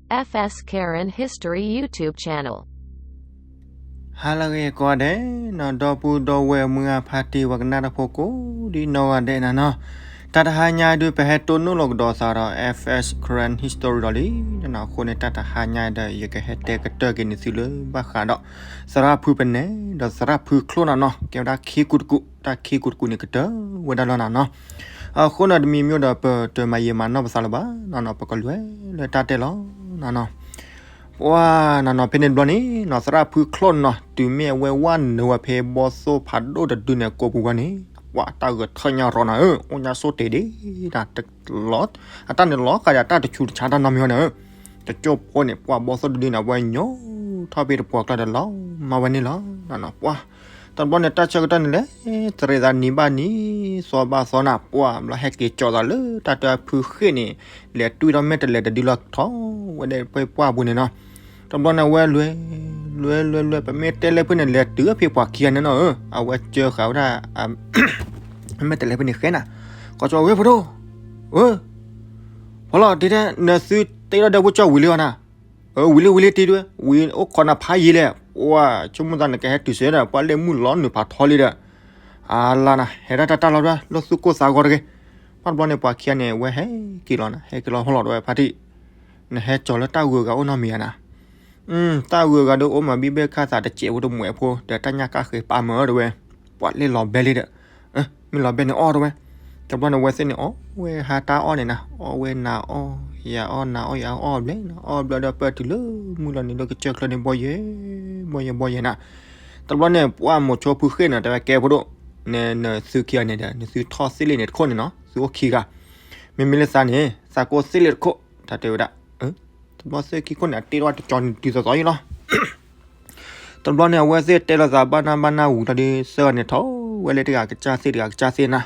F S Karen History YouTube channel. ဟါလၢအဂ့ၤကိးဂၤဒဲးနီၤ, ဒီပုၢ်ဒီဝဲၢ်မုၢ်ဂၢ်ဖါတံၢ်ဝဲကနၣ်တၢ်ဖိကိးဒ်နီၢ်ဂၤဒဲးနၤနီၤ, တၢ်တဟါညါဒုး ပဟဲတိၢ်နီၣ်လီၤကဒီးသးဒီး F S Karen History ဒီးလံနီၤ, အဃိန့ၣ် တၢ်တဟါညါဒီး ယကဟဲတဲကတၢၢ်က့ၤန့ၢ်သုလၢဘၣ်ဃးဒီး သရၣ်ဖုပနဲ ဒီးသရၣ်ဖုချိၣ်နၤနီၤ, ကဲဝဲဒၣ်ခံကူတကူ, တၢ်ခံကူတကူန့ၣ်ကတၢၢ်ဝဲဒၣ်လီၤနၤနီၤ. အဃိန့ၣ် တမံၤမံၤဒီး ပတမၤယံာ်မၤနီၢ်ပသးလၢၤဘၣ်နီၤနီၤ, ပကလဲၤလၢတၢ်တဲလီၤနၤနီၤ. ပှၤနၤနီၤ ဖဲန့ၣ်တဘျီန့ၣ်နီၤ, သရၣ်ဖုချိၣ်နၤနီၤ တုၤမ့ၢ်အဝဲဝဲနုာ်ဝဲဖဲဘီၣ်သိၣ်ဖးဒိၣ်တဒုန့ၣ် ကိးပူၤဝဲန့ၣ်, ပှၤတၢ်ဂဲၤထၢၣ်ညါရီၤနၤဧၢ, အိၣ်ညါဆိတ့ၢ်ဒံး, အတၢ်န့ၣ်လီၤဃာ်ဒီး တၢ်တဆူးတဆါတၢ်နီတမံၤဝဲန့ၣ်ဧၢ. တကၠိၢ်ဖိန့ၣ် ပှၤဘီၣ်သိၣ်တဒုန့ၣ် အဝဲညိထီၣ်ဖဲတပှၢ်ကျါဒီးလီၤမၢ်ဝဲန့ၣ်လီၤ. ပှၤ တဘျီန့ၣ် တၢ်ဆၢကတီၢ်န့ၣ်လဲၤ တရံးသးနံၤဘၣ်နံၤ သီဘၣ်သီနၤ, ပှၤဘျီဟဲက့ၤကၠီၤသးလၢတၢ်တဲဖုဃ့ၣ်န့ၣ် လဲၤတွံၢ်ထီၣ်မဲာ်တဲးလဲးတဒုလီၤ, ထီၣ်ဝဲဒၣ်ဖဲပှၢ်ပူၤန့ၣ်နီၤ. တဘျီန့ၣ် အဝဲလဲၤ လဲၤလဲၤလဲၤ ပမ့ၢ်တဲလဲၣ်ဖုန့ၣ် လဲၤတုၤဖဲပှၤခံဂၤန့ၣ်နီၤဧၢ, အဝဲစၢဃာ်ဝဲဒၣ် မဲာ်တဲးလဲးဖဲန့ၣ်ဃဲနၤ, ကိးကၠီဝဲဖိဒိၣ်, ဧၢ, ဖီလီၤ တဲတဲ နသုတ့ထီၣ်ဒီပုၢ်ကၠီဝံၤလံအီၤနၤ, ဝံၤလံဝံၤလံတ့ဒွဲ ဝံၤအိၣ်ခိးနၤဖးယံာ်လဲၣ်, ပှၤ ဆိကမိၣ်သးနကဟဲတုၤဆၢဒီး ပှၤလၢမုၢ်လီၤနုာ်ဖးထီလံဒီး, အလါနၤ ဟဲဒၣ်တၢ်တၢ်လီၤဒွဲ လၢသူၣ်ကိၢ်သးဂီၤတဂ့ၤ. ဘၣ်တဘျီန့ၣ် ပှၤခံဂၤန့ၣ် အဝဲဟဲက့ၤလီၤနၤ, ဟဲက့ၤလီၤဟီလီၤဒွဲဖါတံၢ်, နဟဲကၠီၤလၢတၢ်ဂုၤဂၤအိၣ်နီတမံၤဧါနၤ, တၢ်ဂုၤဂၤဒီးအိၣ်မးဘံၣ်ဘဲၣ်ခၣ်သးတစဲးဖိတမှဲးဖိ ဒီးတၢ်ညၣ်ကၣ်ဃဲၤပာ်မၢဒၣ်ဝဲ, ပှၤလ့ၢ်လီၤဘဲလံဒီး, မ့ၢ်လီၤဘဲန့ၣ်အီၣ်ဒၣ်ဝဲ, တဘျီန့ၣ် အဝဲသ့ၣ်န့ၣ် အီၣ်ဝဲဟါတၢ်အီၣ်န့ၣ်နၤ, အီၣ်ဝဲနၤအီၣ်ယၤအီၣ်နၤအီၣ်ယၤအီၣ်ဘျဲၣ်နၤ, အီၣ်ဘျဲၣ်ဒီးပၢၢ်တုၤလၢမုၢ်လီၤနုာ်လၢကစၢၢ်ချၢန့ၣ် ဘီယဲၢ်, ဘီယဲၢ်ဘီယဲၢ်နၤ, တဘျီန့ၣ် ပှၤမိၤဆိဖုဃ့ၣ်န့ၣ် တဲဝဲကဲဖိဒိၣ်, နသုခံဂၤန့ၣ်ဒီး နသုထီၣ်သ့လ့ၣ်န့ၣ်တခိၣ်န့ၣ်နီၤ, သုအိၣ်ခံဂၤ, မ့မ့ၢ်လၢသးန့ၣ် သးကအိၣ်သ့လ့ၣ်တခိၣ်, တၢ်တဲဝဲဒၣ် တဘျီသ့ၣ်ခံခိၣ်န့ၣ် အတ့ထီၣ်တကၠီၤန့ၣ်တုၤသိးသိးယံၤလီၤ. တဘျီန့ၣ် အဝဲသ့ၣ်တဲလိာ်သးဘၣ်နၢ်ဘၣ်နၢ်ဝံၤလီၤဒီး သၢဂၤန့ၣ်ထီၣ်ဝဲလၢတဂၤကစၢ်သ့ၣ်တဂၤကစၢ်သ့ၣ်နၤ,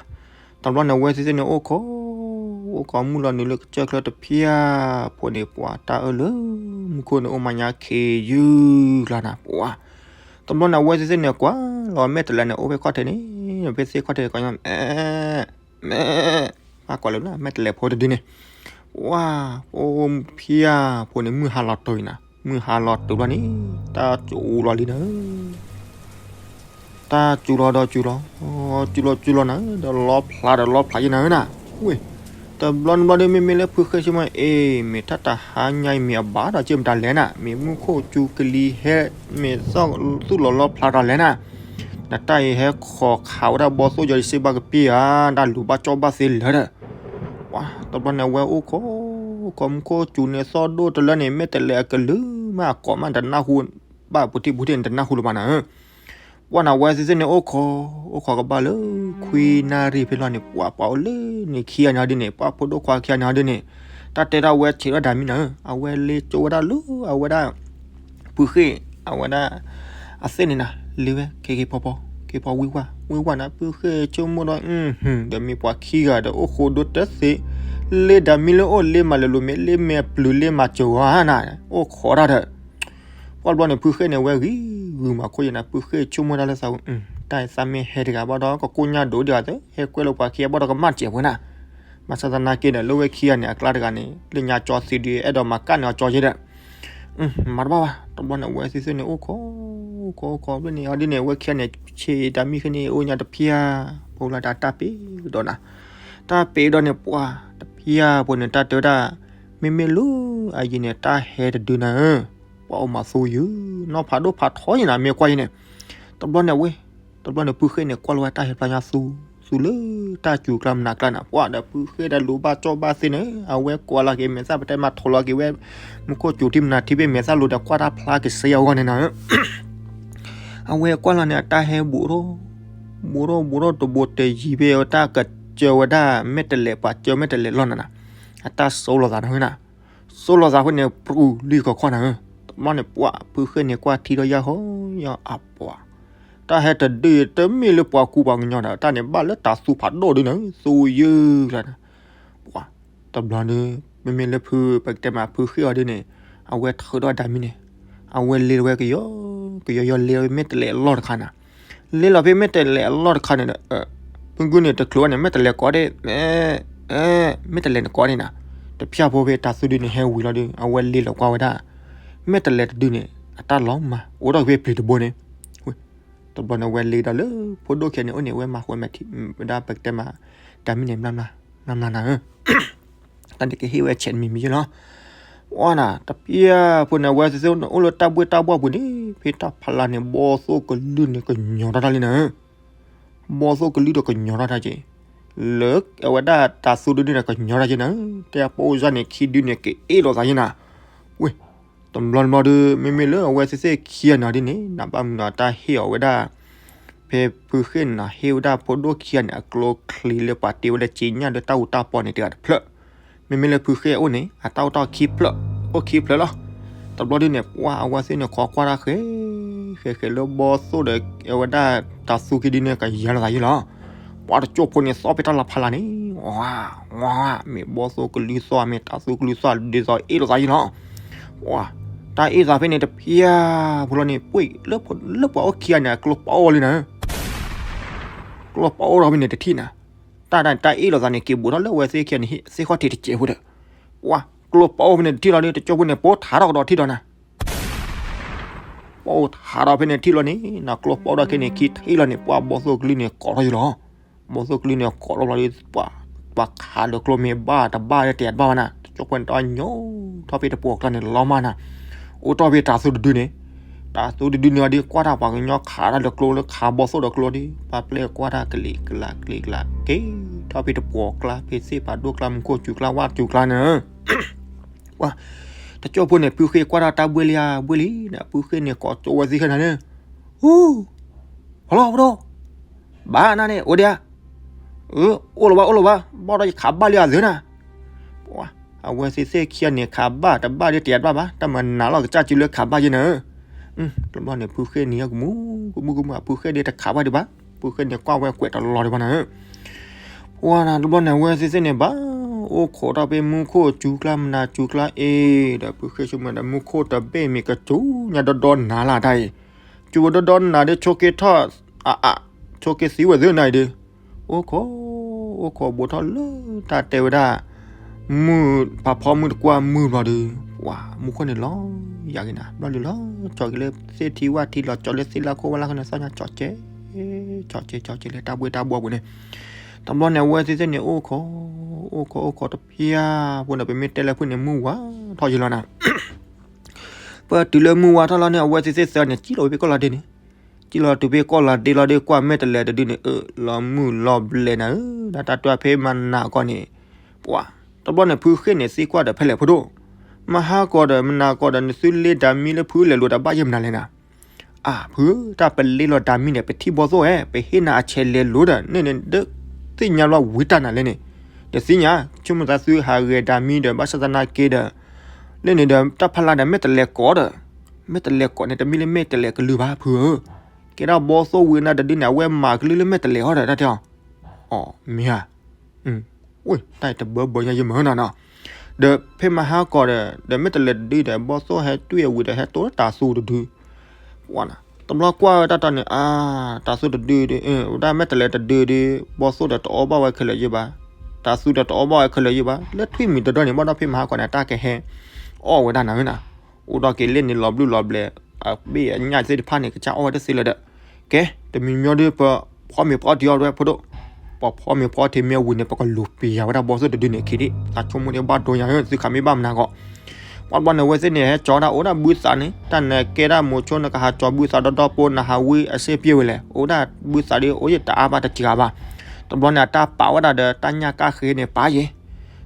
တဘျီန့ၣ် အဝဲသ့ၣ်သ့ၣ်န့ၣ် အိၣ်ခိး, အိၣ်ခိးမုၢ်လီၤနုာ်လၢကစၢၢ်ချၢတဖၣ်ဖိန့ၣ် ပှၤတၢ်အၢၣ်လၢ မူခိၣ်န့ၣ် အိၣ်မးညါခ့ယုၢ်ကျါနၤ, ပှၤ တဘျီန့ၣ် အဝဲသ့ၣ်သ့ၣ်န့ၣ် ကွၢ်လီၤမဲာ်တဲးလဲးန့ၣ် အိၣ်ဖဲခီၣ်ထံးန့ၣ်, ဖဲသ့ၣ်ခီၣ်ထံးန့ၣ် ကိးညီ မဲာ် မဲာ် ပှၤကွၢ်လၢမဲာ်တဲးလဲးဖိတဒုန့ၣ်, ပှၤ အိၣ်ဖဲဖိန့ၣ် မုၢ်ဟါလီၤတုၤနၤ, မုၢ်ဟါလီၤတုၤဘျီန့ၣ် တၢ်စူၤလီၤလံနၤ, တၢ်စူၤလီၤဒီးစူၤလီၤ, စူၤလီၤစူၤလီၤနၤ, ဒီးလီဖျးဒီးလီဖျးယံၤနၤဧၢနၤ, ဝ့ၢ် တဘျီန့ၣ်ဘျီဒီး မ့မ့ၢ်လၢဖုဃ့ၢ်ဆိကမိၣ် အ့ မ့ၢ်တၢ်တဟါညါအံၤ မ့ၢ်အဘၣ်ဒီးက့ၤမတၤလဲၣ်နၤ, မ့ၢ်မူခိၣ်စူၤကလံၤဟဲ မ့ၢ်သူၣ်လီၤလီဖျးတၢ်လဲၣ်နၤ, နတၢ်အံၤဟဲခိးခးဝဲဒၣ်ဘီသိၣ်ယီၤဒီးစ့ဘၣ်ကပံၢ်ဧါ, တၢ်လူၤဘၣ်ကၠီဘၣ်သ့လၢာ်ဒီး, ပှၤ တဘျီန့ၣ် အဝဲအိၣ်ခိး ခိးမူခိၣ်စူၤန့ၣ်သီၣ်ဒိၣ်တလၢန့ၣ် မဲာ်တဲးလဲးအကလုာ်မးအကိးမးတနၢ်ဟူ ဘၣ်ပူၤထံၣ်ပူၤထံၣ်န့ၣ် တနၢ်ဟူလၢၤဘၣ်နၤဧၢ ပှၤန့ၣ် အဝဲသ့ၣ်သ့ၣ်န့ၣ် အိၣ်ခိး အိၣ်ခိးကဘၣ်လၢ ခွံနၣ်ရံၣ်ဖဲလီၤန့ၣ် ပှၤ ပှၤအိၣ်လၢန့ၣ်ခံဂၤန့ၣ်ဟီဒ်န့ၣ် ပှၤဖိဒိၣ်ခွါခံဂၤန့ၣ်ဟီဒ်န့ၣ် တၢ်တဲဒၣ်ဝဲဆံးထီၣ်ဒၣ်မံနၤဧၢ အဝဲလ့ၣ်ကၠိဝဲဒၣ်လၢ အဝဲဒၣ် ဖုဃ့ၢ် အဝဲဒၣ် အသ့ၣ်န့ၣ်နၤ လ့ၣ်ဝဲ ခ့ခ့ဖီဖီ ခ့ဖီဝံၣ်ဝၣ် ဝံၣ်ဝၣ်နၤ ဖုဃ့ၢ်ဆိကမိၣ်ဒီး ဒီးမ့ၢ်ပှၤခံဂၤဒီး အိၣ်ဃိဒိတသ့ လ့ၣ်ဒၣ်မံလၢအိၣ် လ့ၣ်မၤလဲၤလိၤမ့ၢ် လ့ၣ်မ့ၢ်အပျုၤလ့ၣ်မၤစၢၤဝဲနၤ အိၣ်ခိးတၢ်ဒီး ပှၤတဘျီန့ၣ် ဖုဃ့ၢ်န့ၣ် ဝဲဂံၤဂုာ်မၤခိၣ်ယဲနၤ ဖုဃ့ၢ်ဆိကမိၣ်တၢ်လၢသးဝဲ တၢ်အံၤသးမ့ၢ်ဟဲတဂၤဘၣ်ဒီး ကကိၢ်ညါဒိၣ်ဒံးဧါသ့ ဟဲကွဲလၢပှၤခံဂၤဘၣ်ဒီးကမၣ်စဲးဝဲနၤ ဘၣ်ဆၣ်သနာ်က့ဒီး လၢဝဲခံဂၤန့ၣ် အကျါတဂၤန့ၣ် လၢညါကၠီသံဒီး အဲၣ်ဒိးမၤကၣ်န့ၢ်အီၤကၠီယဲဒီး မၤတဘၣ်ဘၣ် တဘျီန့ၣ် အဝဲသ့ၣ်သ့ၣ်န့ၣ် အိၣ်ခိး အိၣ်ခိး အိၣ်ခိး ဘျီန့ၣ် အီၤဒ်န့ၣ် အဝဲခံဂၤန့ၣ် ဆ့ဒၣ်မံဃ့န့ၣ် အိၣ်ညါတဖၣ် ဖိလၢတၢ်တၢ်ပ့ၤဒီးနၤ တၢ်ပ့ၤဒီးန့ၣ် ပှၤတဖၣ်ဖိန့ၣ် တၢ်တဲဝဲဒၣ် မ့မ့ၢ်လၢအယံၤန့ၣ် တၢ်ဟဲတဒုနၤဧၢ ပှၤအိၣ်မၤသူယုၢ် နီၢ်ဖးဒိၣ်ဖးထီယဲနၤ မ့ၢ်ကွၢ်ယဲန့ၣ် တဘျီန့ၣ်ဝဲ တဘျီန့ၣ် ဖုဃ့ၢ်န့ၣ် ကွၢ်လီၤဝဲတၢ်ဟဲဖျါညါသူ သူလၢတၢ်စူၤကျါမနၤကျါနၤ ပှၤဒီးဖုဃ့ၢ်ဒီးလူၤဘၣ်ကၠီဘၣ်သ့န့ၣ် အဝဲကွၢ်လီၤက့ၤမဲာ်သၣ် ပတဲမၤထီၣ်လီၤက့ၤဝဲ မူခိၣ်စူၤထံမနၤထံဘ့ၣ်မဲာ်သၣ်လိၤဒီးကွၢ်တၢ်ဖျါက့ၤစ့အဂီၢ်န့ၣ်နၤ အဝဲကွၢ်လီၤန့ၣ် အတၢ်ဟဲဘူးထီၣ် ဘူးထီၣ်ဘူးထီၣ်တဘူးတယံၤဖဲအတၢ်ကစၢၤဝဲဒၣ်မဲာ်တဲးလဲး ပှၤစၢၤမဲာ်တဲးလဲးလီၢ်နၤနၤ အတၢ်စိလီၤသးနၤနၤ စိလီၤသးဃိန့ၣ် ပူၤလံကခီၣ်နၤဧၢ တဘျီန့ၣ် ပှၤဖုဃ့ၢ်န့ၣ် ကွၢ်ထံဒီးယၢ်ဟီယၢ်အပှၤ တၢ်ဟဲတဒုအံၤ တမ့ၢ်လၢပှၤကူပှၤကညီဒီး တၢ်န့ၣ်ဘၣ်လၢတၢ်သူဖးဒိၣ်ဒုနၤဧၢ သူယုၢ်ကျါနၤ ပှၤ တဘျီန့ၣ် မ့မ့ၢ်လၢဖု ပကတဲမးဖုဃ့ၢ်အီၤဒ်န့ၣ် အဝဲထုးထီၣ်ဒၣ်မံန့ၣ် အဝဲလ့လီၤဝဲကယီ ကယီယီလ့လီၤဝဲမဲာ်တဲးလဲးအလီၢ်တခါနၤ လ့လီၤဖဲမဲာ်တဲးလဲးအလီၢ်တခါန့ၣ်ဒီး ဖုကုန့ၣ်တချုးဘၣ်န့ၣ် မဲာ်တဲးလဲးကိးဒ့ၣ် မဲာ်တဲးလဲးန့ၣ်ကိးဒ့ၣ်နၤ တဖျၢၣ်ဖိဖဲတၤသူဒုန့ၣ်ဟဲဝံၤလီၤဒီး အဝဲလ့လိာ်ကွၢ်ဝဲဒၣ် မဲာ်တဲးလဲးတဒုန့ၣ် အတၢ်လီၤမၢ် အိးထီၣ်က့ၤဖဲပျံၤတဘိန့ၣ်, တဘျီန့ၣ် အဝဲလ့ဒီးလၢ ဖိဒိၣ်ခံဂၤန့ၣ် အိၣ်န့ၣ် အဝဲမၤဃုမဲာ်ထံ ဝဲဒၣ်ပကတဲမး တၢ်မံန့ၣ် မျၢ်မျၢ်နၤဧၢ, တၢ်န့ၣ်ကဟ့ၣ်ဝဲဆဲးတမံၤမံၤယဲလီၤ. ပှၤနၤ တဖျၢၣ်ဖိန့ၣ် အဝဲသ့ၣ်သ့ၣ်န့ၣ် အိၣ်လၢတၢ်ဘှ့ၣ်တၢ်ဘှီၣ်ပူၤန့ၣ် ဖဲတၢ်ဖီလာ်န့ၣ် ဘီၣ်သိၣ်ကလုၢ်န့ၣ် ကညီၤထီၣ်တၢ်လံနၤဧၢ, ဘီၣ်သိၣ်ကလုၢ်ဒီးကညီၤထီၣ်တၢ်က့ၤ, လၢအဝဲဒၣ်တၤသူတဒုန့ၣ် ကညီၤတၢ်က့ၤနၤဧၢ, တဲအပိၢ်စၢ်န့ၣ် ခံဒုန့ၣ် ကအ့ၣ်လိာ်သးယဲနၤ, ဝ့ၢ် တဘျီတဘျီဒီး မ့မ့ၢ်လၢအဝဲသ့ၣ်သ့ၣ်ခံဂၤန့ၣ်ဒ်န့ၣ် နဘၣ်မနုၤတၢ်ဟ့ၣ်အီၤဝဲဒၣ်, ဖဲဖုဃ့ၢ်န့ၣ် ဟ့ၣ်ဝဲဒၣ်ဖိဒိၣ်ခံဂၤန့ၣ် အကျိချံလၢပှၤတ့ဝဲလၢက့ညၣ်ဒီးတၢ်အူတၢ်ပီန့ၣ် တဂၤတဖျၢၣ်, မ့မ့ၢ်လၢဖုဃ့ၢ်အအိၣ်န့ၣ် အတၢ်အိၣ်တၢ်ခံဖျၢၣ်, အိၣ်ခံဖျၢၣ်လီၤ. တဘျီဒုန့ၣ် ပှၤအဝဲသ့ၣ်န့ၣ် ခိးကွၢ်တၢ်ဃဲ, ဃဲဃဲလၢဘီၣ်သိၣ်ဒီး အဝဲဒၣ်တၤသူခံဒုန့ၣ် ကယၤလိာ်သးယဲလီၤ. ပှၤတကၠိဖိန့ၣ် သီၣ်ဖဲတၢ်လီၤဖီလာ်န့ၣ်, ဝါ, ဝါ, မ့ၢ်ဘီၣ်သိၣ်ကလုၢ်သီၣ် မ့ၢ်တၤသူကလုၢ်သီၣ် ဒ်သိးအ့ၣ်လိာ်သးယဲလီၤ. ဝါ, တၢ်အ့ၣ်သးဖဲန့ၣ်တဖျၢၣ်ဖိလီၤန့ၣ် ပှ့ၤလၢပှၤအိၣ်ခံဂၤန့ၣ် အကျိပအိၣ်လံနၤဧၢ, ကျိပအိၣ်ထီၣ်ဖဲန့ၣ်တထံၣ်နၤ, တၢ်တၢ်အ့ၣ်လိာ်သးန့ၣ် က့ၤဘူးထီၣ်လၢအဝဲသ့ၣ်ခံဂၤန့ၣ် သ့ၣ်ခီၣ်ထံးတစဲးဖိဒီး, ဝါ, ကျိပအိၣ်ဖဲန့ၣ်တထံၣ်လီၤဒီး တကၠိဖိန့ၣ် ပိထးထီၣ်ကဒီးထံၣ်ဒီးနၤ ပိထးထီၣ်ဖဲန့ၣ်ထံၣ်လီၤန့ၣ် နကျိပအိၣ်ထီၣ်ခဲန့ၣ် ခံထံၣ်လီၤန့ၣ် ပှၤဘီၣ်သိၣ်ကလုၢ်န့ၣ် ကိးထီၣ်ယလီၤ. ဘီၣ်သိၣ်ကလုၢ်န့ၣ် ကိးထီၣ်လီၤဒီး ပှၤ, ပှၤခးဒီးကျိမ့ၢ်ဘၣ်တဘၣ်တတဲာ်တဘၣ်ဘၣ်နၤ တကၠိဖိန့ၣ်တၢ်ညိထီၣ်ဖဲတပှီၤကျါန့ၣ် လီၤမၢ်နၤ, အိၣ်ထီၣ်ဖဲတၤသူတဒုန့ၣ်, တၤသူတဒုန့ၣ်အီၤဒီး ကွၢ်တၢ်ပှၤကညီခးတၢ်လၢကျိလၢခးဘီၣ်သိၣ်ဒီးကျိဒီး ပှၤပျဲၢ်ကွၢ်တၢ်ကလံၤကလးကလံၤကလး က့ၤထီၣ်ဖဲတပှီၤကျါ ဖဲသ့ၣ်ဖးဒိၣ်ကျါ မူခိၣ်စူၤကျါ ဝၣ်စူၤကျါန့ၣ် ပှၤ, တကၠိဖိန့ၣ် ဖုဃ့ၢ်ကွၢ်တၢ်တၢ်ဘှ့ၣ်လံဧါ ဘှ့ၣ်လံနၤ ဖုဃ့ၢ်န့ၣ် ကိးကၠိဝဲသ့ၣ်ခဲနၤန့ၣ်, ဟူ, ဖီလီၤဖီလီၤ, ဘၣ်နၤန့ၣ် အိၣ်ဒံးဧါ, အိၣ်လီၤဘၣ် အိၣ်လီၤဘၣ် ဘၣ်ဒီးယခးဘၣ်လံဧါသ့နၤ, ပှၤ, အဝဲသ့ၣ်သ့ၣ်ခံဂၤန့ၣ် ခးဘၣ်တဘၣ်ဒီးတဲာ်တဘၣ်ဘၣ် တၢ်မၤနးလီၤကစၢ်စုလၢခးဘၣ်ယဲနၤဧၢ, တဘျီန့ၣ် ဖုဃ့ၢ်န့ၣ် ကမူ, ကမူကမူ ဖုဃ့ၢ်ဒ်တခးဘၣ်ဒံးဘၣ်, ဖုဃ့ၢ်န့ၣ် ကွၢ်ဝဲကွဲးတလီၤဒံးဘၣ်နၤဧၢ ပှၤနၤ တဘျီန့ၣ် အဝဲသ့ၣ်သ့ၣ်န့ၣ် ဘၣ်အိၣ်ခိးထီၣ်ဖဲမူခိၣ်စူၤကျါ မနၤစူၤကျါအ့ၣ်ဒီး ဖုဃ့ၢ်ဆိကမိၣ်ဒီး မူခိၣ်တဘ့ၣ်မ့ၢ်ကစူၤညါဒီဒီနၤလၢတၢ်အံၤ, စူၤဝဲဒီဒီနၤဒီး ဆိးက့ထီၣ်, အအ, ဆိးက့သံဝဲသ့နၤအံၤဒီး, အိၣ်ခိး, အိၣ်ခိးဘူးထီၣ်လၢတၢ်တဲဝဲဒၣ်, မုၢ်ဖးဖီမုၢ်တကွၢ်မုၢ်ဘျီဒီး, ပှၤ, မူခိၣ်န့ၣ်လီၤ, ယၤက့ၤနၤ ဘျီဒုးလီၤ, ကၠီက့ၤလၢသ့ၣ်ထံဝၣ်ထံလီၤ ကၠီလၢသ့ၣ်လၢခိၣ်ဝဲလၢခီန့ၣ် သီၣ်ညါကၠီကဲ ကၠီကဲကၠီကဲလၢတၢ်ဘှ့ၣ်တၢ်ဘှီၣ်ပူၤန့ၣ်, တဘျီန့ၣ် အဝဲသ့ၣ်သ့ၣ်န့ၣ် အိၣ်ခိး, အိၣ်ခိးအိၣ်ခိးတဖျၢၣ်ဖိန့ၣ် ပမ့ၢ်တဲလၢဖုန့ၣ် မုၢ်ဝါထီၣ်ယံၤလီၤနၤ, ပတုၤလၢမုၢ်ဝါထီၣ်လီၤန့ၣ် အဝဲသ့ၣ်သ့ၣ်သၢန့ၣ် စံၣ်လီၤဝဲဖဲကီၢ်လီၤဒ့န့ၣ်, စံၣ်လီၤတုၤဖဲကီၢ်လီၤဒ့လီၤဒီး ကွၢ်မဲာ်တဲးလဲးတဒုန့ၣ် အၢၣ်လီၤမုၢ်လီၤဘျဲးနၤဧၢ, ဒီးတၢ်တွၢ်ဖဲမၤနၤကီၢ်န့ၣ်, ပှၤ, တဘျီန့ၣ် ဖုဃ့ၢ်န့ၣ် သံကွၢ်ဒီး ဖဲလဲၣ်ဖိဒိၣ်, မဟါကီၢ်ဒီး မနၤကီၢ်ဒီး နသုလ့ဒၤမံလၢဖုလဲၤလိာ်ဒီး ဘၣ်ယဲၢ်မနုၤလဲၣ်နၤ အၢ ဖုဧၢ, တၢ်ပလ့လီၤဒၤမံန့ၣ် ပထံၣ်ဘီၣ်သိၣ်ဧါ, ပဟ့ၣ်နၤအဆဲးလဲၤလိၤဒီး န့ၣ်န့ၣ် ဒုးသ့ၣ်ညါလီၤဝံၤတၢ်နၤလဲၣ်န့ၣ်, တသ့ၣ်ညါ, ဆိကမိၣ်သးသုဟးဂဲၤဒၤမံဒီး ဘၣ်ဆၣ်သနာ်က့ဒီး, လၢန့ၣ်ဒီး တၢ်ဖီလာ်ဒီး မဲာ်တဲးလဲးကိးဒီး, မဲာ်တဲးလဲးကိးန့ၣ် တမ့ၢ်လၢမဲာ်တဲးလဲးကလုၢ်ဘၣ် ဖုဧၢ, ကဲဒၣ်ဘီၣ်သိၣ်ဝံၤနၤတဒုန့ၣ် အဝဲမၤကလုၢ်လၢမဲာ်တဲးလဲးအီၤဒီး တၢ်တဲအီၤ, အီ မ့ၢ်ဧါ ဝ့ၢ် တၢ်အံၤတဘၢဘၢညါယမၢနၤနီၤ, ဒီးဖဲမဟါကီၢ်ဒီး ဒီးမဲာ်တဲးလဲးတဒုဒီး ဘီၣ်သိၣ်ဟဲတွံၢ်အဝံၤဒီး ဟဲတိၢ်တၤသူတဒု, ဝါနီၤ, တဘျီကွၢ်ဝဲတၢ်တီန့ၣ် အါ, တၤသူတဒုဒီး ဝဲဒၣ်မဲာ်တဲးလဲးတဒုဒီး ဘီၣ်သိၣ်ဒီးတအီၣ်ဘၣ်ဝဲခဲလၢာ်ယဲၢ်ဘၣ်, တၤသူဒီးတအီၣ်ဘၣ်ဝဲခဲလၢာ်ယဲၢ်ဘၣ်, လၢထွံၣ်မံၤတဒီန့ၣ် ဘၣ်ဒီးဖဲမဟါကီၢ်န့ၣ် တၢ်ကဟဲ အီၣ်ဝဲဒၣ်နၤဧၢနီၤ, အိၣ်ဒီးက့ၤလၢန့ၣ်လီၤဘျုးလီၤဘျဲး, အဘ့ၣ်အညၣ်သ့ၣ်တဖၣ်န့ၣ် ကစၢ်အီၣ်ဝဲတသ့လၢၤဒီး, ကဲ, တမံၤမံၤဒီး ပဖီမ့ၤဖီထံအီၤဒၣ်ဝဲဖိဒိၣ်, ပဖီမ့ၤဖီထံမ့ၢ်ဝံၤန့ၣ် ပကလူၤပံၤယၤဝဲဒၣ်ဘီၣ်သိၣ်တဒုန့ၣ်ခံဒံး, သးဆိကမိၣ်န့ၣ်ဘၣ်ဒိညါဧၢ သုခးမ့ၢ်ဘၣ်မနၤကီး, ပှၤတဘျီန့ၣ် အဝဲသ့ၣ်န့ၣ် ဟဲကၠီဒၣ်အိၣ်ဒၣ်ဘုသးန့ၣ် တၢ်နကဲဒၣ်မိၤဆိနကဟးကၠီဘုသးဒီဒီပိ နဟးဝံအစ့ၣ်ပျ့ၢ်ဝဲလဲၣ်, အိၣ်ဒၣ်ဘုသးဒီး အိၣ်ယတအါဘၣ်တစှၤဘၣ်, တဘျီန့ၣ် အတၢ်ပာ်ဝဲဒၣ်ဒီး တၢ်ညၣ်ကၢ်ဃ့န့ၣ် ပာ်ယဲၢ်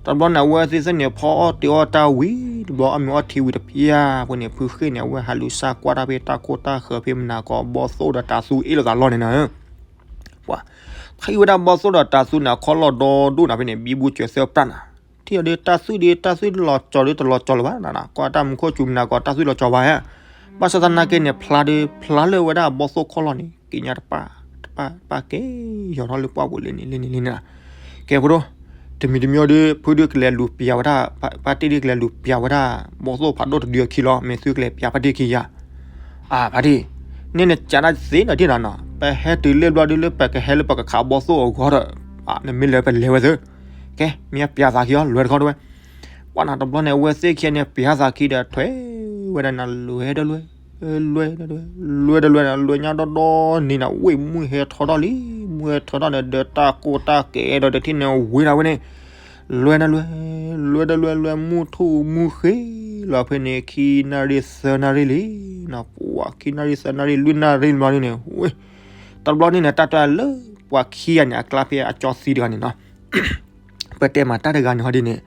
တဘျီန့ၣ် အဝဲသ့ၣ်သ့ၣ်န့ၣ် ဖီအီၣ်တ့အီၣ်တၢ်ဝံၤ, တဘျီအီၣ်မ့ၤအီထံဝံၤတဖျၢၣ်ဖိန့ၣ် ဖုဃ့ၢ်န့ၣ် အဝဲဟးလူၤစၢ်ကွၢ်တၢ်ဖဲတၢ်ခိၣ်တၢ်ဃၢၤဖဲမနၤကီး ဘီၣ်သိၣ်ဒီးတၤသူအ့ၣ်လိာ်သးလီၢ်န့ၣ်နၤ, ပှၤ, ထံၣ်ဝဲဒၣ်ဘီၣ်သိၣ်ဒီးတၤသူန့ၣ် အခီၣ်လီၢ်ဒီဒိၣ်နၤဖဲန့ၣ် ဘံဘူစၢၤသၢပြၢ်နၤ, ထံၣ်အီၤဒီးတၢ်သွံၣ်ဒီး တၢ်သွံၣ်လီၤကၠီၤဒီးတလီၤကၠီၤလၢၤဘၣ်နၤ, ကွၢ်တၢ်မူခိၣ်စူၤမနၤကီး တၢ်သွံၣ်လီၤကၠီၤဘၣ်ဧါ, ဘၣ်ဆၣ်သနာ်က့န့ၣ် ဖျါဒီး ဖျါလၢဝဲဒၣ်ဘီၣ်သိၣ်ခီၣ်လီၢ်န့ၣ် က့ၤညါတပၢ်, တပၢ်, တပၢ်က့ၤ ယီၤထီၣ်လၢပှၢ်ပူၤလံန့ၣ် လံန့ၣ် လံန့ၣ်, ကဲဖိဒိၣ်, တမံၤတမံၤဒီး ဖုဒုးကလဲၤလူၤပျးဝဲဒၣ်, ဖါတံၢ်ဒုးကလဲၤလူၤပျးဝဲဒၣ် ဘီၣ်သိၣ်ဖးဒိၣ်တဒုအခံလီၤ, မ့ၢ်သုကလဲၤပျးဖါတံၢ်ခံယၤ, အါ ဖါတံၢ်, န့ၣ်နကးဒၣ်သ့နၤဒ်နၤနီၤ, ပဟဲတုၤလၢဘျီဒုးလၢပကဟဲလၢပကခးဘီၣ်သိၣ်အဂီၢ်ဒီး, နမ့ၢ်လဲၤပလဲၤဝဲသ့, ကဲ မ့ၢ်ပျးသးခံအီၤ လဲၤတခီတဝဲ, ပ ပှၢ်နၤတဘျီန့ၣ် အဝဲသ့ၣ်ခံဂၤန့ၣ် ပျံၤသးခံဒီးထွဲဝဲဒၣ်နၤ လွဲၢ်တလွဲၢ်, လွဲၢ်တလွဲၢ်, လွဲၢ်တလွဲၢ်န့ၣ် လွဲၢ်ညါဒီဒီနံၤနၤ ဝ့ၢ်မုၢ်ဟဲထီထီၣ်လံ, မုၢ်ဟဲထီထီၣ်ဒီး ဒီးတၢ်ကိၢ်တၢ်ကဲဒီးတထံၣ်န့ၣ်ဝံၤဒၣ်ဝဲန့ၣ်, လွဲၢ်တလွဲၢ်, လွဲၢ်တလွဲၢ် လွဲၢ်မုၢ်ထူၣ်မုၢ်ဃ့လီၤဖဲန့ၣ် ခံနၣ်ရံၣ်သၢနၣ်ရံၣ်လံ, နပှၤခံနၣ်ရံၣ်သၢနၣ်ရံၣ် လွံၢ်နၣ်ရံၣ်လီၤန့ၣ်, တဘျီန့ၣ်န့ၣ် တၢ်တဲလၢပှၤခံဂၤန့ၣ် အကျါဖဲအကၠီသံတဂၤန့ၣ်နီၤ ပတဲမးတၢ်တဂၤန့ၣ်ဟီဒ်န့ၣ်,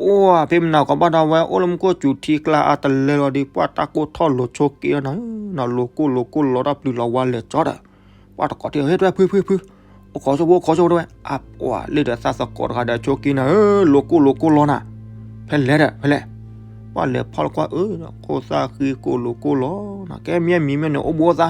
အိၣ်ဖဲမနၤကိးဘၣ်ဒီးဝဲ အိၣ်လၢမူခိၣ်စူၤထံကျါအါတလၢလီၤဒီး ပှၢ်တၢ်ကိၢ်ထီၣ်လိၤဆိက့ဒီးနၤ, နၤလိၤကိၢ်လိၤကိၢ်လီၤတၢ်ပျုၤလီၤဝါလဲၤကၠီဒီး, ပှၢ်တကိးထံၣ် ဟဲတွဲဖုဖုဖု, အိၣ်ခိးဆိဖိ အိၣ်ခိးဆိဖိတဝဲ, အပှၤလၢဒီးသးသကိးတဂၤဒီးဆိက့နၤဧၢ, လိၤကိၢ်လိၤကိၢ်လီၤနၤ, ဖဲလဲၣ်ဒီး ဖဲလဲၣ်, ပှၢ်လဲၤဖီၣ်လၢကွၢ်အၢ, ခိၣ်သၣ်ဃံကိၢ်လိၤကိၢ်လီၤနၤ, ကဲမ့ၢ်မံၤမ့ၢ်န့ၣ် အိၣ်ဘှံးအိၣ်သါ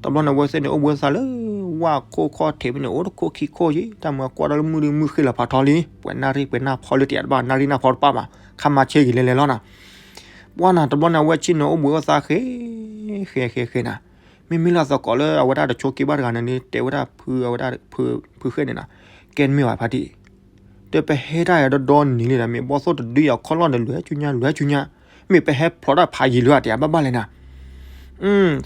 တဘျီန့ၣ် အဝဲသ့ၣ်န့ၣ် အိၣ်ဘှံးအိၣ်သါလၢ ဝၣ်ခိၣ်ခီၣ်ထံးဖဲန့ၣ် အိၣ်တခိၣ်ခံခိၣ်ယံၤ, တၢ်မၤကွၢ်ဒီးလၢမုၢ်ဒုမုၢ်ဃ့လီၤဖးထီလံ, ပှဲၤနၣ်ရံၣ်ပှဲၤနၢ်ဖီလၢတယးတဘၣ် နၣ်ရံၣ်နၢ်ဖီတပၣ်ဘၣ်, ခါမၤဆ့ဂ့ၤလဲၤလဲၤလီၤနၤ, ပှၢ်နၤတဘျီန့ၣ် အဝဲဆ့ၣ်န့ၣ်အိၣ်ဘှံးအိၣ်သါဃ့ ဃ့ဃ့ဃ့နၤ, မ့မ့ၢ်လၢသကိးလၢအဝဲဒၣ်တဆိက့ဘၣ်တဂၤန့ၣ် တဲဝဲဒၣ်ဖုအဝဲဒၣ်ဖုဃ့န့ၣ်နၤ, ကဲနမ့ၢ်ဝဲဖါတံၢ် တဲပဟဲတၢ်ယၤဒီဒီနံၤလံဒီး မ့ၢ်ဘီၣ်သိၣ်တဒုယၤခီၣ်လီၢ်ဒီးလွဲၤဆူညါ လွဲၤဆူညါ, မ့ၢ်ပဟဲဖျိးတၢ်ဖးယံာ်လၢအတယးဘၣ်ဘၣ်လဲၣ်နၤ,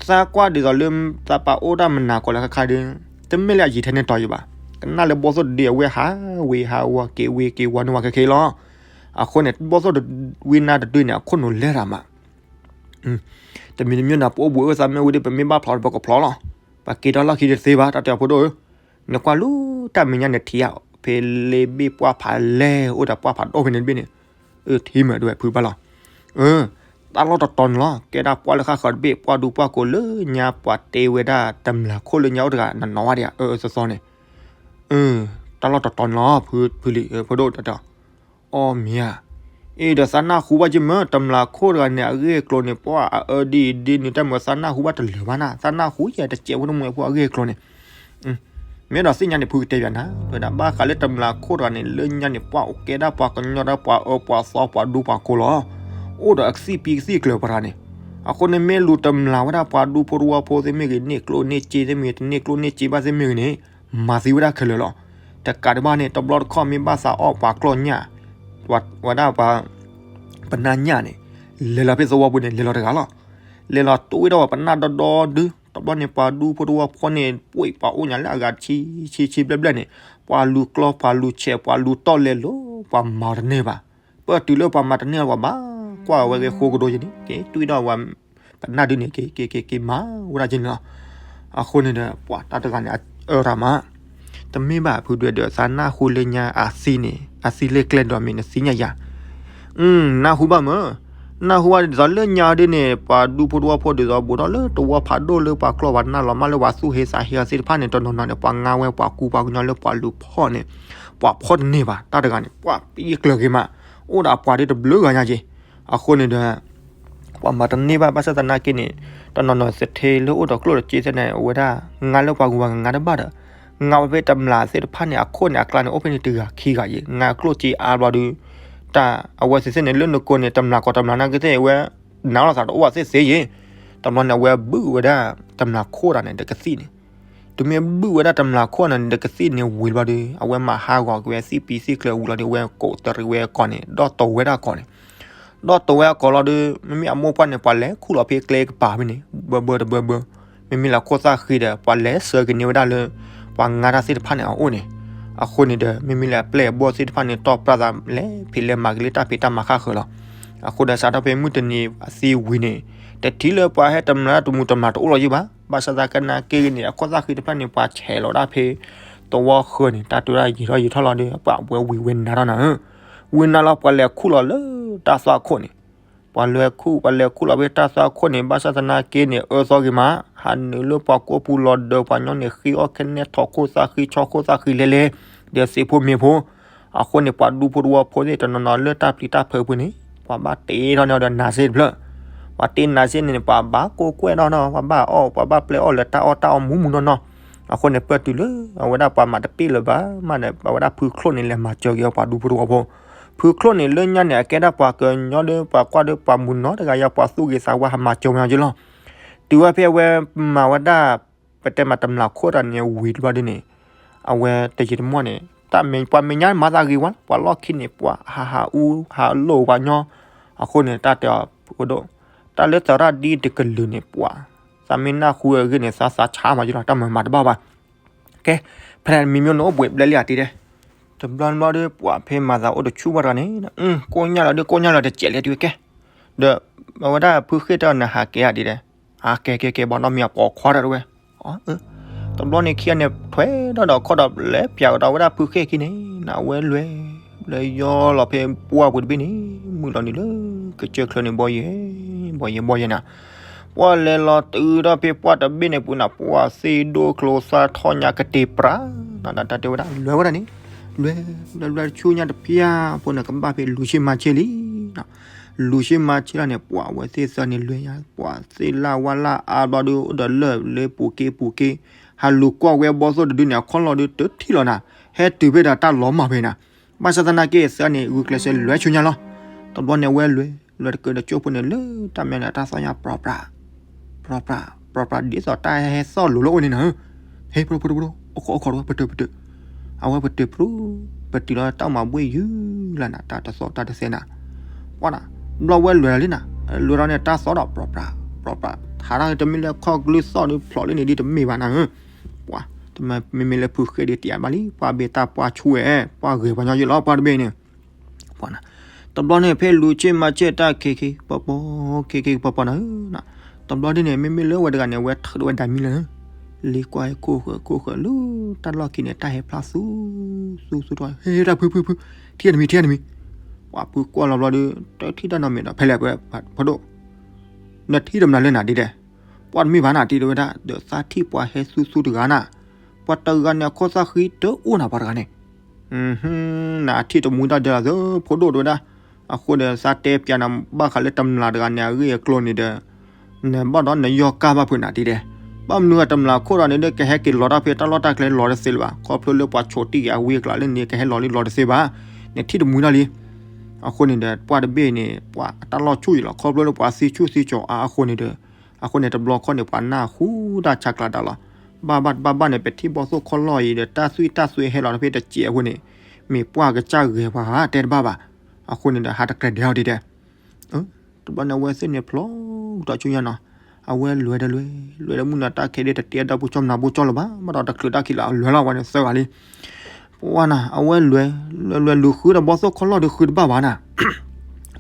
သးကွၢ်ဒ်သိးလၢ သးပာ်အိၣ်တၢ်မနၤကိးလၢခါခါဒီး တမ့ၢ်လၢအယံာ်ထဲန့ၣ်တီၤယံၤဘၣ်, ကနၣ်လၢဘီၣ်သိၣ်တဒုအဝဲဟးဝ့ၤဟးဝီၤက့ၤဝ့ၤက့ၤဝီၤန့ၢ်ဝဲခဲခဲလီၤ, အဃိန့ၣ် ဘီၣ်သိၣ်တဝံနါတဒုန့ၣ် အခိၣ်နူာ်လဲၤတၢ်မး တမံၤတမံၤန့ၣ် ပအိၣ်ဘှံးအိၣ်သါမ့ၢ်ဝံၤဒီး ပမ့ၢ်ဘၣ်ဖျိးဒီးပကဖျိးလီၤ, ပက့ၤထီၣ်လီၢ်ခံတသ့ဘၣ် တၢ်တဲအဖိဒိၣ်ဧၢ, နကွၢ်လူၤတၢ်မဲာ်ညါန့ၣ်ထံၣ်ဧါ, ဖဲလ့ဘ့ၣ်ပှၢ်ဖးလဲၢ် အိၣ်ဒီးပှၢ်ဖးဒိၣ်ဖဲန့ၣ်တဘ့ၣ်န့ၣ်, အၢ ထံမးဒဝဲဖုဘၣ်လီၤ, အၢ တၢ်လီၢ်တတီၤန့ၣ်လီၤ ကဲဒၣ်ပှၢ်လၢဃၣ်ဃၢၤတဘ့ၣ် ပှၢ်ဒူပှၢ်ကိးလၢညါပှၤတ့ဝဲဒၣ်တမျာ်ခိၣ်လၢညါအိၣ်တဂၤ နနီၣ်ဝဲဒၣ်ဧါ အၢ အၢ သီသီန့ၣ်, အၢ တၢ်လီၢ်တတီၤန့ၣ်လီၤ ဖုလံၤ အၢ ဖိဒိၣ်တတီၤ အီၣ်မ့ၢ်ဧါ, အ့ဒီးသးနၢ်ဟူဘၣ်က့မ့ၢ် တမျာ်ခိၣ်တဂၤန့ၣ် အဂ့ၢ်အကျိၤန့ၣ် ပှၢ်အအၢဒ်အံၤဒ်န့ၣ် တၢ်မ့ၢ်သးနၢ်ဟူဘၣ်တလၢာ်ဘၣ်နၤ သးနၢ်ဟူယဲတစဲးဖိတမူအဖိအဂ့ၢ်အကျိၤန့ၣ်, မ့ၢ်ဒီးသ့ၣ်ညါန့ၣ် ဖုကတဲပၠးနၤ တဲဝဲဒၣ်ဘၣ်ဃးလၢတမျာ်ခိၣ်တဂၤန့ၣ် လၢညါန့ၣ် ပှၢ်အိၣ်ကဲဒၣ်ပှၤကညီဒီးပှၤအၢပှၤသီပှၤဒူပှၤကိးလီၤ, အိၣ်ဒီးအကသံၣ်ပံကသံၣ်ကျၢၤပှၤတဂၤန့ၣ်, အဃိန့ၣ် မ့ၢ်လူၤတမျာ်ဝဲဒၣ်ပှၤဒူဖိတဝီဖိသ့ၣ်မ့ၢ်ဂ့ၤ န့ၢ်ကျိၣ်န့ၢ်စ့သ့ၣ်မ့ၢ်ဂ့ၤ တန့ၢ်ကျိၣ်န့ၢ်စ့ဘၣ်သ့ၣ်မ့ၢ်ဂ့ၤန့ၣ် မၤသံဝဲဒၣ်ခဲလၢာ်လီၤ. တကးဒံးဘၣ်န့ၣ် တဘျီတခီၣ်မ့ၢ်ဘၣ်သးအီၣ်ပှၤကျီၢ်ညၣ်, ဝဲဒၣ်ပှၤ ပနၢ်ညၣ်န့ၣ် လဲၤလီၤဖဲသဝီပူၤန့ၣ် လဲၤလီၤတဂၤလီၤ. လဲၤလီၤတွံၢ်ဝဲဒၣ်ပှၤပနၢ်ဒီဒီဒု, တဘျီန့ၣ် ပှၤဒူဖိတဝီဖိန့ၣ် ပှ့ၤပှၤအိၣ်ညါလၢအဂၤဆံဆံဘျဲၣ်ဘျဲၣ်န့ၣ်, ပှၤလူၤကျီၢ်ပှၤလူၤဆဲးပှၤလူၤတီၢ်လဲၤလိၤ ပှၤမၤတန့ၢ်ဘၣ်. ပၢၢ်တုၤလၢပှၤမၤတန့ၢ်လီၤ ပှၤဘၣ်ကွၢ်ဝဲသ့ၣ်ဃိကဒိယဲန့ၣ် က့ၤတွံၢ်ဒီးဝဲ ပနၢ်ဒုန့ၣ် က့ၤက့ၤက့ၤက့ၤမၤဝဲဒၣ်က့ၤန့ၣ်လီၤ. အဃိန့ၣ်ဒီး ပှၤတၢ်တဂၤန့ၣ် အအၢတၢ်မး, တမ့ၢ်ဘၣ်ဖုဒွဲၣ်ဒီး သးနၢ်ဟူလၢညါအသံန့ၣ် အသံလၢကျဲဒီးမ့ၢ်နသ့ၣ်ညါယၤ, နၢ်ဟူဘၣ်မ့ၢ်, နၢ်ဟူဘၣ်ဒ်သိးလၢညါဒ်န့ၣ် ပှၤဒူဖိတဝီဖိဒ်သိး ဘူးထီၣ်လၢတဝီဖးဒိၣ်လၢပှၤကျီၢ်ပှၤနၢ်လီၤမးလၢပှၤသူၣ်ဟ့သးဟ့သ့ၣ်တဖၣ်န့ၣ် တနီၤနီၤန့ၣ် ပှၤငါဝဲပှၤကူပှၤကညီလၢပှၤလူၤဖီၣ်န့ၣ် ပှၤဖီၣ်တန့ၢ်ဘၣ်. တၢ်တဂၤန့ၣ် ပှၤပံကျၢၤက့ၤမး, အိၣ်ဒီးအပှၤဒ်တဘျုးဂၤညါက့ၤ. အဃိန့ၣ်ဒီး ပှၤမၤတန့ၢ်ဘၣ် ဘၣ်ဆၣ်သနာ်က့န့ၣ် တနီၤနီၤသထ့လၢအိၣ်ဒီးကျိၣ်ဒီးစ့သ့ၣ်န့ၣ် အဝဲဒၣ် ငါလၢပှၤဂုၤပှၤဂၤတဘၣ်ဒီး ငါဝဲဖဲတမျာ်သ့ၣ်တဖၣ်န့ၣ် အခိၣ်န့ၣ် အကျါန့ၣ် အိၣ်ဖဲန့ၣ်တဂၤခံဂၤယံၤ ငါကျိၣ်စ့အါဘျီဒုး တၢ်အဝဲသ့ၣ်သ့ၣ်န့ၣ် လၢနကိးန့ၣ် တမျာ်ကီးတမျာ်နာ်က့သ့ၣ် အဝဲ နးလီၤသးတအိၣ်ဘၣ်သ့ၣ်သ့ၣ်ယံၤ. တဘျီန့ၣ် အဝဲဘုၣ်ဝဲဒၣ်တမျာ်ခိၣ်တဂၤန့ၣ် ဒီးကသံၣ်န့ၣ် တုၤမ့ၢ်ဘုၣ်ဝဲဒၣ်တမျာ်ခိၣ်န့ၣ် ဒီးကသံၣ်န့ၣ်ဝံၤလီၤဒီး အဝဲမၤဟးဂီၤက့ၤဝဲသ့ၣ်ပံၤသ့ၣ်ကျၢၤဝံၤလီၤဒီး အဝဲကိးတရံးဝဲအကိာ်န့ၣ် ဒီးတိာ်ဝဲဒၣ်အကိာ်န့ၣ် ဒီးတိာ်ဝဲအကိာ်လီၤဒီး မ့မ့ၢ်အမိၢ်ပှၢ်န့ၣ် ပှၤလဲၤခူၣ်လီၤဖဲကျဲကပၤဖဲန့ၣ် ဘၢဘၢတဘၢဘၢ. မ့မ့ၢ်လၢခိၣ်သၣ်ဃံဒီး ပှၤလဲၤဆှၢက့ၤန့ၢ်ဝဲဒၣ်လၢ ပှၤငါတၢ်သ့ၣ်တဖၣ်န့ၣ်အအိၣ်န့ၣ်. အဃိန့ၣ်ဒီး မ့မ့ၢ်လၢအပျဲၢ်အဘီၣ်သ့ၣ်တဖၣ်န့ၣ် တီၣ်ပြသးလဲၤဖံးလဲၤမၤက့ၤလၢတၢ်ဖံးတၢ်မၤဃၣ်ဃၢၤလီၤ. အဃိဒီး စးထီၣ်ဖဲမုၢ်တနံၤအသံဝံၤန့ၣ် တထံၣ်လၢပှၤဟဲတမျာ်တမူၤတမျာ်တအိၣ်လီၤယံၤဘၣ်. ဘၣ်ဆၣ်သနာ်က့ဂ့ၤန့ၣ် အခိၣ်သၣ်ဃံတဖျၢၣ်န့ၣ် ပှၤဆဲးလီၤဒၣ်ဖဲ သဝီဃၢၤန့ၣ် တၢ်တုၤဒၣ်ယံာ်ထီၣ်ယံာ်ထီၣ်လီၤဒီး ပှၤဝဲဝံၤဝဲနးထီၣ်နၤဧၢ. ဝံၤနးလီၤ ပှၤလဲၤခူၣ်လီၤလၢတၢ်သွၣ်ခိၣ်န့ၣ် ပှၤလဲၤခူၣ် ပှၤလဲၤခူၣ်လီၤဖဲတၢ်သွၣ်ခိၣ်န့ၣ် ဘၣ်ဆၣ်သနာ်က့န့ၣ် အၢသီဂ့ၤမး ဟးနုာ်လၢပှၤကိးပူၤလီၤဒၢး ပှၤညီန့ၣ် ဃ့အီၣ်ခဲနဲထီၣ်ခိၣ်သၣ်ဃံ ဆီခိၣ်သၣ်ဃံလဲၤလဲၤ ဒီးသ့ၣ်ဖိမ့ၢ်ဖိ. အဃိန့ၣ် ပှၤဒူဖိတဝီဖိသ့ၣ် တနီၤနီၤလၢတၢ်ပျံၤတၢ်ဖုးပူၤန့ၣ် ပှၤဘၣ်တ့ထီၣ်န့ၢ်အီၤဒီးနးစ့တဖျၢၣ်. ပှၤတ့နးစ့န့ၣ် ပှၤဘၣ်ကိးကွဲၢ်ထီၣ်နီၤ ပှၤဘၣ်အီၣ် ပှၤဘၣ်ပျဲအီၣ်လၢတၢ်အီၣ်တၢ်အီမူးမူးနီၢ်နီၢ်. အဃိန့ၣ် ပၢၢ်တုၤလၢအဝဲဒၣ်ပှၤမၤတပ့ၢ်လၢၤဘၣ်မးဒီး အဝဲဒၣ်ဖုချိၣ်န့ၣ် လဲၤမၤစၢၤက့ၤအီၤပှၤဒူဖိတဝီဖိ. ဖုချိၣ်န့ၣ် လၢညါန့ၣ် အကဲဒၣ်ပှၤကညီဒီး ပှၤကွၢ်ဒီးပှၤမုၢ်နီၤတဂၤယါ ပှၤသူၣ်ဂ့ၤသးဝါ ဟးမၤစၢၤဝဲအီၤက့ၤလီၤ. တုၤဝဲဖဲအဝဲမၤဝဲဒၣ် ပတဲမးတမျာ်ခိၣ်တဂၤန့ၣ် ဝံၤတဘျီဒ်န့ၣ် အဝဲတယံာ်တမီၢ်န့ၣ် တၢ်မ့ၢ်ပှၤမဲာ်ညါမၤသးဂ့ၤဝဲလီၤ, ပှၤလီၢ်ခံန့ၣ် ပှၤဟးဟးအူဟးလိၣ်ပှၤညီ, အဃိန့ၣ် တၢ်တဲအီၤ ဖိဒိၣ်, တၢ်လၢသရၣ်ဒ်တကလုာ်န့ၣ် ပှၤ သးမ့ၢ်နၢ်ဟူအဂ့ၢ်န့ၣ် သးသးဆါမးယလီၤ, တၢ်မၤမၤတဘၣ်ဘၣ်. ကဲ, ဖဲန့ၣ်မံၤမံၤန့ၣ်အိၣ်ဘှံးဘျဲလံဧါတံၤဒဲး, တဘျီတဘျီဒီး ပှၤဖဲမၤသးအိၣ်တဆူၣ်ဘၣ်တဂၤန့ၣ်, ကိၣ်ညါလီၤဒီး ကိၣ်ညါလီၤတစဲးလဲၤတုၤကဲ, ဒီး အဝဲဒၣ်ဖုဃ့ၢ်တဲအီၤ နဟးကဲဧါတံၤဒဲး, အကဲကဲကဲ ဘၣ်နီတမံၤအပိာ်ခွါတၢ်တဝဲ တဘျီန့ၣ်ခံဂၤန့ၣ် ထွဲထီၣ်ဒီးခီၣ်ဒီး လဲၤပၠးကဒီးဝဲဒၣ်ဖုဃ့ၢ်ခံန့ၣ် နဝဲလဲၤ, လဲၤယီလီၤဖဲပှၢ်ပူၤတဘ့ၣ်န့ၣ် မုၢ်လီၤနုာ်လၢကစၢၢ်ချၢန့ၣ် ဘီယဲ, ဘီယဲ ဘီယဲနၤ, ပှၢ်လဲၤလီၤတုၤဒီးဖဲပှၢ်တဘ့ၣ်န့ၣ်ပူၤနၤ ပှၢ်သ့ၣ်ဒိၣ်ချိသၣ်ထီၣ်ညါကတ့ၤပြး, နတၢ်တဲဝဲဒၣ် လဲၤဝဲဒၣ်န့ၣ်, လဲၤ, လဲၤလဲၤတဆူညါတဖျၢၣ်ဖိန့ၣ် ကဘၣ်ဖဲလူၤဆ့မၤဆ့လံ လူၤဆ့မၤဆ့လီၤန့ၣ် ပှၤဝဲသ့ၣ်သၢန့ၣ်လဲၤယါ, ပှၤသ့ၣ်လၢ်ဝါလၢ်အါဘျီဒီး အိၣ်ဒီးလၢၢ်လၢပူၤက့ပူၤက့, ဟးလူၤကွၢ်ဝဲဘီသိၣ်တဒုန့ၣ် အခီၣ်လီၢ်ဒီးတထံၣ်လီၤနၤ, ဟဲတုၤဖဲဒီးတၢ်လီၤမၢ်ဖဲနၤ, ဘၣ်ဆၣ်သနာ်က့သၢန့ၣ် ဂုာ်ကျဲးစၢးလဲၤဆူညါလီၤ. တဘျီန့ၣ်အဝဲလဲၤ, လဲၤတကၢၢ်ဒီးကၠိဖိန့ၣ် လၢတၢ်မဲာ်ညါန့ၣ် တၢ်သီၣ်ညါ ပြီပြး ပြီပြး ပြီပြး ဒ်သိးတၢ်ဟဲသီၣ်လိၤလၢအိၣ်န့ၣ်နၤဧၢ, ဟဲဖိဒိၣ်ဖိဒိၣ်ဖိဒိၣ် အိၣ်ခိးအိၣ်ခိးတဝဲ ပတုာ်ပတုာ်, အဝဲပတုာ်ဖျိ, ပတုာ်လီၤတၢ်မၤဘှ့ၣ်ယုၢ်လၢနၤ တၢ်တသီၣ်တၢ်တသဲနၤ, ပှၤနၤ, ဘျီဝဲလဲၤလီၤလံနၤ, လဲၤလီၤန့ၣ် တၢ်သီၣ်ဒီး ပြီပြး ပြီပြး ထါတၢ်တမ့ၢ်လၢခီၣ်ကလုၢ်သီၣ်ဒီးဖျိးလံန့ၣ်ဒ်တမ့ၢ်ဘၣ်နၤဧၢ, ပှၤ, တမ့ၢ်မ့မ့ၢ်လၢဖုဃ့ၢ်ဒ်တယၤဘၣ်လံ ပှၤဘ့ၣ်တၢ်ပှၢ်ဆူၣ်ဝဲ, ပှၢ်ဂ့ၤပှၤညီယုၢ်လီၤ ပှၢ်တဘ့ၣ်န့ၣ် ပှၤနၤ, တဘျီန့ၣ် ဖဲလူၤဆ့မၤဆ့တၢ်ခံခံပီၤပီၤ, ခံခံပီၤပီၤနၤဧၢ, တဘျီဒ်န့ၣ် မ့မ့ၢ်လၢဝဲတဂၤန့ၣ် အဝဲထုးဝဲဒၣ်မံလၢ, လံကွၢ်ဟဲခိၣ်ဃၢၤခိၣ်ဃၢၤလၢတၢ်လီၢ်ခံန့ၣ် တၢ်ဟဲဖျါသူ, သူသူထီၣ် ဟဲတၢ်ဖုဖုဖု, ထံၣ်တၢ်တမံၤ ထံၣ်တၢ်တမံၤ, ပှၤဖုကွၢ်လီၤဘျီဒီး တထံၣ်တၢ်နီတမံၤဒီး ဖဲလဲၣ် ဖိဒိၣ်, နထံၣ်တမျးလၢနၤဒ်လဲၣ်, ပှၤတမ့ၢ်ဘၣ်နၤတံၤတဲဝဲဒၣ် ဒီးသးထံၣ်ပှၤဟဲသူသူတဂၤနၤ, ပှၤတဂၤန့ၣ် အခီၣ်သၣ်ဃံတအိၣ်နၤပှၤတဂၤန့ၣ်, နထံၣ်တမှံတၢ်ဒဲးလီၤသၢ ဖိဒိၣ်တဲဝဲဒၣ်, အဃိဒီးသးတဲပျးနၤဘၣ်ဃးလၢတမျးတဂၤန့ၣ် အဂ့ၢ်အကျိၤန့ၣ်ဒီး နဘၣ်ဒီးနယီၢ်ကါဘၣ်ဖုးနၤတံၤဒဲး, ဘၣ်မနုၤတမျးခိၣ်ဒီးန့ၣ်ဒီး ကဟဲက့ၤလီၤတၢ်ဖဲတၢ်လီၢ်တၢ်ကျဲလီၤတသ့လၢၤဘၣ်, ခီဖျိလၢပှၤဆိးတံၢ်က့ၤအဝံအကျါလၢန့ၣ် ကဟဲလီၤလံလီၤတသ့ဘၣ်, နထံၣ်တမှံတၢ်လံ, အဃိန့ၣ်ဒီး ပှၢ်တဘ့ၣ်န့ၣ် ပှၤတၢ်လီၢ်ဆူၣ်အံၤလီၤ ခီဖျိလၢပှၤသံဆူၣ်သံကၠီၤအါအဃိန့ၣ်ဒီး, အဃိန့ၣ်တဘျီခီန့ၣ် ပှၤနၢ်ဟူတၢ်ဆါကျးတၢ်လီၤ, ဘၣ်ဘၣ်တဘၣ်ဘၣ်န့ၣ် ပထံၣ်ဘီၣ်သိၣ်ခီၣ်လီၢ်အံၤဒီး တၢ်သွံၣ်တၢ်သွဲဟဲလီၤတဖဲတစဲးအဃိန့ၣ်, မ့ၢ်ပှၢ်ကစၢ်ဂဲၤပှၤဧါ တဲတဘၣ်ဘၣ်, အဃိန့ၣ်ဒီး ဟးတကြၢးဒဲးအီၤဒ်တဲ တဘျီန့ၣ် အဝဲသ့ၣ်န့ၣ်ဖျိကဒီးဆူညါနီၤ, အဝဲလဲၤဒီးလဲၤ, လဲၤဒီးမုၢ်နၤတၢ်ခဲဒ်တတဲဒီပုၢ်ကၠီမနၤဘိကၠီလၢၤဘၣ်, ဘၣ်ဒီးတချုးတၢ်ခံလၢအလဲၤလီၤဝဲန့ၣ်သၢဂၤလံ, ပှၤနၤ အဝဲလဲၤ, လဲၤလဲၤလူၤဃုဒီးဘီၣ်သိၣ်ခီၣ်လီၢ်ဒီးဃုတဘၣ်ဘၣ်နၤ,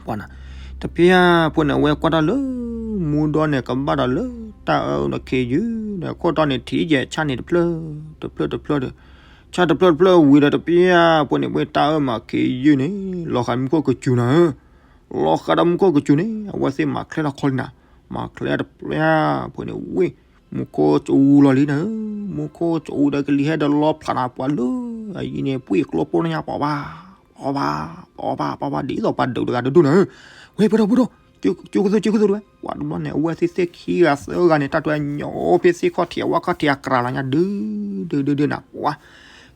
ပှၤနၤ, တဖျၢၣ်ဖိန့ၣ် အဝဲကွၢ်တၢ်လၢ မူဒီန့ၣ် ကဘၣ်ဒီးလၢတၢ်အၢဒီးခ့ယုၢ်ဒီး ခိၣ်တီန့ၣ် ထံၣ်ယဲၢ်ဆၣ်န့ၣ်တဖျၢၣ်, တဖျၢၣ်တဖျၢၣ်ဒီး, ဆၣ်တဖျၢၣ်တဖျၢၣ်ဝံၤဒီးတဖျၢၣ်ဖိန့ၣ် ဝဲတၢ်အၢမၤခ့ယုၢ်န့ၣ် လီၤဃာ်မူခိၣ်ကစူၤနၤဧၢ, လီၤဃာ်ဒီးမူခိၣ်ကစူၤန့ၣ် အဝဲသ့ၣ်မၤချဲထီၣ်ခီလံနၤ, မၤချဲတဖျၢၣ်ဖိန့ၣ်ဝ့ၢ်, မူခိၣ်ကစူၤလီၤလံနၤဧၢ, မူခိၣ်ကစူၤဒီးကလံၤဟဲဒီးလီဖျးနၤပှၤလၢ, အအံၤန့ၣ် ပှ့ၢ်ကျိဖိန့ၣ်ညါ ပှၤဘၣ်, ပှၤဘၣ်, ပှၤဘၣ်, ပှၤဘၣ် ဒ်သိးပှၤဒုးတဂၤတဒူၣ်နၤဧၢ, ဝဲဖိဒိၣ်ဖိဒိၣ်, ကၠိကသိၣ်ကၠိကသိၣ်တဝဲ, ပှၤတဘျီန့ၣ် အဝဲသ့ၣ်သ့ၣ်ခံဂၤသၢဂၤန့ၣ် တၢ်တဝဲညီဖဲသ့ၣ်ခီၣ်ထံးအဝဲခီၣ်ထံးအကြၤလီၤညါ ဒုး, ဒုးဒုးဒုးနၤ ပှၤ,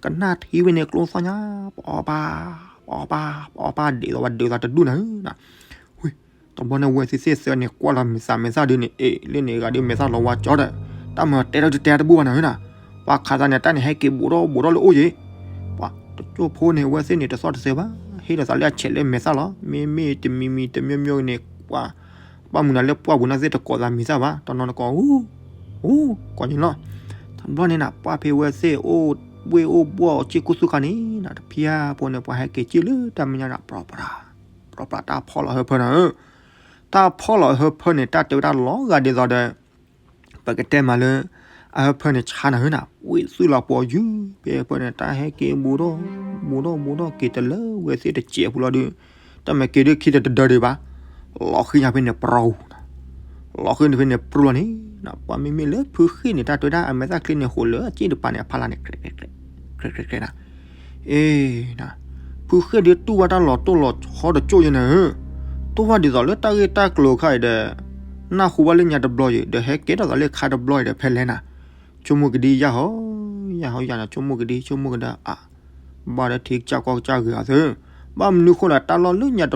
ကနၣ်ထံဝဲန့ၣ်ကျိသီၣ်ညါ, ပှၤဘၣ်, ပှၤဘၣ်, ပှၤဘၣ် ဒ်သိးပှၤဒုးတဂၤတဒူၣ်နၤဧၢ, ဝံၤ, တဘျီန့ၣ် အဝဲသ့ၣ်သ့ၣ်သၢန့ၣ် ကွၢ်လီၤမဲာ်သးမဲာ်သၣ်ဒုးန့ၣ် အ့ၣ် လၢန့ၣ်ဂၤဒုးမဲာ်သၣ်လီၤဝါကၠီဒီး, တၢ်မၤတဲထီၣ်တတဲတဘူၣ်ဘၣ်နၤဧၢနၤ, ပှၤခးသးန့ၣ် တၢ်န့ၣ်ဟဲက့ၤဘူးထီၣ်ဘူးထီၣ်လၢအိၣ်ယံၤ, ပှၤတကၠိဖိန့ၣ် အဝဲသ့ၣ်န့ၣ် တသီၣ်တသဲဘၣ်, ဟ့ၣ်လီၤသးလၢအဆဲးလၢမဲာ်သၣ်လီၤ, မ့မ့ၢ်တမံၤမံၤတမံၤမံၤန့ၣ် ပှၤ, ဘၣ်မုၢ်နၤလၢပှၢ်ပူၤန့ၣ်သ့ၣ်တကိးသးမဲာ်သၣ်ဘၣ်, တနီၤတကိး, အူ, အူ, ကိးန့ၣ်လီၤ, တဘျီန့ၣ်နၤ ပှၢ်ဖဲဝဲသ့ၣ်အိၣ်ဘှ့ၣ်အိၣ်ဘှီၣ်အီၤစ့ၢ်ကီးဆူခါန့ၣ်နၤ တဖျၢၣ်ဖိန့ၣ် ပှၤဟဲက့ၤစံၣ်လၢတၢ်မဲာ်ညါနၤ ပြီပြး, ပြီပြး တၢ်ဖီၣ်လီၤဟၢဖၢနၤဧၢ, တၢ်ဖီၣ်လီၤဟၢဖၢန့ၣ် တၢ်တဲဝဲဒၣ်လီၤဂာ်ဒ်သိးဒီး ပကတဲမးလၢ အဟၢဖၢန့ၣ်ဆါနၤဧၢနၤ, ဝ့ၢ်သွံၣ်လီၤပှီၤယုၢ်, ဖဲဖၢန့ၣ် တၢ်ဟဲက့ၤဘူးထီၣ်, ဘူးထီၣ်ဘူးထီၣ်က့ၤတလၢဝဲသ့ၣ်တစဲးဖိလီၤဒီး, တၢ်မ့ၢ်က့ၤဒုးခံတဒၢဒံးဘၣ်, လီၤဃံညါဖဲန့ၣ်ပြီ, လီၤဃံန့ၣ်ဖဲန့ၣ်ပြီလီၤန့ၣ်, ပှၤမ့မ့ၢ်လၢဖုဃ့ၢ်န့ၣ် တၢ်တဲဝဲဒၣ်အမဲာ်သၣ်ချံန့ၣ် ဟိးလၢအစ့ၣ်တပၤန့ၣ် အဖီလာ်န့ၣ် ကြဲးကြဲးနၤ အ့ၣ်, ဖုဃ့ၢ်ဒုးတူၢ်ဘၣ်တၢ်လီၤတိၢ်လီၤဆီတကၠိၢ်ယဲနၤဧၢ, တိၢ်ဘၣ်ဒ်သိးလၢတၢ်ဂ့ၢ်တၢ်ကျိၤခါအံၤဒီး, နၢ်ဟူဘၣ်လၢညါတဘျီအံၤ ဒီးဟဲကဲထီၣ်သးလၢခါတဘျီအံၤဒီးဖဲလဲၣ်နၤ, ဆိကမိၣ်ကဒံယၢ်ဟီ, ယၢ်ဟီယၢ်နၤ ဆိကမိၣ်ကဒံ ဆိကမိၣ်ကဒါအါ, ဘၣ်ဒီးထံကစၢ်ကီၢ်ကစၢ်ဂ့ၤအီၤသၢ, ဘၣ်မနုၤဃိဒီး တၢ်လီၢ်တ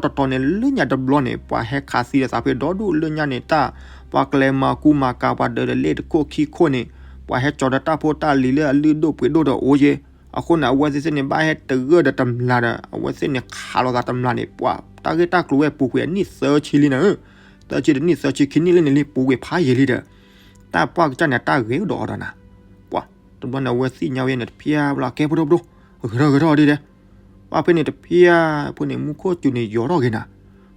တီၤန့ၣ် လၢညါတဘျီန့ၣ် ပှၤဟဲခးသံဒီးသးဖဲဒီဒူၣ်လၢညါန့ၣ် တၢ်, ပှၤကျဲၤမၤကူမၤကၤ ပှၤဒၢးဒီးလ့ၣ်တခိၣ်ခံခိၣ်န့ၣ်, ပှၤဟဲကၠီၤဒီးတၢ်ဖိတၢ်လံၤလၢအလုၢ်ဒိၣ်ပှ့ၤဒိၣ်ဒီးအိၣ်ယဲ, အဃိန့ၣ် အဝဲသ့ၣ်သ့ၣ်န့ၣ် ဘၣ်ဟဲတဂၢၢ်ဒီးတမျၢ်ဒီး အဝဲသ့ၣ်န့ၣ်ခးလိာ်သးတမျၢ်န့ၣ် ပှၤတၢ်ဂ့ၢ်တၢ်ကျိၤဝဲပူၤကွံာ်အနံၣ်သၢဆံလံနၤဧၢ, သၢဆံတနံၣ်သၢဆံခံနံၣ်လံန့ၣ်လံ ပူၤကွံာ်ဖးယံာ်လံဒီး တၢ်ပှၢ်ကစၢ်န့ၣ် တၢ်ဂ့ၤကဒီးဒီးနၤ, ပှၤ တဘျီန့ၣ် အဝဲသ့ၣ်ညါဝဲန့ၣ် တဖျါဘျီ ကဲဖိဒိၣ်ဖိဒိၣ်, ဂဲၤထီၣ်ဂဲၤထီၣ်ဒ်ဒဲး, ပှၤဖဲန့ၣ်တဖျါ ဖဲန့ၣ် မူခိၣ်စူၤန့ၣ်ယီၤထီၣ်က့ၤနၤ,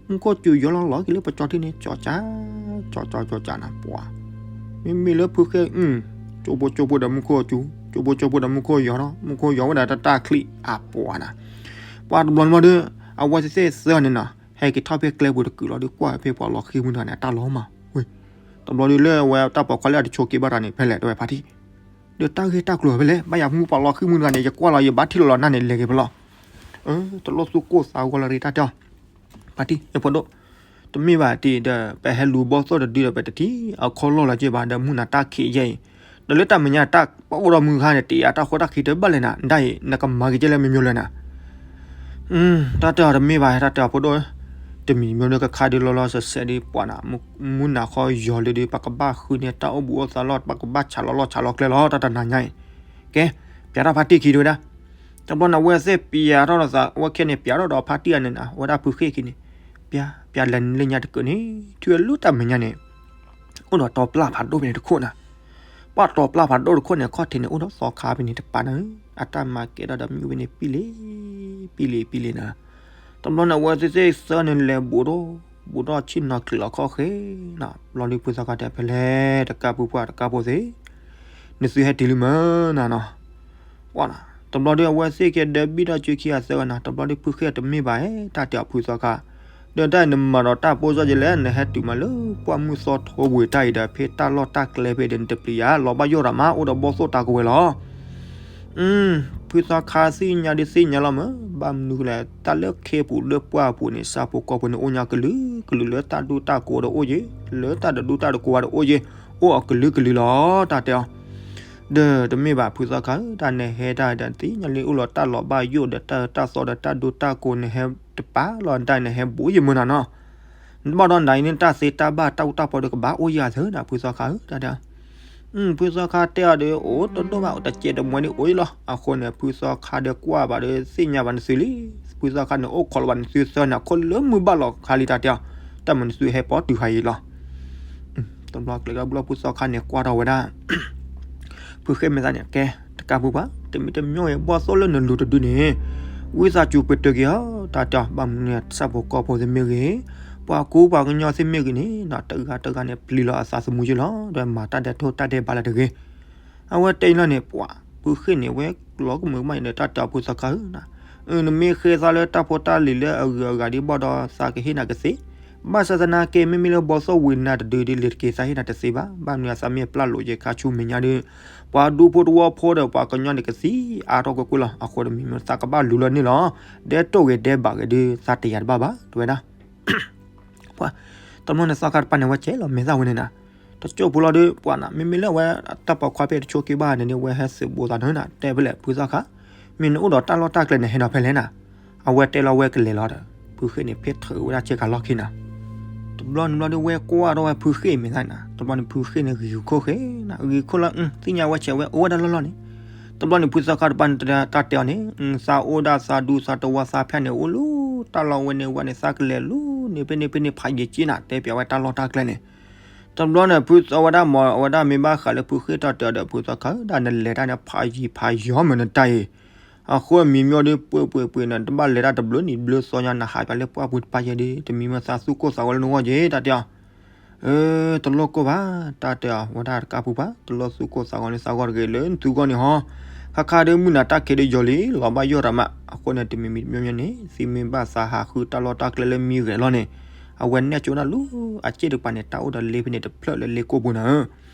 မူခိၣ်စူၤယီၤလီၤလီၤက့ၤလၢပကၠီထံန့ၣ် ကၠီကၠီကၠီကၠီနၤ ပှၤ မ့မ့ၢ်လၢဖုဃ့ၢ် ကၠိဖိကၠိဖိဒီးမူခိၣ်စူၤ ကၠိဖိကၠိဖိဒီးမူခိၣ်ယီၤထီၣ် မူခိၣ်ယီၤဝဲဒၣ်တၢ်တၢ်ချံအပှၤနၤ, ပှၤတဘျီန့ၣ်မးဒီး အဝဲသ့ၣ်သ့ၣ်သၢန့ၣ်နီၤ ဟဲက့ၤထီၣ်ဖဲကျဲပူၤတကုာ်လီၤဒီး ကွၢ်ဖဲပှၤလီၤဃံၤမုၢ်တဂၤန့ၣ် အတၢ်လီၤမၢ်ဝဲ, တဘျီဒီးလၢအဝဲတၢ်ပိာ်ခွါလၢအတဆိးက့ဘၣ်တၢ်န့ၣ် ဖဲလဲၣ်တဲဝဲဖါတံၢ်, ဒီးတၢ်ဂ့ၢ်တၢ်ကျိၤဖဲလဲၣ် ဘၣ်ယၤမူပှၤလီၤဃံၤမုၢ်တဂၤန့ၣ် ယကွၢ်လီၤယဘၣ်ထံၣ်လီၤလီၤနၢ်န့ၣ် လဲၤက့ၤဖဲလီၤ တလိၣ်သူၣ်ကိၢ်သးဂီၤလၢရံတၢ်တဲအီၤ, ဖါတံၢ် ယဖိဒိၣ်, တမ့ၢ်ဘၣ်တံၢ်ဒီး ပဟဲလူၤဘီၣ်သိၣ်တဒုဒီး ပတထံၣ်အခီၣ်လီၢ်လီၤက့ၤဘၣ်ဒီး မုၢ်နၤတၢ်ခံးယဲအံၤ, ဒီးလၢတၢ်မဲာ်ညါတၢ်ပအိၣ်ဒီးမုၢ်ဂၤန့ၣ် တ့အါတၢ်ဃိတၢ်ခံးတဘၣ်လဲၣ်နၤ ဒ်အံၤ နကမၤက့ၤကဲလၢမ့ၢ်မ့ၢ်လၢနၤ တၢ်တဲအီၤတမ့ၢ်ဘၣ် တၢ်တဲအီၤဖိဒိၣ်, တမံၤမ့ၢ်ဒီးကခါဒုးလီၤလီၤဆဲးဆဲးဒုးပှၤနၤ, မုၢ်နၤခီယီၤလၢဒုး ပကဘၣ်ဃုန့ၢ်တၢ်အိၣ်ဘူးအိၣ်သးလီၤ ပကဘၣ်ဆးလီၤလီၢ်ဆးလီၤကျဲလီၤ တၢ်တနၤညါအံၤ, ကဲ, ပျးထီၣ်ဖါတံၢ်ခံဒုဝဲဒၣ်, တဘျီန့ၣ် အဝဲသ့ၣ်ပျးထီၣ်ဒီးသး အဝဲခဲန့ၣ် ပျးထီၣ်ဒီးဖါတံၢ်အန့ၣ်နၤ အဝဲဒၣ်ဖုဃ့ၢ်ခံန့ၣ်, ပျး, ပျးလဲၤလၢညါတကုာ်န့ၣ် ထံၣ်ဝဲလၢတၢ်မဲာ်ညါန့ၣ် အိၣ်ဒီးတီၤပျၢ်ဖးဒိၣ်ဖဲန့ၣ်တခိၣ်နၤ, ပှၤတီၤပျၢ်ဖးဒိၣ်တခိၣ်န့ၣ် ခီၣ်ထံးန့ၣ် အိၣ်ဒီးသီခါဖဲန့ၣ်တပၤနၤဧၢ, အတၢ်မၤကဲထီၣ်ဒီးမ့ၢ်ဝဲန့ၣ် ပံလ့ၤ, ပံလ့ၤ ပံလ့ၤနၤ, တဘျီန့ၣ် အဝဲသ့ၣ်သ့ၣ်သၢန့ၣ်လဲၤဘူးဒီး, ဘူးဒီးဆ့ၣ်နီၤချုးလီၤခီၣ်ဃဲနၤ, ဘျီဒုးဖုသီခါတဲဖဲလဲၣ် တကးပူၤပှၤတကးဖိသ့ၣ်, နသုဟဲတုၤလံမၢ်နၤနီၤ ပှၤနၤ, တဘျီဒုးအဝဲသ့ၣ်ကဲဒၢဘံၣ်ထီၣ်ကၠိခံဂၤသၢဂၤနၤ, တဘျီဒုးဖုဃ့ၢ်တမ့ၢ်ဘၣ်ဧါ တၢ်တဲအီၤဖုသီခါ, ဒီးတၢ်အံၤနမၤဒီးတၢ်ပိၢ်စၢ်ယဲလဲၣ် နဟဲတုၤမးလၢပှၢ်မုၢ်သီထိပူၤတၢ်အံၤဒီး ဖဲတၢ်လီၢ်တၢ်ကျဲဖဲဒီး နတပျံၤယၤ လီၤဘၣ်ယိၣ်ရၤမး အိၣ်ဒီးဘီၣ်သိၣ်တၢ်ကဝဲၤလီၤ ဖုသီခါသ့ၣ်ညါဒုးသ့ၣ်ညါလီၤမၢ်, ဘၣ်မနုၤလဲၣ် တၢ်လၢခ့ပူၤလၢပှၢ်ပူၤန့ၣ် ဆၣ်ဖိကီၢ်ဖိန့ၣ် အိၣ်ညါကလုာ်ကလုာ် လၢတၢ်ဒူတၢ်ကိးဒီးအိၣ်ယ့ၤ, လၢတၢ်တဒူတၢ်တကိးဒီးအိၣ်ယ့ၤ, အိၣ်အီၤကလုာ်ကလုာ်လီၤ တၢ်တဲအီၤ ဒီးတမ့ၢ်ဘၣ်ဖုသီခါဧၢ တၢ်နဟဲတၢ်ဒီးသ့ၣ်ညါလံ အိၣ်လီၤတၢ်လီၤဘၣ်ယိၣ်ဒီးတၢ်အၢတၢ်သီဒီးတၢ်ဒူတၢ်ကိး နဟဲတပာ်လီၤ တၢ်နဟဲဘူးယ့ၤမၢ်နၤနီၤ, နဘၣ်ဒီးနၤအံၤန့ၣ် တၢ်သ့တၢ်ဘၣ်တၢ်အူတၢ်ပီဒီးကဘၣ်အိၣ်ယၤသၢနၤ ဖုသီခါဧၢ တၢ်တဲအီၤ ဖုသီခါတဲအီၤဒီး အိၣ်တဒိၣ်ဘၣ် အိၣ်တစဲးတမှဲဒ်အိၣ်ယ့ၤလီၤ. အဃိန့ၣ် ဖုသီခါဒီးကွၢ်ဘၣ်ဒီး သ့ၣ်ညါဘၣ်နသုလံ. ဖုသီခါန့ၣ် အိၣ်ခိးလီၤဘၣ်နသုသၢနၤ ခိၣ်လၢမုၢ်ဘၣ်လီၤခါလံ တၢ်တဲအီၤ, တၢ်မၤနသုဟဲပိာ်တုၤဟးယံၤလီၤ. တဘျီကျဲၤဒီးဘျီ ဖုသီခါန့ၣ် ကွၢ်ထီၣ်ဝဲဒၣ် ဖုဃ့ၢ်မဲာ်သၣ်န့ၣ် ကဲ တကးပူၤပှၤ တမံၤတမံၤဝဲ ဘီၣ်သိၣ်လၢနလူၤတဒုန့ၣ် ဝံသးစူၤပတုာ်က့ၤဧါ တၢ်တဲအီၤ, ဘၣ်မနုၤန့ၣ် ဆၣ်ဖိကီၢ်ဖိသ့ၣ်မ့ၢ်ဂ့ၤ, ပှၤကူပှၤကညီသ့ၣ်မ့ၢ်ဂ့ၤန့ၣ် တဂၤတဂၤန့ၣ် ပျံၤလီၤအသးသမူယ့ၢ်လီၤ. ဒီးမၤတၢ်ဒဲးထိၣ်တၢ်ဒဲးဘးလၢတဂ့ၤ. အဝဲတဲအံၤလီၤန့ၣ် ပှၤ ဖုဃ့ၢ်န့ၣ် ဝဲလီၤကမုာ်ကမၣ်အံၤဒီး တၢ်တဲအီၤ ဖုသီခါဧၢ နမ့ၢ်ဃ့သးလၢတၢ်ဖိတၢ်လံၤလၢအဂုၤအဂၤဒ်ဘၣ်ဒီး သးကဟ့ၣ်နၤကသ့, ဘၣ်ဆၣ်သနာ်က့ မ့မ့ၢ်လၢဘီၣ်သိၣ်ဝံၤနၤတဒုဒ်လဲၣ်တက့ၢ် သးဟ့ၣ်နၤတသ့ဘၣ်. ဘၣ်မနုၤသးမ့ၢ်ပျၢ်လိာ်ယခါဆူမဲာ်ညါဒီး ပှၤဒူဖိတဝီဖိဒီးပှၤကညီန့ၣ်ကသံအါထီၣ်ကွ့ၢ်ကွ့ၢ်လီၤ. အဃိတမံၤမ့ၢ်သးကဘၣ်လူၤလၢန့ၣ်လီၤ. ဒဲးတိၢ်ဂ့ၤဒဲးဘးဂ့ၤဒီး သးတယာ်တဘၣ်ဘၣ် တဲဝဲဒၣ် ပှၤ တဘျီန့ၣ်သီခါတပၤန့ၣ် ဝဲကဲလီၤမဲာ်သၣ်ဝဲန့ၣ်နၤ, တကၠိၢ်ပူၤလီၤဒီး ပှၤနၤ မ့မ့ၢ်လၢအဝဲတၢ်ပိာ်ခွါဖဲတဆိးက့ဘၣ်န့ၣ်ဒီး ဝဲဟဲသုးဘူးသးန့ၣ်နၤ တဲဖဲလဲၣ် ဖုသီခါ, မ့ၢ်နအိၣ်ဒီးတၢ်လီၢ်တၢ်ကျဲန့ၣ် ဟဲဒီးဖဲလဲၣ်နၤ. အဝဲတဲလီၤဝဲကလဲၤလီၤဒီး ဖုဃ့ၢ်န့ၣ် ဖ့ၣ်ထုးဝဲဒၣ်ဆ့ကၤလီၢ်ခံနၤ. တဘျီန့ၣ်ဘျီဒီး ဝဲကွၢ်ထီၣ်ဝဲဖုဃ့ၢ်မဲာ်သၣ်နၤ, တဘျီန့ၣ် ဖုဃ့ၢ်န့ၣ်ဂံၤခိၣ်ဃဲနၤ, ဂံၤခိၣ်လီၤ သ့ၣ်ညါဝဲဆဲးဝဲအိၣ်ဝဲဒၣ်လီၢ်လီၢ်န့ၣ်. တဘျီန့ၣ် ဖုသီခါတပၤန့ၣ် တၢ်တဲအီၤန့ၣ် သးအိၣ်ဒၣ်သးဒူသးတဝီသးဖၠၣ်န့ၣ် အိၣ်လၢတၢ်လီၢ်ဝဲန့ၣ်ဝဲန့ၣ် သးကလဲၤလူၤန့ၣ် ဖဲန့ၣ်ဖဲန့ၣ် ဖးယံၤက့နၤ တဲပျးဝဲတၢ်လီၢ်တၢ်ကျဲန့ၣ်. တဘျီန့ၣ် ဖုသီဝဲဒၣ်မ့ၢ် အဝဲဒၣ်မ့ၢ်ဘၣ်ဃးလၢဖုဃ့ၢ်တၢ်တဲအီၤဒီး ဖုသီခါ ဒၣ်နလဲၤတၢ်န့ၣ် ဖးယံၤဖးယီၤမ့ၢ်နတၢ်အံၤ. အဃိမံၤမ့ၢ်ဒီး ပှ့ၤပှ့ၤပှ့ၤန့ၣ် တဘၣ်လဲၤတၢ်တဘျုးနံၤဘျုးသီညါ နဟးပၠးလၢပှၢ်ပူၤတပၤယဲဒီး တမံၤမ့ၢ်သးသူၣ်ကိၢ်သးဂီၤလၢနဂီၢ်ယဲ တၢ်တဲအီၤ အၢ တလိၣ်ကိၢ်ဘၣ် တၢ်တဲအီၤ ဝဲဒၣ်တကးပူၤပှၤ တလိၣ်သူၣ်ကိၢ်သးဂီၤလၢသးဂီၢ်တဂ့ၤ လၢနသုဂီၢ်န့ၣ်ဟီ. ခါခါဒီးမုၢ်နၤတၢ်ခံးဒီးယီၤလံ လီၤဘၣ်ယိၣ်ရၤမး အဃိန့ၣ် တမံၤမံၤတမံၤမံၤန့ၣ် သုမ့ၢ်ဘၣ်သးဟးဃုတၢ်လီၢ်တၢ်ကျဲလၢမံဂဲၤလီၤန့ၣ် အဝဲနဲၣ်ကၠိနၤလူၤ အစ့ၣ်တကပၤန့ၣ် တၢ်အိၣ်ဒီးလ့ဖဲန့ၣ်တဖျၢၣ်လၢလ့ကိၢ်ပူၤနၤဧၢ.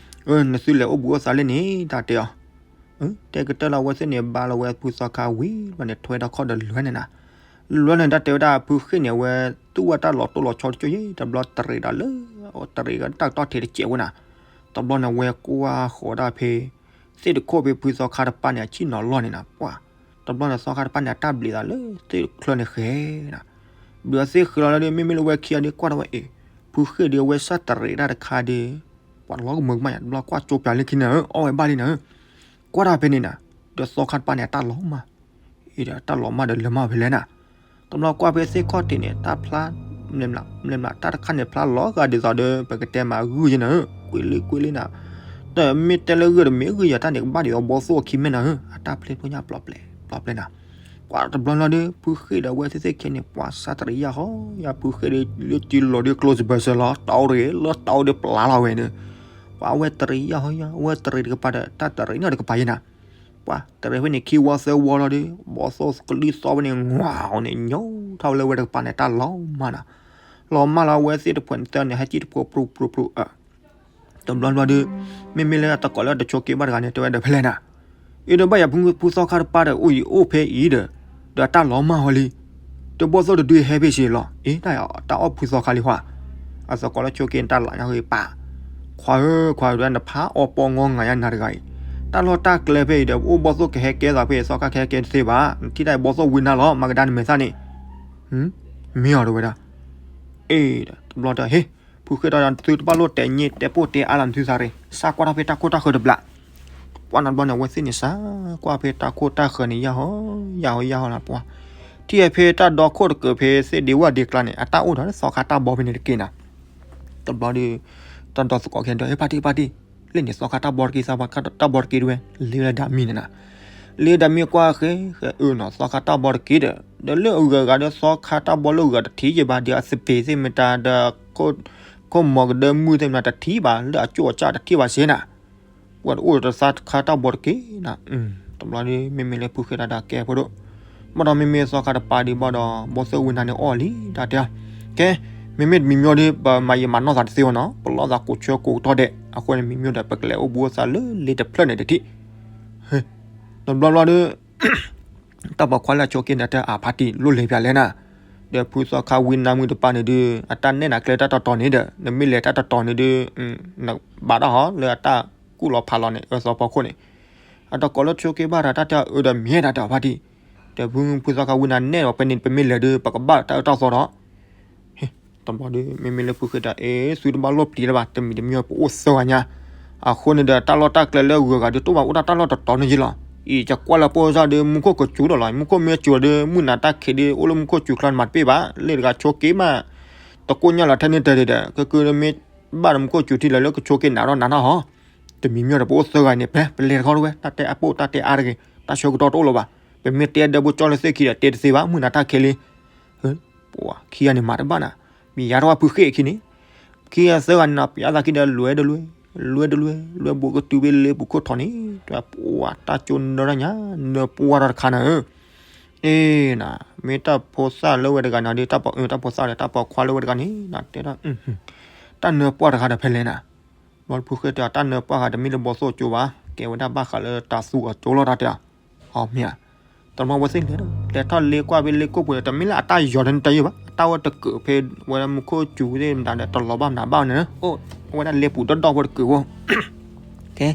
အၢ နသုလဲၤအိၣ်ဘူးအိၣ်သးလၢန့ၣ် တၢ်တဲအီၤ တဲကတၢၢ်လီၤ အဝဲသ့ၣ်န့ၣ် ဘါလီၤဝဲဖုသီခါဝံၤဘျီန့ၣ် ထွဲထီၣ်ခီၣ်ဒီးလဲၤန့ၣ်နၤ. လဲၤန့ၣ် တၢ်တဲဝဲဒၣ် ဖုဃ့ၢ်န့ၣ် အဝဲသူၣ်ဝဲတၢ်လီၤတိၢ်လီၤဆီတကၠိၢ်ယဲ တဘျီတရံးဒီးလၢ တရံးကတၢ်ကတီၢ်ထံးတစဲးဝဲနၤ. တဘျီန့ၣ် အဝဲကွၢ်ဃီၤဒၣ်ဖဲ သ့ၣ်တခိၣ်ဖဲဖုသီခါတပၤန့ၣ် အဆ့ၣ်နီၤလီၢ်န့ၣ်နၤ ပှၤ တဘျီန့ၣ် သီခါတပၤန့ၣ် အတၢ်ဘျံးသးလၢသ့ၣ်တချၢန့ၣ်ဃဲနၤ. ဘျုးသ့ၣ်ဃဲလီၤလၢဒီး မ့မ့ၢ်လၢဝဲခံဂၤဒီး ကွၢ်ထီၣ်ဝဲအံၤ ဖုဃ့ၢ်ဒီး အဝဲစၢ်တရံးတၢ်တခါဒီး ပှၤလီၤကမၢကမၣ်ယါ တဘျီကွၢ်ကၠိပျးလၢခံန့ၣ်ဧၢ အီၣ်ဝဲဘၣ်လံန့ၣ်ဧၢ. ကွၢ်တၢ်ဖဲန့ၣ်နၤ ဒီးသီခါတပၤန့ၣ် အတၢ်လီၤမၢ်, အံၤဒီးတၢ်လီၤမၢ်ဒီးလဲၤမၢ်ဖဲလဲၣ်နၤ. တဘျီကွၢ်ဖဲသ့ၣ်ခီၣ်ထံးန့ၣ် တၢ်ဖျါ မ့ၢ်မ့ၢ်တၢ်တခါန့ၣ် ဖျါလီၤဂာ်ဒ်သိးဒီး ပကတဲမးဂုၢ်ယဲနၤဧၢ, ကွ့လံကွ့လံနၤ. တမ့ၢ်တဲလၢဂုၢ်တမ့ၢ်ဂုၢ်ယၤတၢ်န့ၣ် ကဘၣ်ဒ်သိးဘီသိၣ်အခံမ့ၢ်နၤဧၢ, အတၢ်ဖျ့ဖိညၣ်ပျီပျဲ ပျီပျဲနၤ. ပှၤတဘျီဘျီဒီး ဖုဃ့ၢ်ဒီးအဝဲသ့ၣ်သ့ၣ်ခဲန့ၣ် ပှၤစၢ်တရံးယၢ်ဟီယၢ် ဖုဃ့ၢ်ဒီးလၢတံၤလီၤဒီး ကျိစဘၢၣ်စၢၤလီၤ တၢ်အိၣ်တဂ့ၤ လၢတၢ်အိၣ်ဒီးပျၢ်လီၤဝဲန့ၣ်, ပှၤအဝဲတရံးယၢ်ဟီယၢ် အဝဲတရံးတကပၤဒီး တၢ်တရံးနီတကပၤယဲနၤ. ပှၤတရံးဖဲန့ၣ် ခံဝီသၢဝီလီၤဒီး ဘီသိၣ်ကလံၤသီဖဲန့ၣ် ငွၤအီၤန့ၣ် ညိထီၣ်ဝဲလၢဝဲတကပၤန့ၣ် တၢ်လီၤမၢ်နၤ. လီၤမၢ်လီၤ အဝဲသ့ၣ်တဖှဲးန့ၣ်သၢန့ၣ် ဟဲကံၣ်တဖိပြူပြူပြူ အ တဘျီဘျီဒီး မ့မ့ၢ်လၢအတကိးလၢတဆိးက့ဘၣ်တဂၤန့ၣ် တဲဝဲဒီးဖဲလဲၣ်နၤ, အ့ဒီးဘၣ်ယၤဖုဖုသီခါတပၤဒီး အိၣ်ယံၤအိၣ်ဖဲအံၤဒီး ဒီးတၢ်လီၤမၢ်ဝဲလံ, တဘီသိၣ်တဒုဟဲဖဲဆ့လီၤ, အ့ တၢ်အီၣ်ဖုသီခါလံဟါ, အသကိးလၢဆိးက့န့ၣ် တၢ်လီၤညါဂ့ၤပာ်, ခွါဧၢ ခွါဧၢ ဒီးနဖးအီၣ်ပီၢ်ငီၢ်ငါယါနၤတဂၤအံၤ, တၢ်လီၢ်တၢ်ကျဲဖဲအံၤဒီး အိၣ်ဘီသိၣ်ကဟဲကဲသးဖဲအံၤ သီခါကဟဲကဲတသ့ဘၣ်, နထံၣ်တၢ်အံၤဘီသိၣ်ဝံနၤလီၤ မၤကဒါနမဲာ်သၣ်န့ၣ် မ့ၢ်အီၤတဝဲဒၣ်, အ့ တဘျီတၢ်ဟ့ၣ် ဖုဃ့ၢ်ဒီး သုတဘၣ်လိၣ်တဲာ်ည့တဲာ်ပိၢ်တဲာ်အါလၢနသုသးရ့ၣ်, စးကွၢ်တၢ်ဖဲတၢ်ခိၣ်တၢ်ဃၢၤတဘျီ, ပှၤနဘျီန့ၣ် အဝဲသ့ၣ်န့ၣ် စးကွၢ်ဖဲတၢ်ခိၣ်တၢ်ဃၢၤန့ၣ် ယၢ်ဟီ ယၢ်ဟီ ယၢ်ဟီလီၤပှၤ, ထံၣ်ဖဲတၢ်ဒီခိၣ်တကၢၢ်ဖဲသ့ၣ်ဒ့ဝၢ်ဒ့ကျါန့ၣ် အတၢ်အိၣ်ဒီးသီခါတၢ်ဘီဖဲန့ၣ်တက့ၢ်နၤ, တဘျီဒီး တၢ်ဒီသကိးခဲဒီး ဟ့ၣ်ဖါတံၢ်ဖါတံၢ် လၢန့ၣ်သီခါတၢ်ဘီတက့ၢ် သီခါတၢ်ဘီတက့ၢ်တဝဲ လ့ဝဲလၢဒၣ်မံၤန့ၣ်နၤ, လ့ဒၣ်မံၤကွၢ်ဃဲ ဃဲအၢနီၤ သီခါတၢ်ဘီတက့ၢ်ဒီး ဒီးလၢအဂၤဂၤဒီးသီခါတၢ်ဘီလၢအဂၤတထံၣ်ယဲဘၣ် ဒီးအသပ့ၤသ့ၣ်မတၤဒီး ခိၣ်မီၤကဒၢမုၢ်သ့ၣ်မတၤတထံၣ်ဘၣ် လၢအကၠိၣ်အကၠၣ်တထံၣ်ဘၣ်စ့နၤ, ပှၤတအိၣ်ဒီးသီခါတၢ်ဘီတက့ၢ်နၤ, တဘျီဒီး မ့မ့ၢ်လၢဖုဃ့ၢ်တၢ်ဒီးကဲဖိဒိၣ်, ဘၣ်ဒီးမ့မ့ၢ်သီခါတပၤဒံးဘၣ်ဒီး ဘီသိၣ်ဝံနၤန့ၣ်အီၣ်လံ တၢ်တဲ, ကဲ, မ့မ့ၢ်တမံၤမံၤဒီး ပမၤယံာ်မၤနီၢ်သးတသ့ဝဲနီၤ ပလီၢ်သးကိးဆၢကိးကတီၢ်ဒဲး အဃိန့ၣ် မံၤမံၤဒီး ပကလဲၤအိၣ်ဘူးအိၣ်သးလၢလ့တဖျၢၣ်န့ၣ်တထံၣ်, တဘျီဘျီဒီး တၢ်ပိာ်ခွါလၢအဆိးက့န့ၣ် တၢ်အဖါတံၢ်လိၣ်လဲၤပၠးလဲၣ်နၤ, ဒီးဖုသီခါဝံနၤမုၢ်တပၤန့ၣ်ဒုး အတၢ်နဲၣ်နၤကျဲတၢ်တတီၤန့ၣ်ဒီး နမ့ၢ်လဲၤတၢ်တတီၤန့ၣ်ဒုး နဘၣ်တၢ်ဟီလၢအတၢ်ကူၣ်လီၤဖးလီၤန့ၣ် အၢသီဖီခိၣ်န့ၣ်, အတကိးလၢဆိးက့ဘၣ်တၢ်တၢ်တဲအၢဒီးမ့ၢ်ဒၣ်တၢ်ဖါတံၢ်, ဒီးဖုဖုသီခါဝံနၤနဲၣ်ဒီး ပန့ၣ်ပမ့ၢ်လဲၤဒုး ပကဘၣ်တၢ်အၢတၢ်သီဒီး တဘျီဒီး မ့မ့ၢ်လၢဖုဃ့ၢ်တၢ်အ့ သုတဘၣ်လိၣ်ပျံၤလၢၤဘၣ် တမံၤတမံၤပအိၣ်သၢဂၤညါ, အဃိန့ၣ်ဒီး တၢ်လီၢ်တၢ်ကျဲလၢအဂုၤအဂၤဒုး တအိၣ်ဘၣ်အိၣ်ဒၣ်တၢ်လီၢ်တတီၤန့ၣ်ယ့လီၤ. အံၤ ယကွၢ်လၢပိၢ်စၢ်ဒီး မူခိၣ်ကစူၤဒီးလီၤ, မူခိၣ်မ့ၢ်စူၤဒီး မုၢ်နၤတၢ်ခံးဒီး အိၣ်လၢမူခိၣ်စူၤချီန့ၣ်မၤတပ့ၢ်ဘၣ်, လၢတဂၤဆိးက့မး တကိၢ်ညါလီၤထဲန့ၣ်တၢ်ဒံးဒီး ကကမ့ၢ်ဘၣ်ဒီးမူခိၣ်စူၤထံလၢာ်လၢကဆိးက့နးထီၣ်နးထီၣ်ဟီ, တမံၤမံၤဒီးပအိၣ်သၢဂၤန့ၣ် ပ ပလဲၤတခီတဝဲ တၢ်တဲအပိၢ်တၢ်တဲအါတဂ့ၤ တၢ်ဆၢကတီၢ်တအိၣ်လၢၤဘၣ်, ပမ့ၢ်တဲဒၢဘိကၠီလၢသ့ၣ်ခံဒီးတဲတသ့ဘၣ် မုၢ်နၤတၢ်ခံးလံ ပှၤခံဂၤန့ၣ်မၤတဘၣ်နၤ, မ့ၢ်ယါထီၣ်ဝဲဖုဃ့ၢ်အခံန့ၣ်, ခံဂၤသၢဂၤန့ၣ်နီၤ ပယါသးခံဒီးလွဲတလွဲ, လွဲတလွဲ, လွဲဘူးကတုၤဖဲလ့ပူၤခိၣ်ထီၣ်န့ၣ်, ပှၤတၢ်ကၠိနၢတၢ်ညါ, နၢပှၢ်ထီၣ်တခါနၤဧၢ, အ့နၤ, မ့ၢ်တၢ်ဖိသၣ်လၢဝဲတဂၤန့ၣ်ဒီး တၢ်ဖိသၣ်ဒီးတၢ်ပိာ်ခွါလၢဝဲတဂၤန့ၣ် နတဲဒၣ်, တၢ်နၢပှၢ်တခါဒီးဖဲလဲၣ်နၤ, ဘျီဖုဃ့ၢ်တဲအီၤ တၢ်နၢပှၢ်တခါတမ့ၢ်လၢဘီသိၣ်ကၠိဘၣ်, ကဲဝဲဒၣ်ဘၣ်ဃးလၢတၢ်သူအကၠိလီၤ တၢ်တဲအီၤ အမ့ၢ်ဧါ, တဘျီဝဲသ့ၣ်လဲၤဒီး လဲၤထီၣ်လ့ကွၢ်ဖဲလ့ကိၣ်ပူၤန့ၣ် တမ့ၢ်လၢအတၢ်ယီၤတန့ၣ်တၢ်ယိာ်ဘၣ်, အတၢ်ဝဲတကုးဖဲဝဲဒၣ်မူခိၣ်စူၤသ့ၣ်မတၤဒီး တလီၤဘၣ်မနုၤဘၣ်န့ၣ်, အိၣ်ဝဲဒၣ်လ့ပူၤဒီဒီဖိတကုးဖိ, ကဲ,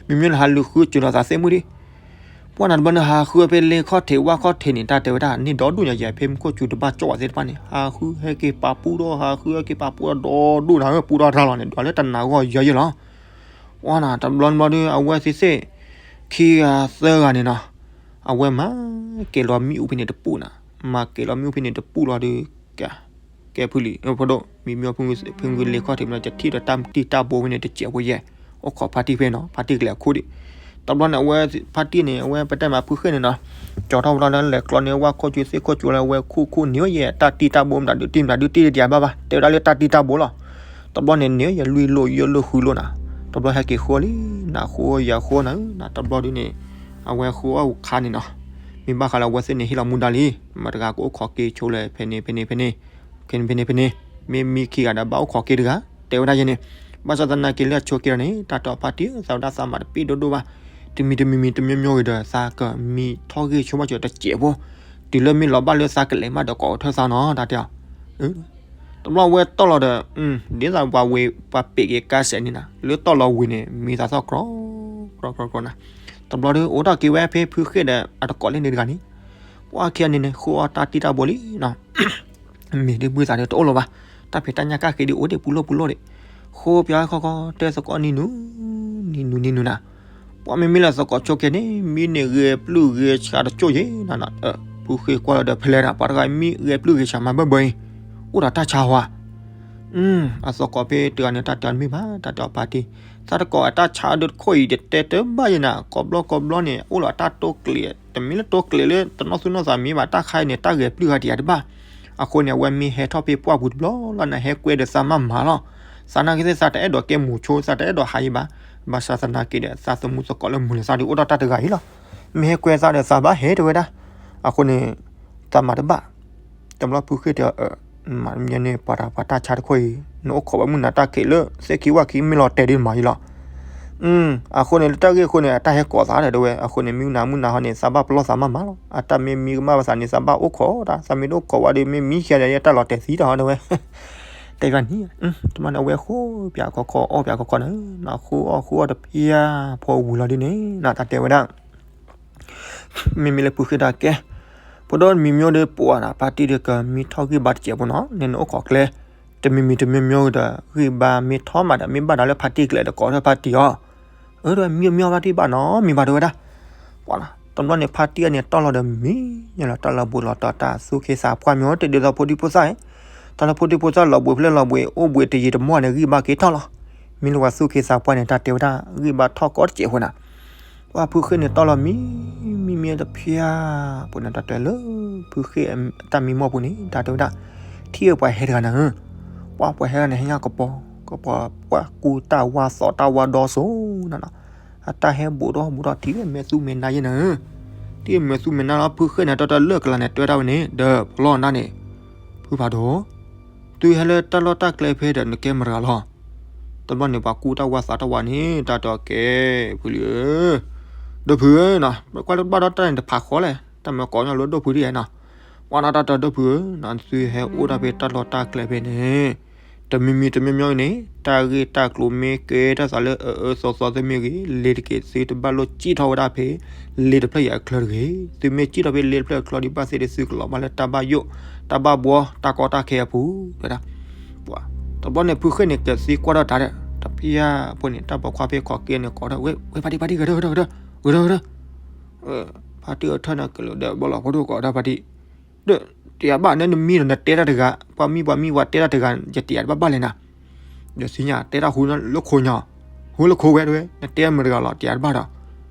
မ့မ့ၢ်လၢဟးလူၤဃုစၢၤလီၤသးသ့ၣ်မုၣ်ဒံး, ပှၢ်နၤတဘျီန့ၣ် ဟးဃုဖဲလ့ခီၣ်ထံးဝၣ်ခီၣ်ထံးန့ၣ် တၢ်တဲဝဲဒၣ် န့ၢ်ဒီဒူၣ်ညါယဲ ဖဲမူခိၣ်စူၤတဘၣ်ကၠီၣ်ဝဲသ့ၣ်တဖၣ်န့ၣ် ဟးဃုဟဲက့ၤပာ်ပူၣ်ဒီး ဟးဃုဟဲက့ၤပာ်ပူၣ်ဒီးဒီဒူၣ်နၤဧၢ ပူၣ်ဒီးတၢ်လီၤန့ၣ် ဒွးလၢတနၤဂီၢ်ယဲယဲလီၤ. ပှၢ်နၤတဘျီတဘျီဒီး အဝဲသ့ၣ်သ့ၣ် ခံဂၤသၢဂၤန့ၣ်နီၤ, အဝဲမၤကဲၤလီၤမ့ၣ်အူဖဲန့ၣ်တပူၣ်နၤ, မၤကဲၤလီၤမ့ၣ်အူဖဲန့ၣ်တပူၣ်လီၤဒီး ကဲ ကဲဖုလံၤ ဖိဒိၣ် မံမံဖိ ဖုဂုၢ်လ့ခီၣ်ထံးမ့ၢ်ဒီး ယထံၣ်ဒီးတၢ်တံၢ်တၢ်ဘိဖဲန့ၣ် တစဲးဖိယဲၢ် အိၣ်ခိးဖါတံၢ်ဖဲနီၤ ဖါတံၢ်ကလဲၤအခိၣ်ဒံး, တဘျီန့ၣ် အဝဲဖါတံၢ်န့ၣ် အဝဲပတဲမးဖုဃ့ၢ်န့ၣ်နီၤ, ကၠီထီၣ်ဝဲဒၣ်လၢလဲၤကျီန့ၢ်ဝၣ်ခိၣ်စူၤသ့ၣ်ခိၣ်စူၤလၢအဝဲခူၣ်ခူၣ်န့ၢ်ဝဲယဲၢ် တၢ်တံၢ်တၢ်ဘိမတၤဒုးတံၢ်မတၤဒုးတံၢ်ဒံးဘၣ်ဘၣ် တဲဝဲဒၣ်လၢတၢ်တံၢ်တၢ်ဘိလီၤ. တဘျီန့ၣ်န့ၣ် ယလွံၢ်လိၣ်ယဲၢ်လိၣ်ဃုလိၣ်နၤ, တဘျီဟဲက့ၤဃုအီၤလံ, နဃုအီၤယၤဃုအီၤနၤ, တဘျီဒုးန့ၣ် အဝဲဃုအီၣ်ခါန့ၣ်နီၤ, မ့ၢ်ဘၣ်ဃးလၢအဝဲသ့ၣ်န့ၣ်ဟ့ၣ်လီၤမူဒါလံ, မတဂၤကအိၣ်ခိးက့ၤဆိလၢဖဲန့ၣ်ဖဲန့ၣ်ဖဲန့ၣ်, ဖဲန့ၣ်ဖဲန့ၣ်, မ့ၢ်မံခံဂၤဒီးဘၣ်အိၣ်ခိးက့ၤတဂၤ, တဲဝဲဒၣ်ယဲန့ၣ်, ဘၣ်ဆၣ်သနာ်က့လၢအဆိးက့ၤဒီးန့ၣ် တၢ်တဲအီၤဖါတံၢ်ဧၢ သးဝဲဒၣ်သးမၤတပ့ၢ်ဒိၣ်ဒိၣ်ဘၣ်, တမံၤတမံၤမံၤတမံၤမံၤဂ့ၤဒီး သးကမံထီၣ်ဂ့ၢ်ဆိဘၣ်စၢၤတစဲးဖိ, တုၤလၢမ့ၢ်လီၤဘၣ်လၢသးကလဲၤမးဒီးကိးထၢၣ်သးနီၤ တၢ်တဲအီၤ တဘျီဝဲတီၢ်လီၤဒီး ဒ်သိးပှၤဝ့ၤပှၤပ့းက့ၤကါစဲးန့ၣ်နၤ လၢတီၢ်လီၤဝံၤန့ၣ် မံသးသီၣ်ကြီကြီကြီနၤ, တဘျီဒီး အိးထီၣ်က့ၤဝဲဖဲဖုဃ့ၢ်ဒီး အတကိးလၢန့ၣ်တဂၤန့ၣ်, ပှၢ်ခံဂၤန့ၣ်န့ၣ် ဃုအီၣ်တၢ်တံၢ်တၢ်ဘိလံနီၤ, မ့ၢ်ဒ်ဘုသးဒီးတအိၣ်လၢၤဘၣ်, တၢ်ဖံးတၢ်ညၣ်ကၣ်ဃ့ဒ်အိၣ်ဒံးပူၤလိၣ်ပူၤလိၣ်ဒံး, ဃိပၠီခီခီတဲသကိးနံၤနူၤ, နံၤနူၤနံၤနူၤနၤ, ပှၤမ့မ့ၢ်လၢသကိးဆိကဲန့ၣ် မံန့ၣ်ဂဲၤပျုၢ်ဂဲၤဆှးတကၠိၢ်ယဲၢ်နၤနၤ, ဖုဃ့ကွၢ်လီၤဒီး ဖဲလဲၣ်နၤ ပှၤတဂၤမံဂဲၤပျုၢ်ဂဲၤဆှးမၤဘၢၣ်ဘၢအံၤ, အိၣ်ဒီးတၢ်ဆါဝါ, အသကိးဖဲတဂၤန့ၣ် တၢ်တဲအီၤတမ့ၢ်ဘၣ်, တၢ်တဲအီၤဖါတံၢ်, သးတကိးအတၢ်ဆါဒိၣ်တခိၣ်အံၤ တတဲတဘၣ်ယဲၢ်နၤ, ကိးဘျီကိးဘျီန့ၣ် အိၣ်လီၤအတၢ်တိကျဲး, တမ့ၢ်လၢတိကျဲးလၢတနီၢ်သူၣ်နီၢ်သးမံဘၣ်, တၢ်ခါအံၤန့ၣ် တၢ်ဂဲၤပျုၢ်ဂၤတယၤတဘၣ်. အဃိန့ၣ် အဝဲမ့ၢ်ဟဲထီၣ်ဖဲပှၢ်ပူၤတဘျီလီၤနၤ ဟဲကွဲဒီးသးမးမးလီၤ. သးနာ်က့သ့ၣ်သးတအဲၣ်ဒိးကဲမူၤဆိ သးတအဲၣ်ဒိးဟးယံၤဘၣ်. ဘၣ်ဆၣ်သနာ်က့ဒီး သးသမူသကိးလၢမုာ်လီၤသးဒီး အိၣ်ဒီးတၢ်တဂၤအံၤလီၤ. မ့ၢ်ဟဲကွဲသးဒီးသးဘၣ်ဟဲတဲဝဲဒၣ်. အဃိန့ၣ် သးမၤတဘၣ်. တဘျီဖုဃ့တဲအီၤ မၤန့ၢ်ပှၤတၢ် ပှၤတၢ်ဆါတခိၣ်အံၤ နအိၣ်ခိးဝဲမုၢ်နၤတၢ်ခံးလၢ သ့ၣ်ခံဝၣ်ခံမ့ၢ်လီၤတဲာ်ဒ်မၤယံၤလီၤ. အဃိန့ၣ် လၢတၢ်ဂ့ၢ်အဃိန့ၣ် အတၢ်ဟဲကိးသးဒီးတဲဝဲ, အဃိန့ၣ် မ့ၢ်မုၢ်နၤမုၢ်နၤဟီန့ၣ် သးဘၣ်ပလီၢ်သးမးမးလီၤ. အတၢ်မ့ၢ်မံကမၣ်ဘၣ်သးန့ၣ် သးဘၣ်အိၣ်ခိးတၢ်, သးမ့ၢ်တအိၣ်ခိးဝဲဒီး မ့ၢ်မံခံဂၤဒီး ယတၢ်လီၤတဲာ်သံတၢ်ဟီတဲဝဲ. တဲဘၣ်န့ၣ်, တမ့ၢ်န့ၣ် အဝဲဃိပၠးခီခီ အီၣ်ပၠးခီခီန့ၣ်, နဃိအီၣ်ဃိအီၣ်တဖျၢၣ်ဖိဝံၤလီၤဒ်န့ၣ် နတၢ်တဲဝဲဒၣ်. မ့မ့ၢ်လၢဖုဃ့တၢ်ကဲ, ဖိဒိၣ်မံၤမံၤဒီး ပှၤဒၣ်ဖါတံၢ်ဒီးကမံထီၣ်ဂံၢ်ဘါတစဲးဖိနီၤ, န့ၣ်နအိၣ်ခိးကျဲ တမံၤမံၤတမံၤမံၤဒီး ဂံၢ်ဘါမ့ၢ်ထီၣ်မးဒီး မ့ၢ်ဘၣ်ဒၣ်လၢဖါတံၢ်ကျဲဒီး ကိးထီၣ်ဖါတံၢ်အီၤ. အၢ တဲဝဲ မံမံၤဖါတံၢ်ဘၣ်နီတမံၤဘၣ် တဲဝဲဒၣ်. ပှၤနီၤ, တဘျီန့ၣ် ဖါတံၢ်အံၤန့ၣ် တီၢ်လီၤဒီးမံၤ, ညါလီၤတၢ်လီၤဘှံးလီၤတီၤ တၢ်သူၣ်က့သးပှၢ်မ့ၢ်အိၣ်တ့ၢ်ဒ်သိးဖိဒံဖိသၣ်, တၢ်လၢဖိဒံဖိသၣ်လီၤဘှံးဖျၢၣ်လီၤဘှံး အိၣ်ဘှံးတယံာ်တမီၢ်န့ၣ် ဂံၢ်ဘါက့ၤထီၣ်လီၤ. မ့ၢ်လၢပှၤသူၣ်က့သးပှၢ်န့ၣ် တၢ်တဲဝဲဒၣ် ဂံၢ်ဘါထီၣ်ကိးတစဲးဖိနၤ. ပှၤဖုဃ့န့ၣ်တီၢ်လီၤမံၤ, မံၤမံၤတဖျၢၣ်, ပှၤန့ၣ်တၢ်တဲလၢ ဖုဃ့တၢ်မံမီၢ်ပူၤန့ၣ် တၢ်တဲဝဲဒၣ်, ထံၣ်အပှၤဟဲတဂၤနၤဧၢ, ပှၤပှၤဟဲတဂၤန့ၣ် ဟဲညါကပီၤ, ကပီၤပှၤကူတၢ်ဝါသိးတၢ်ဝါဒီစိၤနၤနီၤ, အတၢ်ဟဲဘူးထီၣ်ဘူးထီၣ်ထံၣ်မဲာ်သူမဲာ်နါယဲၢ်နၤဧၢ, ထံၣ်မဲာ်သူမဲာ်နါလီၤ ဖုဃ့န့ၣ် တၢ်တၢ်လၢကလၤန့ၣ် တဲဝဲဒၣ်ဝဲန့ၣ် ဒီးပလီၢ်နၢ်န့ၣ်, ဖုဖးဒိၣ် သုဟဲလၢတၢ်လီၢ်တၢ်ကျဲဖဲဒီးနကဲမတၤတဂၤလီၤ. တဘျီန့ၣ် ပှၤကူတၢ်ဝါသးတၢ်ဝါန့ၣ် တၢ်တဲအီၤကဲ, ဖုလံဧၢ, ဒိၣ်ဖုဧၢနီၤ, ကွၢ်လၢဘၣ်ဒီးတၢ်န့ၣ်တဖးဃီလဲၣ်, တၢ်မၢကိးညီလၢဒိၣ်ဖုဒ်အံၤနီၤ, ပှၤနီၤတၢ်တဲဒိၣ်ဖုဧၢနီၤ, သုဟဲအိၣ်ဒၣ်ဖဲတၢ်လီၢ်တၢ်ကျဲဖဲန့ၣ် တမံၤမံၤတမံၤမံၤန့ၣ် တၢ်ဂ့ၢ်တၢ်ကျိၤမ့ၢ်ကဲတၢ်သးလၢအအၢအၢသီသီသ့ၣ်မ့ၢ်ဂ့ၤ, လ့ၤတက့ၢ် သုတဘၣ်လိၣ်စံၣ်ထီၣ်ဝဲဒၣ်ဖဲ လ့ၤတဖျၢၣ်အံၤအချၢတဂ့ၤ. သုမ့ၢ်စံၣ်ထီၣ်ဖဲလ့ၤတဖျၢၣ်အချၢဒံးဘၣ်သ့ၣ်ဒီး သုကလီၤဘၣ်လၢတၢ်ဘၣ်ယိၣ် တၢ်ဘၣ်ဘှီ တၢ်ကီတၢ်ခဲအပူၤ တဲဝဲဒၣ်. ပှၤ တဘျီန့ၣ် ဖုဃ့န့ၣ် ကသံကွၢ်ထီၣ်တၢ်ဒီး တဖၣ်ဖိန့ၣ် တၢ်ပိာ်ခွါဖဲခိးက့န့ၣ် ကိးထီၣ်ဝဲ ဝဲ ဖါတံၢ် ဖါတံၢ် ဂဲၤထၢၣ် ဂဲၤထၢၣ် ဂဲၤထၢၣ် ဂဲၤထၢၣ် ဖါတံၢ်အထၢၣ်န့ၣ် ကလၢာ်ဒီးဘီလီၤဖိဒိၣ်ကိးတၢ်ဖါတံၢ်, ဒီး တယၤဘၣ်န့ၣ် နမံဒီးနတဲတၢ်တဂၤ, ပှၤမံပှၤမံပှၤတဲတၢ်တဂၤ ယတယၤတဘၣ်ဘၣ်လဲၣ်နၤ. ဒီးသ့ၣ်ညါတဲတၢ်ဟူလၢခိညါ, ဟူလၢခိဝဲတဝဲ, နတဲမတၤတဂၤလီၤ တယၤတဘၣ်ဒ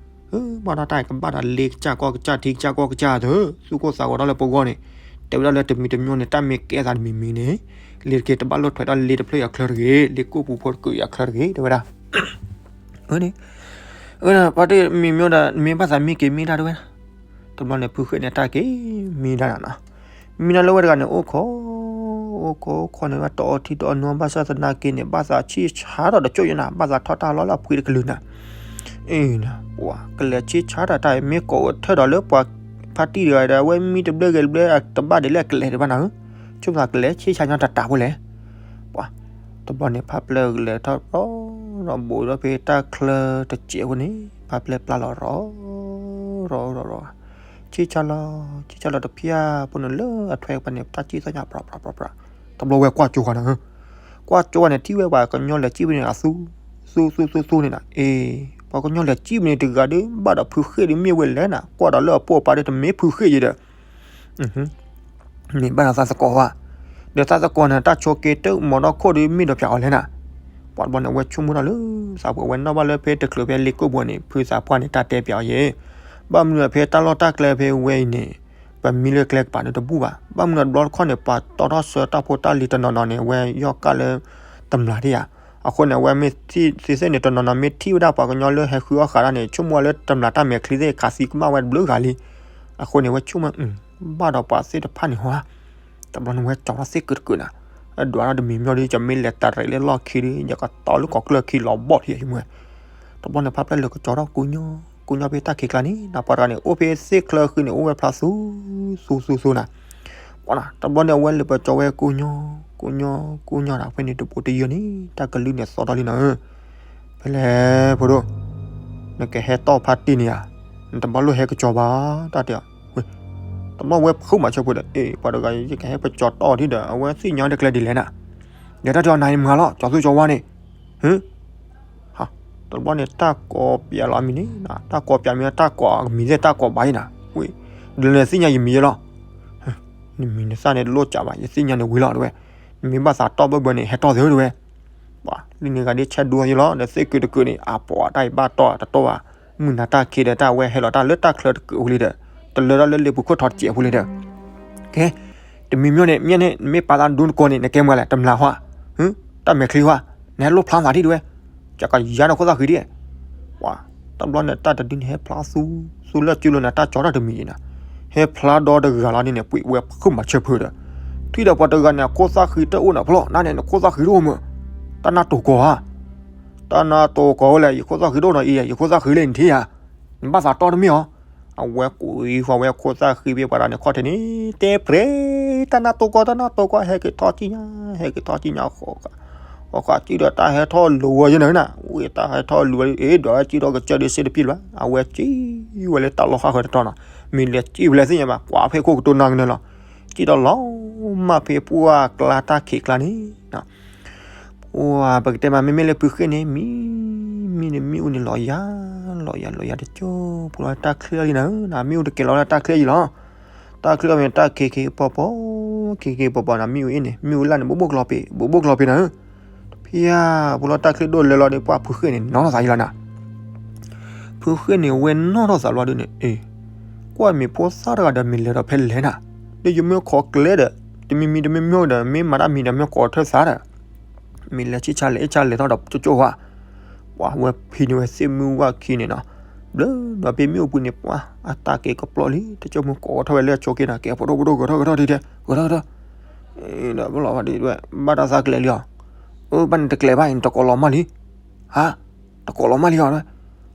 ီး, ဘၣ်ဒီးတၢ်ကဘၣ်ဒီးလ့ကစၢ်ကီၢ်ကစၢ်ထံကစၢ်ကီၢ်ကစၢ်သၢ, သူၣ်ကိၢ်သးဂီၤတၢ်လၢပဂီၢ်န့ၣ်, တဲဝဲဒၣ်လၢတမံၤတမံၤန့ၣ် တၢ်မ့ၢ်ကဲသးတမံၤမံၤန့ၣ်, လ့ၤတက့ၢ်တဘၣ်လိၣ်ထွဲဒီးလ့ၤတဖျၢၣ်အံၤအချၢတဂ့ၤ, လ့ၤကိၣ်ပူၤဖိတကုးအံၤအချၢတဂ့ၤ တဲဝဲဒၣ်. အၢန့ၣ်, အၢန့ၣ် ပှၤတမံၤမံၤဒီး မ့ၢ်ဘၣ်သးမံက့ၤမံတၢ်တဝဲ, တဘျီန့ၣ် ဖုဃ့န့ၣ် တၢ်က့ၤမံတၢ်နၤနီၤ, မံတၢ်လၢဝဲတဂၤန့ၣ် အိၣ်ခိး, အိၣ်ခိး အိၣ်ခိးန့ၣ် ဝဲတအီထံတအီနိ ဘၣ်ဆၣ်သနာ်က့န့ၣ် ဘၣ်သးဆံၣ်ဆါထီၣ်တကၠိၢ်ယဲၢ်နၤ, ဘၣ်သးထီၣ်တၢ်လီၢ်လၢအဖှံတကလုာ်နၤ, အ့ၣ်နၤ, ပှၤကလဲၤဆံၣ်ဆါတၢ်တၢ်အံၤ မ့ၢ်ကိးအထၢၣ်ဒီးလၢပှၤဖါတံၢ်တဂၤဒီး အဝဲမံတဘျဲၣ်ဂ့ၤတဘျဲၣ် တဘၣ်ဒ်လဲၣ်ကလဲၤဒံးဘၣ်နၤဧၢ, ဆိကမိၣ်သးကလဲၤဆံၣ်ဆါညီတၢ်တၢ်ဖိလဲၣ် ပှၤ, တဘျီန့ၣ် ဖါပျဲၢ်ကလဲၤထီၣ် ဒီးဘူးဒီးဖဲတၢ်ချၢတစဲးဖိန့ၣ် ဖါပျဲၢ်ပျၢ်လီၤရီၤ, ရီၤရီၤရီၤ, ဆံၣ်ဆါလီၤ, ဆံၣ်ဆါလီၤတဖၣ်ဖိန့ၣ်လၢအထွဲပှၤန့ၣ် တၢ်စံၣ်သီၣ်ညါ ပြးပြးပြးပြး, တဘျီဝဲကွၢ်ကၠိဃီနၤဧၢ, ကွၢ်ကၠိဃီန့ၣ် ထံၣ်ဝဲပှၤကညီလဲၤစံၣ်ဝဲန့ၣ် အသူ, သူသူသူသူန့ၣ်နၤ, အ့ၣ်, ပှၤကညီလဲၤစံၣ်ဝဲန့ၣ်တဂၤဒီး ဘၣ်ဒီးဖုဃ့ဒီးမ့ၢ်ဝဲလဲၣ်နၤ, ကွၢ်ဒီးလၢအပိာ်အပၤဒီးတမ့ၢ်ဖုဃ့ယဲဒီး မ့ၢ်ဘၣ်ဒီးသးသကိးဘၣ်, ဒီးသးသကိးန့ၣ် တၢ်ဆိးက့တၢ်မီၤဒီခိၣ်ဒီးမ့ၢ်ဒီးပၠးအီၤလဲၣ်နၤ, ပှၤတဘျီန့ၣ် အဝဲဆိကမိၣ်တၢ်လၢ သးပှဲၤဝဲနီၣ်ဘၣ်လၢဖဲတချုးဖဲလ့ကိၣ်ဘိန့ၣ် ဖုသးပှၢ်န့ၣ် တၢ်တဲပၠးအီၤယဲၢ်, ဘၣ်မနုၤဖဲတၢ်လီၢ်တၢ်ကျဲဖဲဝဲအံၤန့ၣ် ပမံလၢကျဲကပၤန့ၣ်တဘူၣ်ဘၣ်, ဘၣ်မနုၤတဘျီတခီၣ်န့ၣ် ပှၤတီထီၣ်ဆၢတၢ်ဖိတၢ်လံၤတနီၤနီၤန့ၣ် အဝဲယီၢ်ကၣ်လၢတမျးဒံးဧါ, အဃိန့ၣ် အဝဲမ့ၢ်သ့ၣ်သ့ၣ်န့ၣ် တနီၤနီၤမ့ၢ်ထံၣ်ဝဲဒၣ်ပှၤကညီလၢဟဲဃုအီၣ်ဃာ်တၢ်န့ၣ် ဆိကမိၣ်ဝဲလၢတမျးတၢ်မဲာ်ချံသ့ၣ်ခးသံကမၣ်ဝဲတဘျုးဂၤလံ, အဃိန့ၣ် အဝဲဆိကမိၣ် ဘၣ်ဒီးပှၤသ့ၣ်တဖၣ်န့ၣ်ဟီဧါ, တဘျီန့ၣ် ဝဲကၠီထီၣ်သ့ၣ်ကုတကုးနၤ, အဒွးထီၣ်တမံၤမံၤဒီး ယမ့ၢ်လဲၤတရံးလၢလီၢ်ခံဒီး ယကတီလၢကိးကျၢၢ်ခံလီၤဘီၣ်ထံၣ်အံၤမ့ၢ်, တဘျီန့ၣ် ဖါပျဲၢ်လဲၤကၠီထီၣ်ကူညီ, ကူညီဖဲတၢ်ခံးကျါန့ၣ် နပှၤတဂၤန့ၣ် အိၣ်ဖဲသ့ၣ်ချၢဃံန့ၣ် အိၣ်ဝဲဖျါသူ, သူသူသူနၤ, ပှၤနၤ တဘျီန့ၣ် အဝဲလဲၤပၠီဝဲကူညီ, ကူညီ, ကူညီနၤ ဖဲန့ၣ်တဘူးတယၢန့ၣ် တၢ်ကလုၢ်န့ၣ်သီထီၣ်လံနၤဧၢ, ဖဲလဲၣ်ဖိဒိၣ်, နကဟဲတီၢ်ဖါတံၢ်န့ၣ်ဧါ, နတဘၣ်လိၣ်ဟဲကၠီဘၣ်, တၢ်တဲအီၤ, တဘျီဝဲဖုးမးဆၢဖိဒီး အ့ၣ် ပှၤတဂၤ ယကဟဲပၠီတီၢ်ဒ်ဒီး အဝဲသ့ၣ်ညါတကျဲဒ်လဲၣ်နၤ, ဒီးတၢ်တဲအီၤနၤအံၤမၤလီၤ ကၠီသူကၠီဝါန့ၣ်, ဟၢ, ဟး, တဘျီန့ၣ် တၢ်ကိးပျးလီၤအမံၤန့ၣ်, တၢ်ကိးပျးမ့ၢ်တၢ်ကိးအမံၤသ့ၣ်တၢ်ကိးဘၣ်အံၤနၤ, ဝံၤ, ဒီးနသ့ၣ်ညါယမံၤယဲလီၤ. နမံၤနသၣ်န့ၣ်တလိၣ်ကးဘၣ်, ယသ့ၣ်ညါန့ၣ်ဝံၤလီၤတဝဲ, နမ့ၢ်ဘၣ်သးတီၢ်ဘၢၣ်ဘၢၣ်န့ၣ် ဟဲတီၢ်သ့ဝဲတဝဲ. ပှၤလံန့ၣ်ဂၤဒ်ဆဲးဒိယဲလီၤ, ဒီးသ့ၣ်ကုာ်တကုာ်န့ၣ် အပှၤတၢ်အံၤဘၣ်တီၢ်တတီၢ်ဘၣ်, မုၢ်နၤတၢ်ခံးဒီးတၢ်ဝဲဟဲလီၤတၢ်လၢတၢ်ချၢတကုာ်ဝံၤလံဒီး, တလၢတၢ်လၢလ့ပူၤခိၣ်ထီတစဲးဖိလံဒီး, ကဲ, တမံၤမ့ၢ်န့ၣ် မ့ၢ်န့ၣ် နမ့ၢ်ပာ်သးဒူနကိးန့ၣ် နကဲမွဲလဲၣ်, တမျၢ်ဟါ, တၢ်မဲာ်ချံဟါ, နဟဲလိၣ်ဖျါသးဒ်တဝဲ, ကကယါန့ၣ်ခိၣ်သၣ်ဃံဒ်, ပှၤ, တဘျီန့ၣ် တၢ်တဒုန့ၣ် ဟဲဖျါသူ, သူလၢစုလိၤန့ၣ် တၢ်ကၠီတၢ်တမံၤအံၤနၤ, ဟဲဖျါဒီတဂၤလီၤဒ်န့ၣ် ပှ့ၤဝဲခုၣ်မၤဆၢဖုဒီး, ထွံၣ်ဒီးပှၤတဂၤန့ၣ် အခိၣ်သၣ်ဃံတအိၣ်နီၤဖျီ, နန့ၣ် နခိၣ်သၣ်ဃံတအိၣ်မး, တၢ်နၢ်တိၤကီၤဧါ, တၢ်နၢ်တိၤကီၤဝဲလဲၣ်, ယခိၣ်သၣ်ဃံတအိၣ်နီၤအံၤ, ယခိၣ်သၣ်ဃံလၢနထံၣ်ဧါ, နဘၣ်သးတီၢ်တမ့ၢ်အီၤ, အဝဲကွံာ်ဃီဝဲခိၣ်သၣ်ဃံဘ့ၣ်ပှၤတဂၤန့ၣ်ခီၣ်ထံးန့ၣ်, တဲပြဲ, တၢ်နၢ်တိၤကီၤ တၢ်နၢ်တိၤကီၤ ဟဲက့ၤထီၣ်ကံၣ်ညါ, ဟဲက့ၤထီၣ်ကံၣ်ညါဃီ, ဃီဃီကံၣ်ဒီးတၢ်ဟဲထီၣ်လိၤဝဲယဲနၤနၤ, ဝံၤတၢ်ဟဲထီၣ်လိၤဝဲ, အ့ၣ် ဒီးဝဲကံၣ်ထီၣ်ကစၢၢ်ဒ်စ့တပျံၤဘၣ်, အဝဲကံၣ်ဝဲလၢတၢ်လီၢ်ဃၣ်ဃၢၤတတီၤနီၤ, မ့ၢ်လဲၤကံၣ်ဝဲလၢသ့ၣ်ညါဘၣ်, ကွၢ်ဖဲခိၣ်ကတိၤနၤကနၢၤလီၤ, ကံၣ်ထီၣ်လီၤမၢ်ဖဲပှၢ်ကျါတၢ်ခံးကျါန့ၣ် ပှၤပကတဲမး မ့မ့ၢ်လၢဖုဃ့ၢ်န့ၣ် မံ, မံန့ၣ်မ့ၣ်အူန့ၣ်လီၤယၤ, လီၤယၤလီၤယၤတကၠိဖိလီၤတၢ်ချၢလံနၤဧၢ, မ့ၣ်အူတကဲလီၤလၢတၢ်ချၢယံၤလီၤ, တၢ်ချၢမ့ၢ်တၢ်ခံးခံးပီၤပီၤ, ခံးခံးပီၤပီၤနၤ မ့ၣ်အူအ့ၣ်န့ၣ် မ့ၣ်အူလၢ်န့ၣ် ဘိးဘိးကျီၤပ့ၤ, ဘိးဘိးကျီၤပ့ၤနၤဧၢ, တဖၣ်ဖိလီၤတၢ်ချၢဒိၣ်လဲၤလီၤဒီး ပှၤဖုဃ့ၢ်န့ၣ် နီၢ်ထီၣ်သးယံၤလီၤနၤ ဖုဃ့ၢ်န့ၣ် ဝဲနီၣ်ထီၣ်သးလီၤဒုန့ၣ်, အ့ၣ်, ကွၢ်မ့ၢ်ဖိသၣ်တဂၤဒီးမ့ၢ်လဲၤဒီးဖဲလဲၣ်နၤ, ဒီးယမ့ၢ်ခိးကျဲဒီး, တမံၤမံၤတမံၤမံၤဒီး မ့ၢ်မၤတၢ်မံၤဒီးမ့ၢ်ကိးထၢၣ်သးဒီး, မ့ၢ်လဲၤဆံၣ်ဆါလဲၤအ့ၣ်ဆါလဲၤထီၣ်ဒီးကၠိကၠိဧါ, ပှၤဝဲဖံန့ၣ်ဝဲသ့ၣ်မုၢ်ဝၣ်ခံန့ၣ်နီၤ, ဘျၢဒီးပ့ၤမ့ၣ်အူပူၤန့ၣ် ပှၤ အတၢ်က့ၤကပျီလံ, တကၠိမုၢ်ကိးထီၣ်ဝဲလၢအဆိက့နၤ ကဲဖိဒိၣ်ဖိဒိၣ် ဂဲၤထီၣ်ဂဲၤထီၣ်ဒံးဒဲး ဂဲၤထီၣ်ဂဲၤထီၣ်, ဒီးဘၣ်လီၤဝဲဒ်ဝဲ, ဘၣ်တၢ်သးကျဲၤလံအီၤ, အၢ ဘၣ်န့ၣ်တကျဲၤဘၣ်အံၤ နတကိးလီၤမၢ်လံ, ဟါ, တကိးလီၤမၢ်လံအီၤ,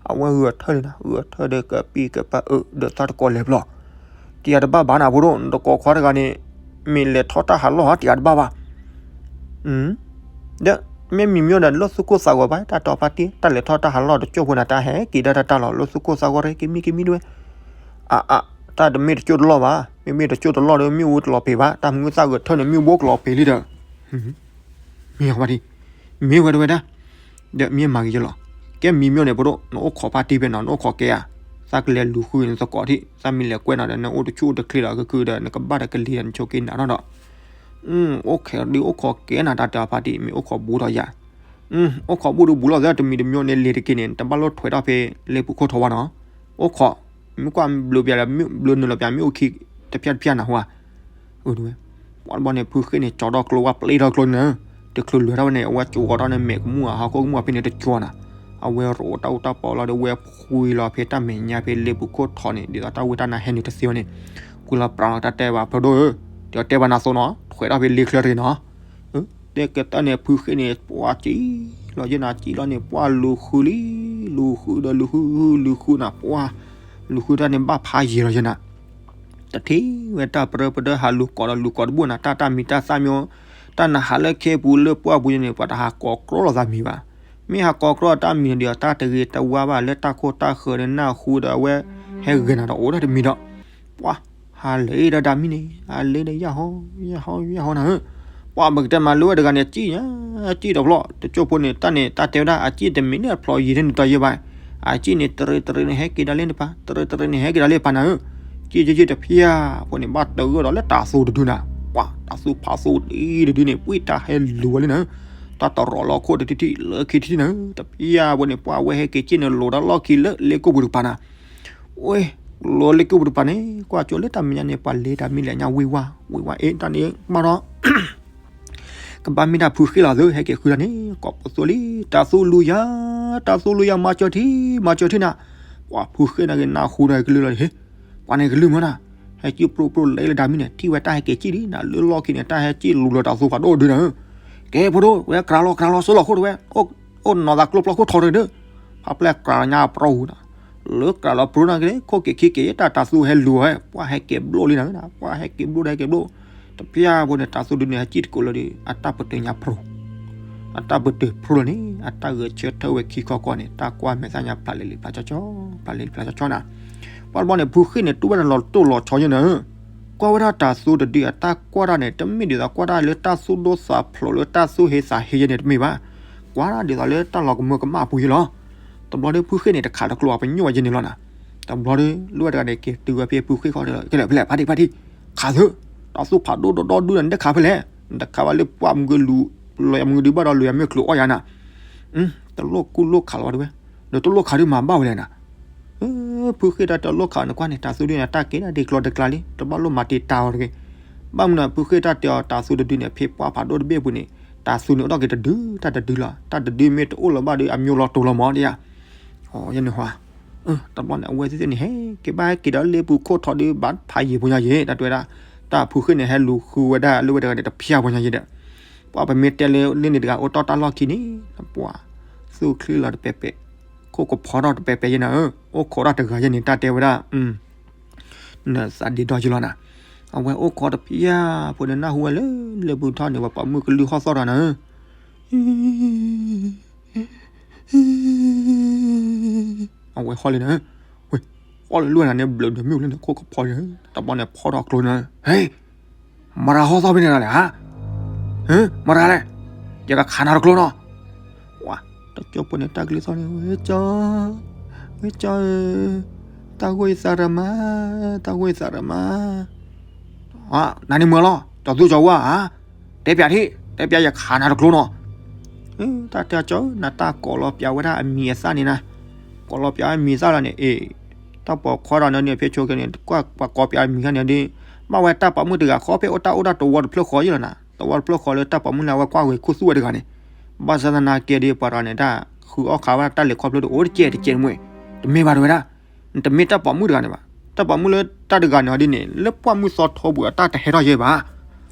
အဝဲဂဲၤထၢၣ်လံနၤ, ဂဲၤထၢၣ်ဒီးကပံၢ်ကပၢ်အၢ ဒီးသးတကိးလဲၤဘျီ, တယၤတဘၣ်ဘၣ်နၤဖိဒိၣ် နတကိးခွါတဂၤန့ၣ်, မ့ၢ်လဲၤထီၣ်တၢ်ဟးလီၢ်ဧါ တယၤတဘၣ်ဘၣ် ဒီးမ့ၢ်မံၤမ့ၢ်ဒီး လၢသူၣ်ကိၢ်သးဂီၤဘၣ် တၢ်တီၤဖါတံၢ် တၢ်လဲၤထီၣ်တၢ်ဟးလီၢ်တကၠိဖိန့ၣ် တၢ်ဟဲက့ၤဒၣ်တၢ်တၢ်လီၤ လၢသူၣ်ကိၢ်သးဂီၤရ့ ကမံၤကမံၤဒဝဲ, အါအါ, တၢ်တမ့ၢ်တကၠိတလီၢ်ဘၣ်, မ့မ့ၢ်တကၠိတလီၢ်ဒီး မ့ၣ်အူတလီၤပ့ၤဘၣ်, တၢ်မုၢ်သၣ်ဂဲၤထၢၣ်န့ၣ် မ့ၣ်အူဘိကလီၤပ့ၤလံဒီး မ့ၢ်ဝဲဒၣ်, မ့ၢ်ဝဲတဝဲဒၣ်, ဒီးမ့ၢ်မၤဂ့ၤယလီၤ, ကဲမံၤမ့ၢ်န့ၣ် ပဒိၣ် နအိၣ်ခိးဖါတံၢ်ဖဲနီၤ နအိၣ်ခိးကဲဧါ, သးကလဲၤလူၤဃုနသကိးထံၣ် သးမ့ၢ်လဲၤကွဲးနီၤဒီး နအိၣ်တဆူၣ်အိၣ်တချ့လီၤ ကခုဒီး နကဘၣ်တကလံၤဒီး နဆိးက့နးထီၣ်ဒီး, အိၣ်ခိးဒုးအိၣ်ခိးကဲနၤ တၢ်တဲအီၤဖါတံၢ် မ့ၢ်အိၣ်ခိးဘူးထီၣ်ယၤ, အိၣ်ခိးဘူးဒုးဘူးလီၤသဲ တမံၤတမံၤန့ၣ် လ့ၤတက့ၤန့ၣ် တဘၣ်လိၣ်ထွဲထီၣ်ဖဲလ့ပူၤခိၣ်ထီဝါနီၤ, အိၣ်ခိး, မ့ၢ်ကွၢ်ဘျုးပျးလၢ ဘျုးနုာ်လီၤပျးမ့ၣ်အူခံ တဖျၢၣ်တဖျၢၣ်နၤဟူဧါ ဝဲ, ပှၤတဘျီန့ၣ် ဖုဃ့ၢ်န့ၣ် ကၠီထီၣ်ကျိဝဲပျ့ထီၣ်ကျိန့ၣ်, တချုးလွဲထီၣ်ဝဲန့ၣ် အဝဲကၠီထီၣ်န့ၣ် မဲာ်ကမူၣ်ဧါ ဟီၣ်ခိၣ်ကမူၣ်ဧါဖဲန့ၣ်တကၠီနၤ, အဝဲရိးတၢ်အူတၢ်ပီလီၤဒီး ဝဲဖှံလီၤဖဲတၢ်မဲာ်ညါဖဲလ့ပူၤခိၣ်ထီန့ၣ် ဒ်သိးတၢ်ဝံတၢ်နါဟဲနုာ်တသ့ဝဲန့ၣ်, ကွံာ်လီၤပြးလီၤတၢ်တဲဘၣ်ဖုဒိၣ်ဧၢ, ဒီးတဲဘၣ်နၤသိးနီၤ ထွဲထီၣ်ဖဲလ့ချၢတဂ့ၤနီၤ, တဲကတၢၢ်န့ၣ် ဖုဃ့ၢ်န့ၣ် ပှၤကံၣ်လီၤယဲနၤ ကံၣ်လီၤန့ၣ် ပှၤလူၤဃုလံ, လူၤဃုဒီးလူၤဃု လူၤဃုနၤ ပှၤ, လူၤဃုတၢ်န့ၣ်ဘၣ်ဖးယံၤလီၤယဲနၤ တထံၣ်ဝဲတၢ်ပရၢပဒၢဟးလူၤကိးဒီးလူၤကိးတဘိၣ်နၤ တၢ်တၢ်မံၤတၢ်သၣ်မံၤ, တၢ်နဟးလၢခဲပူၤလၢပှၢ်ပူၤန့ၣ် ပှၤတဟးကိးကြီလီၤသးမံၤဘၣ်, မ့ၢ်ဟးကိးကြီတၢ်မံၤန့ၣ်ဒီး တၢ်တဂ့ၤတဝါဘၣ် လၢတၢ်ခိၣ်တၢ်ဃၢၤဒီးနၢ်ဟူဒီးအဝဲ ဟဲဂဲၤနၤဒီးအိၣ်ဒၣ်တမံၤဒီး, ပှၤ, ဟးလၢအံၤဒီးဒၣ်မံၤန့ၣ် ဟးလၢဒီးယၢ်ဟီ, ယၢ်ဟီ ယၢ်ဟီနၤဧၢ ပှၤမ့ၢ်ကတဲမၤလိဝဲတဂၤန့ၣ် ကံၣ်ညါ, ကံၣ်တဖျီ, တကၠိဖိန့ၣ် တၢ်န့ၣ် တၢ်တဲဝဲဒၣ် အကံၣ်တမံၤန့ၣ် အဖျီယံၤထဲန့ၣ်တီယဲဘၣ်, အကံၣ်န့ၣ် တရံးတရံးန့ၣ် ဟဲက့ၤဒၣ်လၢနပၤ, တရံးတရံးန့ၣ် ဟဲက့ၤဒၣ်လၢပၤနၤဧၢ, ကံၣ်ကံၣ်ကံၣ်တဖျၢၣ်ဖိန့ၣ် ဘၣ်တဂၢၢ်ဒီးလၢတၤသူတဒုနၤ, ပှၤ တၤသူဖးသူဒ်တဒုန့ၣ် ပှံၢ်တၢ်ဟဲလူၤဝဲလံနၤဧၢ, တၢ်တရီးလီၤခိၣ်တထံၣ်ထံၣ်လၢခံထံၣ်ထံၣ်နၤဧၢ, တဖျၢၣ်ဖိန့ၣ် ပှၤဝဲဟဲက့ၤက့ၣ်န့ၣ် လိၤတၢ်လီၢ်ခံလၢလ့ကိၣ်ပူၤတကပၤနၤ ဝဲ, လီၤလ့ကိၣ်ပူၤတကပၤန့ၣ် ကွၢ်ကၠိလၢတၢ်မဲာ်ညါန့ၣ် ပှၤလဲၤတၢ်မံၤလဲၣ်ညါဝံၤဝါ, ဝံၤဝါအ့ၣ် တၢ်န့ၣ်မးဒီး ကဘၣ်မ့ၢ်တၢ်ဖုဃ့ၢ်လီၤသု ဟဲက့ၤဃုတၢ်န့ၣ် ကိးပသူလံ, တၤသူလူၤယၤ, တၤသူလူၤယၤ မၤစၢၤထံ, မၤစၢၤထံနၤ, ပှၤဖုဃ့ၢ်န့ၣ်က့ၤနၢ်ဟူဒီးကလုၢ်လီၤဟ့ၣ်, ပှၤန့ၣ်ကလုၢ်မၢနၤ, ဟဲက့ၣ်ပြိၣ်ပြိၣ်လဲၤလၢဒၣ်မံၤန့ၣ် ထံၣ်ဝဲတၢ်ဟဲက့ၤက့ၣ်ဒ်နၤ လၢလီၢ်ခံန့ၣ် တၢ်ဟဲက့ၣ်လူၤလီၤတၤသူဖးဒိၣ်ဒုနၤဧၢ, ကဲဖိဒိၣ် ဝဲကြၤလီၤကြၤလီၤ ဆှၢလီၤခိၣ်တဝဲ အိၣ်နီၢ်သးကျိပျီခိၣ်ထီတဒု, ဖးပျဲၢ်ကြၤလီၤညါပြိၣ်နၤ, လၢကြၤလီၤပြိၣ်နၤက့ၤ ခိၣ်က့ၤခံက့ၤ တၢ်တၤသူဟဲလူၤဝဲ ပှၤဟဲက့ၤဘျိၣ်လံနၤ, ပှၤဟဲက့ၤဘျိၣ်ဒီးဟဲက့ၤဘျိၣ်, တဖျၢၣ်ဖိန့ၣ် တၤသူဒုန့ၣ် ဟဲက့ၣ်တကိးလၢဒု အတၢ်ပတုာ်ညါပြိၣ်, အတၢ်ပတုာ်ပြိၣ်လၢန့ၣ် အတၢ်ဂဲၤဆၢထၢၣ်ဝဲခံခီကီၢ်န့ၣ် တၢ်ကွၢ်မဲာ်သၣ်ညါဖျးလဲၤလံဖျးကၠီကၠီ, ဖျးလဲၤလံဖျးကၠီကၠီနၤ, ပှၤတဘျီန့ၣ် ဖုဃ့ၢ်န့ၣ် တူၢ်ဝဲဒၣ်လီၤတိၢ်လီၤဆီယဲနၤဧၢ, ကွၢ်ဝဲဒၣ်တၤသူတဒုအတၢ်ကွၢ်တၢ်န့ၣ် တမ့ၢ်ဒ်သိးကွၢ်တၢ်လၢတၢ်သူၣ်ဒိၣ်သးဖျိးလၢတၢ်သူၣ်ဟ့သးဟ့ယဲန့ၣ်တမ့ၢ်ဘၣ်, ကွၢ်တၢ်ဒ်သိးလၢတၢ်လီၤကမၢကမၣ်အပူၤယဲလီၤ. တဘျီဒီးဖုဃ့ၢ်န့ၣ် တခးတကျိၤအပညိၣ်ဝဲယဲန့ၣ်လီၤနၤ. တဘျီဒီး လိၢ်ဝဲတဂၤန့ၣ် က့ၤတုၤဝဲဖဲဖုဃ့ၢ်ဃီဒီး ကဲလၢာ်ဖဲလဲၣ် ဖါတံၢ် ဖါတံၢ်, ခးသု, တၢ်သူၣ်ဖးဒိၣ်ဒီဒီဒူၣ်ဒီး နတခးဖဲလဲၣ်, နတခးဘၣ်လၢပှၢ်မုၢ်ကလူၤ လီၤယၤမုၢ်ကဒုဘၣ်ဒီး လီၤယၤမုၢ်ကျိၤအီၣ်ယၤနၤ. တလိၣ်ကူၣ်လိၣ်ခးလီၤဝဲတဝဲ, ဒီးတလိၣ်ခးဒုးမၤဘၣ်ဝဲလဲၣ်နၤ. ဖုဃ့ၢ်တၢ်တဲအီၤလိၣ်ခးနကွၢ်န့ၣ် တၢ်သူဒုးန့ၣ် တၢ်က့ၤဒၣ်ဒ့ကျီတကျါလံ တဘၣ်လိၣ်မၤတံာ်တာ်အီၤတဂ့ၤ. ဘၣ်မနုၤ ဖုဃ့ၢ်တၢ်တဲအီၤ တၢ်သူတဒုန့ၣ် ဖဲပှၢ်ဖးဒိၣ်တဘ့ၣ်အပူၤန့ၣ် တၢ်သူန့ၣ်အိၣ်ထီၣ်က့ၤတဒု တၢ်တဒုလီၤ. တၢ်တဒုမ့ၢ်တအိၣ်လၢၤဘၣ်ဒီး အမျိၤလီၤတိၤလီၤမးဒ်ယၤ. ယန့ၣ်ဟီ တဘျီန့ၣ် အဝဲသ့ၣ်န့ၣ် ဟဲက့ၤဘၣ်ဟဲက့ၤဒီးလၢပူၤခိၣ်ထီၣ်ဒီး ဘၣ်ဖးယံာ်ဖိညါယဲ တၢ်တဲဝဲဒၣ်, တၢ်ဖုဃ့ၢ်န့ၣ် ဟဲလူၤဃုဝဲဒၣ်လၢဝဲတဂၤန့ၣ် တဖၠၣ်ဖိညါယဲဒီး ပှၤပမ့ၢ်တဲလၢလၢန့ၣ်တဂၤအိၣ်တီၢ်တၢ်လီၢ်ခံန့ၣ် ပှၤသူၣ်ချံလီၤတပဲာ်ပဲာ်, ခိၣ်ကဖီထီၣ်တပဲာ်ပဲာ်ယဲနၤဧၢ, အိၣ်ခိးထီၣ်တဂၤယဲန့ၣ် တၢ်တဲဝဲဒၣ် နသးဒ့ဒီယဲလီၤနၤ. အဝဲအိၣ်ခိးတဖၠၣ်ဖိန့ၣ် နၢ်ဟူဝဲလၢလၢပူၤထီၣ်န့ၣ် ပှၤပိာ်မုၣ်ကလုၢ်ဟီၣ်သီၣ်တဂၤနၤဧၢ အဝဲဟီၣ်လံနၤ, ဟီၣ်လၢလၢနၤန့ၣ် ဘျုးဒိၣ်မုၢ်လၢနခိၣ်ကဖီန့ၣ် တဘျီန့ၣ်ဖီထီၣ်ကျိနၤ, ဟဲ, မတၤဟီၣ်သီၣ်ဖဲန့ၣ်နၤလဲၣ်ဧါ, မတၤလဲၣ်, ယကခးနၤတကျိနီၤ. တကၠိဖိန့ၣ် တၢ်ကလုၢ်သီၣ်န့ၣ် ဝဲကၠီ, ဝဲကၠီဧၢ, တၢ်ဂိၢ်ယသးရမါ, တၢ်ဂိၢ်ယသးရမါ နၤန့ၣ်မၢလီၤ ကၠီသူကၠီဝါဧါ, တဲပၠးထံၣ် တဲပၠးယခးနၤတကျိနီၤ. တၢ်တဲအီၤကၠီဧၢ နတၢ်ကိးလီၤပၠးဝဲဒၣ်အမံၤအသၣ်န့ၣ်နၤ, ကိးလီၤပၠးအမံၤသၣ်လီၤန့ၣ် အ့ၣ်, တၢ်ပိာ်ခွါဒီးနန့ၣ် ဖဲဆိက့ၤန့ၣ် ကွၢ်ပှၤကိးပၠးအမံၤခါန့ၣ်ဒီး ဘၣ်ဝဲတၢ်ပိာ်မုၣ်တဂၤဃီဖဲအိၣ်တၢ်အိၣ်ဒၣ်တဝီတဖျၢၣ်ဃီယဲလီၤနၤ, တဝီတဖျၢၣ်ဃီလၢတၢ်ပိာ်မုၣ်လၢအဝဲကွၢ်ဂ့ၤခူသူၣ်ဝဲတဂၤန့ၣ်, ဘၣ်ဆၣ်သနာ်က့ဒီး ပှၤတဂၤန့ၣ် တၢ်ဃုအီၣ်ခးဝဲဒၣ်တၢ်လဲၤခီဖျိဒီးအိၣ်တကဲးတကဲးတမှဲ, တမ့ၢ်ဘၣ်တဝဲဒၣ် တမ့ၢ်တၢ်ပိာ်မုၣ်တဂၤန့ၣ်ဘၣ်, တၢ်ပိာ်မုၣ်လၢတၢ်တဂၤန့ၣ်ဒ်န့ၣ် လၢပှၢ်မုၢ်သီထီပူၤအတၢ်တဟဲထီၣ်ယဲဘၣ်,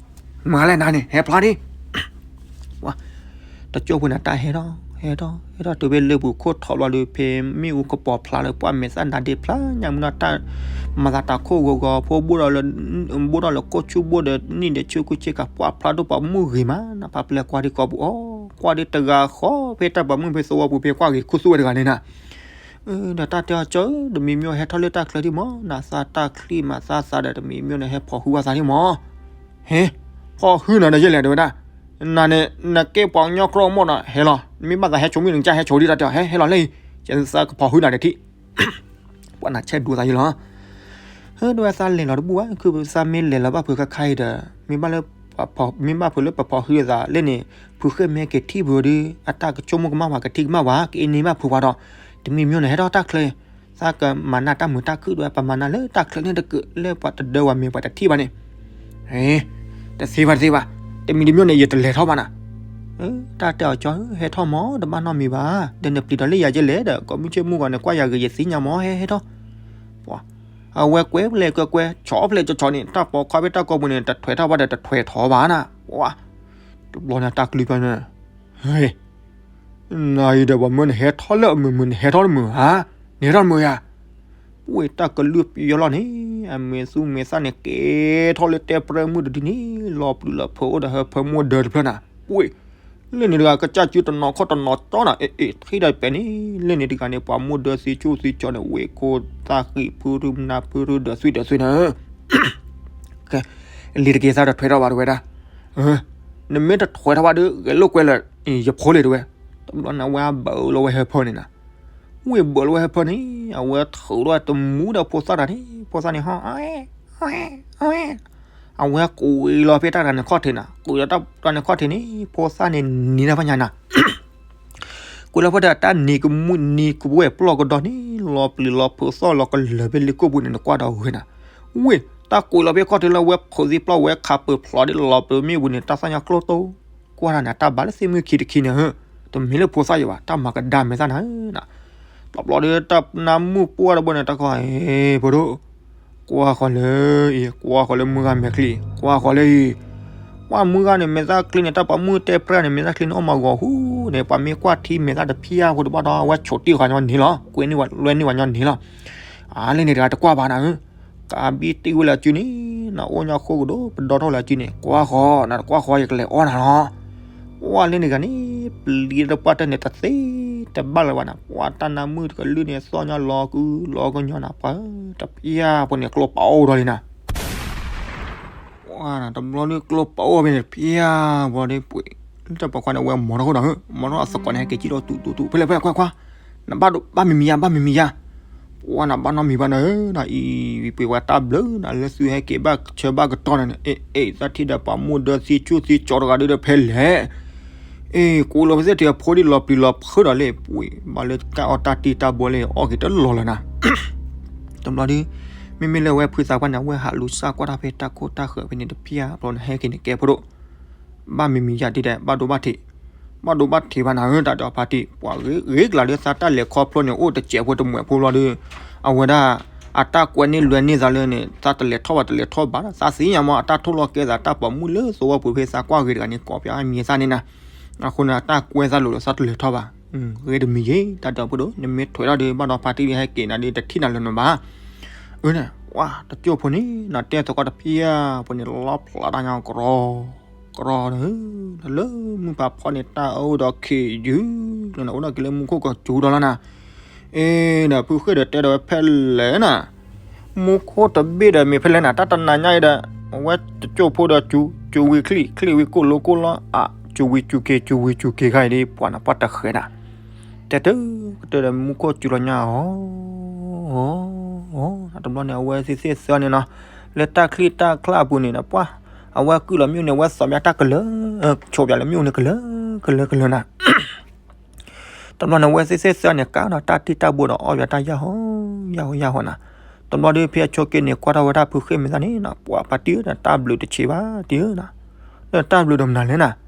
မၤလဲၣ်နၤန့ၣ် ဟဲဖျါဒ် တကၠိဖိန့ၣ် တၢ်ဟဲထီၣ် ဟဲထီၣ် ဟဲထီၣ်တုၤဖဲလၢပူၤခိၣ်ထီၣ်ဘျီဒီး ဖဲမ့ၣ်အူကပီၤဖျါလၢပှၢ်မဲာ်သၣ်နါဒ့ဖျါညါမုၢ်နီၢ်တၢ် မၤသးတၢ်ခိၣ်ဂီၤဂီၤဖိဘိၣ်ဒီးလၢ ဘိၣ်ဒီးလၢကိၣ်ဆူၣ်ဘိၣ်ဒီးနံၣ်ဒီးဆူၣ်ခူၣ်ဆ့ကၤ ပှၢ်ဖျါဒိၣ်ပိာ်မုၣ်ဂ့ၤမး နဖးပျဲၢ်ကွၢ်ဒံကိာ်ပူၤအီၤ ကွၢ်ဒံတဂၤဃီဖဲတၢ်ပိာ်မုၣ်ဖဲသဝီပူၤဖဲကွၢ်ဂ့ၤခူသူၣ်ဝဲတဂၤန့ၣ်နၤ ဒီးတၢ်တဲအီၤကၠီဧၢ တမံၤမ့ၢ်ဟဲထီၣ်လၢတၢ်ချၢဒံးမး နသးတၢ်ချံမးသးသးဒီး တမံၤမ့ၢ်နဟဲဖီၣ်ဟုဘၣ်သးဒံးမး ဟဲ ဖီၣ်ဟုနၤဒီးယဲလဲၣ်တဲဝဲဒၣ် နၤန့ၣ် နကဲပှၤကညီကြီမိၢ်ဒီး ဟဲလီၤ မ့ၢ်ဘၣ်သးဟဲဆိမိၣ်န့ၣ် ကစၢ်ဟဲဆိဒံးတၢ်တဲအီၤ ဟဲ ဟဲလီၤလၢ ယသးကဖီၣ်ဟုနၤဒီးထံၣ် ပှၤနၤဆဲးဒိးသးယဲလီၤ ဟဲဒိးဝဲသးလဲၤလီၤတဘူၣ်ဘၣ် ခုသးမ့ၢ်လဲၤလီၤဘၣ်ဖုးခါခါအံၤဒီး မ့ၢ်ဘၣ်လၢ မ့ၢ်ဘၣ်ဖုးလၢပဖီၣ်ဟုအသးလဲၣ်န့ၣ် ဖုဃ့ၢ်မ့ၢ်က့ၤထံၣ်ဖုးဒီး အတၢ်ကဆိကမိၣ်ကမၣ်ပှၤ ကထံၣ်ကမၣ်ပှၤ ကအ့န့ၢ်ဘၣ်ဖုးပှၤဒီး တမံၤမ့ၢ်နဟဲထီၣ်တၢ်ချၢ သးကမၤနၢ်တၢ်မုာ်တၢ်ခုၣ်ဒိးဝဲ ပမၤနၢ်လၢတၢ်ချၢန့ၣ်တကးလၢပှၤတဒၢဝဲမ့ၢ်ပှၤတထံၣ်ဘၣ်န့ၣ် တသ့ဘၣ်တသ့ဘၣ် တမံၤတမ့ၢ်န့ၣ် ယတလဲၤထီၣ်ဘၣ်နၤ တၢ်တဲအီၤကၠီဧၢ ဟဲထီၣ်မး တဘၣ်နီတမံၤဘၣ် ဒီးနပျံၤဒီးလၢယၤယဲလဲၣ်ဒီး ကိးမုၢ်ဆ့ၣ်မုၢ်ဂီၤန့ၣ် ကွၢ်ယၤဂ့ၤယသ့ၣ်ညါမး ဟဲဟဲထီၣ် ပှၤ အဝဲကွဲးဖျဲးကွဲးကွဲး ဆီၣ်ဖျဲးဆီၣ်ဆီၣ်န့ၣ် တၢ်ပိာ်ခွါဖဲတၢ်ကိာ်ပူၤန့ၣ် တထွဲးထီၣ်ဘၣ်ဒီးတထွဲးထီၣ်ဘၣ်နၤ ပှၤ တဘျီန့ၣ်တၢ်ကလုၢ်ပျီန့ၣ် နၤအံၤဒီးပှၤမၢနဟဲထီၣ်လၢအမုာ်မုာ် နဟဲထီၣ်တမုာ်ဧါ, နဟဲထီၣ်တမုာ်ဧါ, ပှ့ၤတၢ်ကလုၢ်ပျီလီၤန့ၣ် အမဲာ်သူမဲာ်သၣ်န့ၣ် ကဲထီၣ်လၢတဲပြၢမုၢ်တဒုန့ၣ် လီၤပျံၤလီၤဖုးအိၣ်ဒီးဟၢဖၢမိၢ်ဒၢတဖျၢၣ်နၤ, ပှ့ၤ လၢန့ၣ်တဂၤကစၢ်စုတနီၤခီၣ်တနီၤကၠီနၤ အ့ၣ်အ့ၣ် ထံၣ်ဒီးပဲာ်န့ၣ် လၢန့ၣ်တဂၤန့ၣ် ပှၤမိၢ်ဒၢသံဆူၣ်သံကၠီန့ၣ် ဝ့ၢ်ခိၣ်သၣ်ဃံးဖုရူမနၤဖုရူဒၢးသွံၣ်ဒၢးသွံၣ်နၤ လံၤတက့ၤသးတထွဲးထီၣ်ဘၣ်တဝဲဒၣ်, နမ့ၢ်တထွဲးထီၣ်ဘၣ်ဒီး ဂဲၤလိာ်ကွဲလၢ ယဖိလံၤတဝဲ, တဘျီန့ၣ် အဝဲဘၢးလီၤဝဲဟၢဖၢန့ၣ်နၤ, ဝ့ၢ်ဘၢးလီၤဝဲဟၢဖၢန့ၣ် အဝဲထုးထီၣ်ဝဲတမူဒီးဖိသၣ်တဂၤန့ၣ် ဖိသၣ်န့ၣ်ဟီၣ် အဝဲကွံာ်လီၤဖဲတၢ်တဂၤန့ၣ်ခီၣ်ထံးနၤ, ကွံာ်လီၤတၢ်တဂၤန့ၣ်ခီၣ်ထံးန့ၣ် ဖိသၣ်န့ၣ်နံၤတၢ်ဖးညါနၤ ကွံာ်လီၤဖဲဒီးတၢ်နံၤကမူၣ်နံၤကဝဲၢ်ပျီၢ်ကဒီးန့ၣ် လီၤပျံၤလီၤဖုးသီၣ်လီၤကလၢၤဖဲလ့ကိၣ်ပူၤန့ၣ် နကွၢ်ဒီးဂ့ၤနၤ, ဝ့ၢ် တၢ်ကွံာ်လီၤဖဲခီၣ်ထံးလၢဝဲဖုးသံပျီၢ်ဝဲခးပၢၤဖျိးဒ်လီၤပျံၤမ့ၣ်ပူၤန့ၣ် တၢ်သၣ်ညါကျိတိၢ်, ကွၢ်တၢ်န့ၣ် တၢ်ဘၣ်လၢသ့ၣ်မုၢ်ခံတခံန့ၣ် တမ့ၢ်လၢဖိသၣ်ယၤဘၣ် တၢ်မၤကဒါမဲာ်သၣ်နၤဧၢနၤ, တဘျီဒီးတၢ်နါမုၣ်ပှၢ်တဘိန့ၣ် တၢ်ကီ ဖိဒိၣ် ကွၢ်ဃီၤလၢအံၤ ကွၢ်ဃီၤလၢမုၢ်ဂၤမဲာ်ချံ ကွၢ်ဃီၤလၢအံၤ, ကွၢ်မုၢ်ဂၤန့ၣ် မဲာ်သၣ်ချံန့ၣ် တၢ်ပိာ်မုၣ်တဲပြၢ်န့ၣ် မဲာ်သၣ်ချံန့ၣ် အိၣ်မးဂီၤဟူန့ၣ် ပှၤမ့ၢ်ကွၢ်ထံမဲာ်သၣ်တဖျၢၣ်ဖိတဘၣ်ဒီး အဝဲဆိးတံၢ်ဃာ်ညီန့ၣ်လီၤ ကွဲးန့ၢ်ဝဲလွဲန့ၢ်ဝဲညီန့ၣ်လီၤ, အါလၢန့ၣ်တဂၤတကွၢ်ဘၣ်နၤဧၢ, ကဘံၣ်တံၢ်ဝဲလၢအစုန့ၣ် နအိၣ်ညီဃိကဒီး ပဒီထီၣ်လၢအစုန့ၣ် ကွၢ်ဃီၤ နတကွၢ်ဃီၤ ယကလဲၤအီၣ်နၤလီၤ ကွၢ်လၢန့ၣ်တဂၤန့ၣ် ပျံၤတပှၢ်တၢၢ်န့ၣ် တသ့တဘၣ်လၢၤဘၣ်နၤ, ပှၤတၢ်နါမုၣ်တကလုၢ်န့ၣ် သီၣ်ညီလီၤကုလီၤကညီနၤ ပှၤတပျၢ်ဖိန့ၣ် ကျိပာ်အိၣ်ဒီးလံနၤ, ပှၤတဘျီဒ်ကျိပာ်အိၣ်ဖဲန့ၣ် တပျၢ်ဖိဒီးပှ့ၤ တၢ်ပိာ်ခွါန့ၣ် အဝဲမီၤထီၣ်ဃိဒီး မီၤထီၣ်အသကိးန့ၣ် ဟဲက့ၤကံၣ်ထီၣ်တူတူတူ ဖဲလဲၣ်ဖဲလဲၣ် ကွၢ်ကွၢ်, နဘၣ်ဒိဘၣ်မံၤမံၤယါ ဘၣ်မံၤမံၤယါ, ပှၤနဘၣ်နီတမံၤဘၣ်နဧၢ, နအံၤပှ့ၤဝဲတၢ်ဘျုးနၤ လၢသုဟဲက့ၤဘၣ်ဆၢဘၣ်ကတီၢ်န့ၣ် အ့ၣ် သးထံၣ်ဒီးပှၤမိၢ်ဒၢသံဆူၣ်သံကၠီတဂၤဒုဒီးဖဲလဲၣ်, အ့ၣ် ကိးလီၤပသ့ၣ်ထံးအဖိဒံးလီၤပျံၤလီၤဖုးဒီးလံ, ပှ့ၤဘၣ်လၢတၢ်အီၣ်တၢ်တ့တၢ်ဘှီလံ အီၣ်က့ၤတလီၤလၢၤနၤ တဘျီဒီး မ့မ့ၢ်လၢအဝဲဖုသးပှၢ်န့ၣ် အဝဲဟးလူၤစၢ်ကွၢ်တၢ်ဖဲတၢ်ခိၣ်တၢ်ဃၢၤဖဲန့ၣ်တဖၣ် ဘျီနဟဲက့ၤန့ၣ်ကဲဖိဒိၣ်, ဘၣ်မံၤမံၤယါဒ်ဒဲး ဘၣ်ဒိဘၣ်ထံး, ဘၣ်ဒိဘၣ်ထံးဘၣ်နၤဧၢ တၢ်ဒီးဖါတံၢ် ပှၤဂ့ၤဂ့ၤကလၤဒီးသးတၢ်လဲၤခီဖျိန့ၣ် အိၣ်တစဲးဖိတမှဲးဖိလီၤဒီး အဝဲဒၣ် အတၢ်ကွဲန့ၢ်လွဲန့ၢ်သးလၢန့ၣ် သးတလဲၤထီၣ်ဘၣ်တလဲၤထီၣ်ဘၣ် သးသ့ၣ်ညါမ့ၢ် အတၢ်ထိၣ်လီၤကဲသးတၢ်ပိာ်မုၣ်လၢသဝီပူၤဖဲသးကွၢ်ဂ့ၤတဂၤန့ၣ် ကိးပၠးမံၤသၣ်န့ၣ်နၤ, အဃိန့ၣ် အတၢ်ကွဲသးလိၤဒီးသးတလဲၤထီၣ်ဘၣ်, ဂ့ၤတမံၤယဲ တၢ်ဒီးဖိဒိၣ် နမ့ၢ်ထွဲထီၣ်ဒီး ဘၣ်ဒီးဖါတံၢ်ဒီးဟဲက့ၤနၤဒီး တထံၣ်နၤလၢၤနဘၣ် အၢန့ၣ် ပှၤတကၠိၢ်ဖိန့ၣ် နတဲသကိးတဖၣ်ဖိန့ၣ် လီဖျးတၢ်ညါကရီ ကရီ လၢမုၢ်ဖးဖီန့ၣ် တၢ်အိၣ်ဒီးခ့ယုၢ် လၢနအိၣ်ဒီးက့ၤလၢမူခိၣ်ကစူၤဒီးလီၤနၤ, အ့ဒီးဖုဃ့ၢ်ဒီးတဲဒီးဝဲဖဲလဲၣ်နၤ, မူခိၣ်တဘ့ၣ်ဒီးမ့ၢ်ဖဲလဲၣ်နၤ တၢ်တနၤညါအံၤဒီး အဝဲတကၠိၢ်ဖိဒီးစူၤ စူၤဝံၤချံၣ် ချံၣ်ဝံၤကိၣ်လိကိၣ်လီ အါ စူၤဝံၤစူၤက့ၤ စူၤဝံၤစူၤက့ၤခါအံၤဒီး ပှၤနပှၢ်တဃဲးနၤ တဲတုၤကတၢၢ်ဒီးမူခိၣ်စူၤလီၤညါအီၤ တဘျီန့ၣ် အဝဲသ့ၣ်သ့ၣ်သၢန့ၣ်နီၤ လၢတၢ်ချံၣ်တၢ်ချၢအပူၤန့ၣ်ဒီး ပှၤ အဝဲကုၢ်လီၤမ့ၣ်အူန့ၣ် အဝဲသီးမ့ၢ်တၢ်ကလၢာ် ဆိးပၠးလၢမ့ၣ်အူန့ၣ် ကလၢာ် ကလၢာ် ကလၢာ်နၤ တဘျီန့ၣ် အဝဲသ့ၣ်သ့ၣ်သၢန့ၣ် ကါဒီးတၢ်တ့ၢ်တၢ်ဘိဒီးအီၣ်ယၤတၢ်ယၢ်ဟီ ယၢ်ဟီ ယၢ်ဟီနၤ တဘျီဒီးဖဲအဆိးက့န့ၣ် ကွၢ်ထီၣ်ဝဲဒၣ်ဖုဃ့ၢ်မံၤသၣ်န့ၣ်နီၤ ပှၤဖါတံၢ်ဒီးတၢ်ဘျုးတဆံးဘၣ်တံၢ်ဧၢနၤ ဒီးတၢ်ဘျုးဒီးမနုၤလဲၣ်နၤ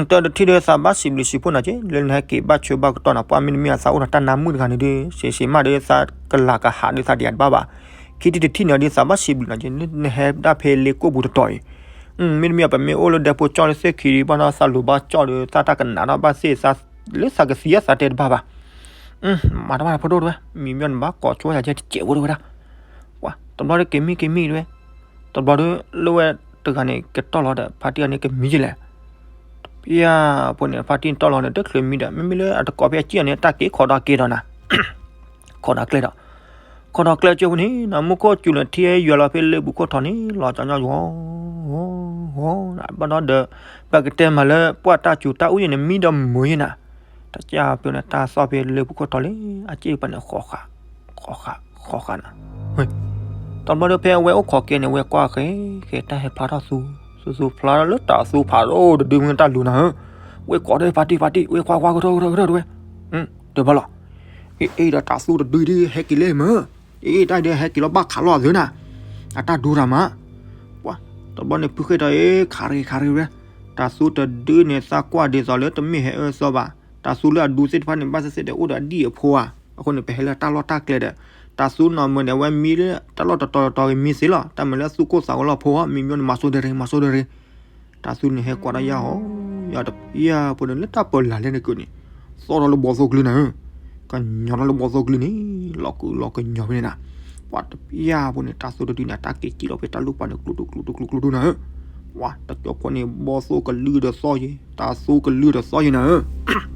တၢ်တထံၣ်ဒီးသးဘၣ်စံးဘျုးစံးဖှိၣ်နၤက့ လၢနဟဲက့ၤဘၣ်ဆၢဘၣ်ကတီၢ်နၤ ပှၤမ့တမ့ၢ်အသးအိၣ်ဒီးတၢ်နါမုၣ်တဂၤန့ၣ်ဒီး စ့စ့မးဒီးသးကလၤကဟးဒီးသးဒံးတဘၣ်ဘၣ် ခံထံၣ်တထံၣ်န့ၣ်ဒီးသးဘၣ်စံးဘျုးနၤက့ နဟဲဒၣ်ဖဲလ့ကိၣ်ပူၤတတီၤအံၤ မ့တမ့ၢ်ပမ့ၢ်အိၣ်လၢဒဲဖိကၠီၣ်လၢသ့ၣ်ခံဒီး ဘၣ်ဒီးသးလိၤဘၣ်ကၠီၣ်ဒီး သးတၢ်ကနးထီၣ်ဘၣ်သ့ၣ်သး လၢသးကသံအသးတဲတဘၣ်ဘၣ် မၤတဘၣ်ဖိဒိၣ်တဝဲ မံၤမ့ၢ်နဘၣ်ကိးဆိယၤကဲတစဲးဖိတဝဲဒၣ် ပှၤတဘျီဒီးက့ၤမံက့ၤမံတဝဲ တဘျီဒီးလၢဝဲတဂၤန့ၣ် ကတီၢ်လီၤဒီး ဖါတံၢ်အန့ၣ်ကမံယလဲၣ် တပျၢ်ဖိန့ၣ် ဖါတံၢ်တီၢ်လီၤန့ၣ် တချုးမံဒီး မ့မ့ၢ်လၢအတကိးဖဲအစံၣ်အီၤန့ၣ် တၢ်က့ၤခိးဒီးက့ၤဒီးနၤ ခိးဒီးကျဲဒီး ခိးဒီးကျဲကၠိဖိန့ၣ် မူခိၣ်စူၤလၢထံယွၤလီၤဖဲလၢပူၤခိၣ်ထီၣ်န့ၣ် လီၤကညီယွၤ ဘၣ်ဒီး ပကတဲမၤလၢပှၤတၢ်စူၤတၢ်အူယဲန့ၣ် မံဒီးမုာ်ယဲနၤ တကၢ်ဖဲန့ၣ် တၢ်သီၣ်ဖဲလၢပူၤခိၣ်ထီၣ်လံ အစ့ၣ်ပှၤန့ၣ် ဃီဃာ် ဃီဃာ် ဃီဃာ်နၤ တဘျီဒီးဖဲအဝဲအိၣ်ခိးက့ၤန့ၣ် ဝဲကွၢ်ဃဲ ဃဲတၢ်ဟဲဖျါထီၣ်သူ သူသူဖျါလၢတၢ်သူဖးဒိၣ်တဒုမ့ၢ်တၢ်လူၤနၤဧၢ ဝဲကိးဒီးဖါတံၢ်ဖါတံၢ် ဝဲကွၢ်ကွၢ်ကထီၣ်ကထီၣ်ကထီၣ်တဝဲ တဘၣ်လီၤ အ့ၣ် အ့ၣ်ဒီးတၢ်သူတဒုဒုဟဲက့ၤလၢမ့ၢ် အ့ၣ် တၢ်ဒုးဟဲက့ၤလီၤဘၣ်ခးလီၤအသးနၤ အတၢ်ဒူတၢ်မၤ ပှၤ တဘျီန့ၣ်ဖုဃ့ၢ်ဒီး အ့ၣ် ခးရ့ၣ်ခးရ့ၣ်ဝဲ တၢ်သူတဒုန့ၣ် သးကွၢ်ဒ်သိးလၢတမ့ၢ်ဟဲအၢသီဘၣ် တၢ်သူလၢအဒူသ့ၣ်တဖၣ်န့ၣ် ဘၣ်သ့ၣ်သ့ၣ်ဒီးအိၣ်ဒီးအဒံၣ်အဖိဧါ အဃိန့ၣ် ပဟဲလၢတၢ်လီၢ်တၢ်ကျဲဒီး တၢ်သူနီၢ်မၢန့ၣ် အဝဲမံလၢတၢ်လီၢ်တတီၤတတီၤဂ့ၤမံသ့လီၤ တၢ်မၤလၢသူၣ်ကိၢ်သးဂီၤလီၤဖိဧါ မံမ့ၢ်န့ၣ် မၤစိဒၢရ့ၣ် မၤစိဒၢရ့ၣ် တၢ်သူန့ၣ်ဟဲကွၢ်ဒီးယၢ်ဟီ ယၢ်တပျၢ်ဖိန့ၣ် လၢတၢ်ပၢၤလၢ်လဲၣ်န့ၣ်က့ၤန့ၣ် သီၣ်ထီၣ်လၢဘီသိၣ်ကလုၢ်နၤဧၢ ကညီထီၣ်လၢဘီသိၣ်ကလုၢ်န့ၣ် လီၤကုလီၤကညီဖဲန့ၣ်နၤ ပှၤတပျၢ်ဖိန့ၣ် တၢ်သူတဒုန့ၣ် အတၢ်က့ၤစံၣ်လီၤဖဲတၢ်လူၢ်ပၤန့ၣ် ကျူတူကျူတူကျူတူနၤဧၢ ပှၤတကၠိဖိန့ၣ် ဘီသိၣ်ကလုၢ်ဒီးသီၣ်ယဲ တၢ်သူကလုၢ်ဒီးသီၣ်ယဲနၤဧၢ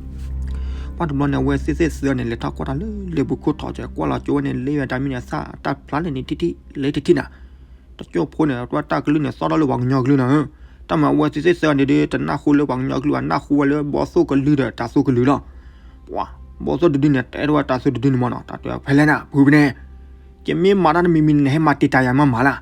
ပှၤတဘျီန့ၣ် အဝဲသ့ၣ်သ့ၣ်သၢန့ၣ် လဲၤထီၣ်ကွၢ်တၢ်လၢလ့ပူၤခိၣ်ထီၣ်ကကွၢ်လီၤကၠိဝဲန့ၣ် လ့ဝဲတၢ်မံၤန့ၣ်သၣ် တၢ်ဖျါလဲၣ်န့ၣ်ထံၣ်ထံၣ် လ့ထံၣ်ထံၣ်နၤ တကၠိဖိန့ၣ် တၢ်ကလုၢ်န့ၣ် သီၣ်ထီၣ်လၢပှၤကညီကလုၢ်နၤဧၢ တၢ်မၤအဝဲသ့ၣ်သ့ၣ်သၢန့ၣ်ဒီး တနၢ်ဟူလၢပှၤကညီကလုၢ်ဘၣ် နၢ်ဟူဝဲလၢဘီသိၣ်ကလုၢ်ဒီးတၢ်သူကလုၢ်လီၤ ပှၤ ဘီသိၣ်တဒုန့ၣ် တဲထီၣ်ဝဲတၢ်သူတဒုန့ၣ်မ့ၢ်နီၤ တၢ်တဲဖဲလဲၣ်နၤ ဖုပနဲ ယမ့ၢ်မၤတၢ်တမံၤမံၤန့ၣ် နဟဲမၤတံာ်တာ်ယၤမးမးလၢ်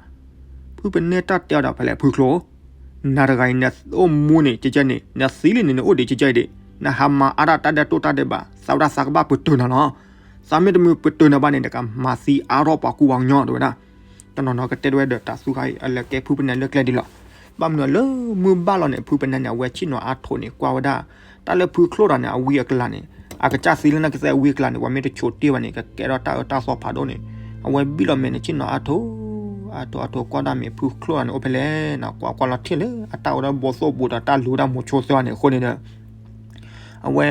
ဖုပနဲတၢ်တဲအီၤဒီးဖဲလဲၣ်ဖုချိ နၤတဂၤအံၤ နအိၣ်မူန့ၣ် ကကဲန့ၣ် နသံလံန့ၣ် နအိၣ်ဒံးကကဲအံၤဒံး နဟးမၤအါတၢ်တၢ်ဒဲးတိၢ်တၢ်ဒဲးဘး သးဝဲဒၣ်သးကဘၣ်ပတုာ်နၤလီၤ သးမ့ၢ်တမုာ်ပတုာ်နၤဘၣ်န့ၣ် နကမၤသံအါထီၣ်ပှၤကူပှၤကညီတဲဝဲဒၣ် တနီၤနီၤကတဲဝဲဒီးတၢ်သူခါအံၤ အလဲၤကဲဖုပနဲလၢကျဲဒ်လီၤ ဘၣ်မနုၤလၢမုၢ်ဘၣ်လီၤန့ၣ် ဖုပနဲန့ၣ် အဝဲဆ့ၣ်နီၤအါထိးန့ၣ် ကွၢ်ဝဲဒၣ် တၢ်လၢဖုချိၣ်တၢ်န့ၣ် အဝံအကလၤန့ၣ် အကစၢ်သံလၢနကစၢ်အဝံအကလၤန့ၣ် ပှၤမ့ၢ်တဆိးတ့ၢ်ဘၣ်န့ၣ် ကကဲထီၣ်တၢ်အၢတၢ်သီဖးဒိၣ်န့ၣ် အဝဲဘံၣ်လီၤမဲာ်န့ၣ် ဆ့ၣ်နီၤအါထိး အါထိးအါထိးကွၢ်ဒၣ်မ့ၢ်ဖုချိၣ်တၢ်န့ၣ် အိၣ်ဖဲလဲၣ်နၤ ကွၢ်ကွၢ်လီၤထံၣ်လၢအတၢ်အိၣ်ဒီးဘီသိၣ်ဘူးဒီးတၢ်လူၤဝဲဒၣ်မိၤဆိသၢန့ၣ် အဃိန့ၣ်ဒီး အဝဲ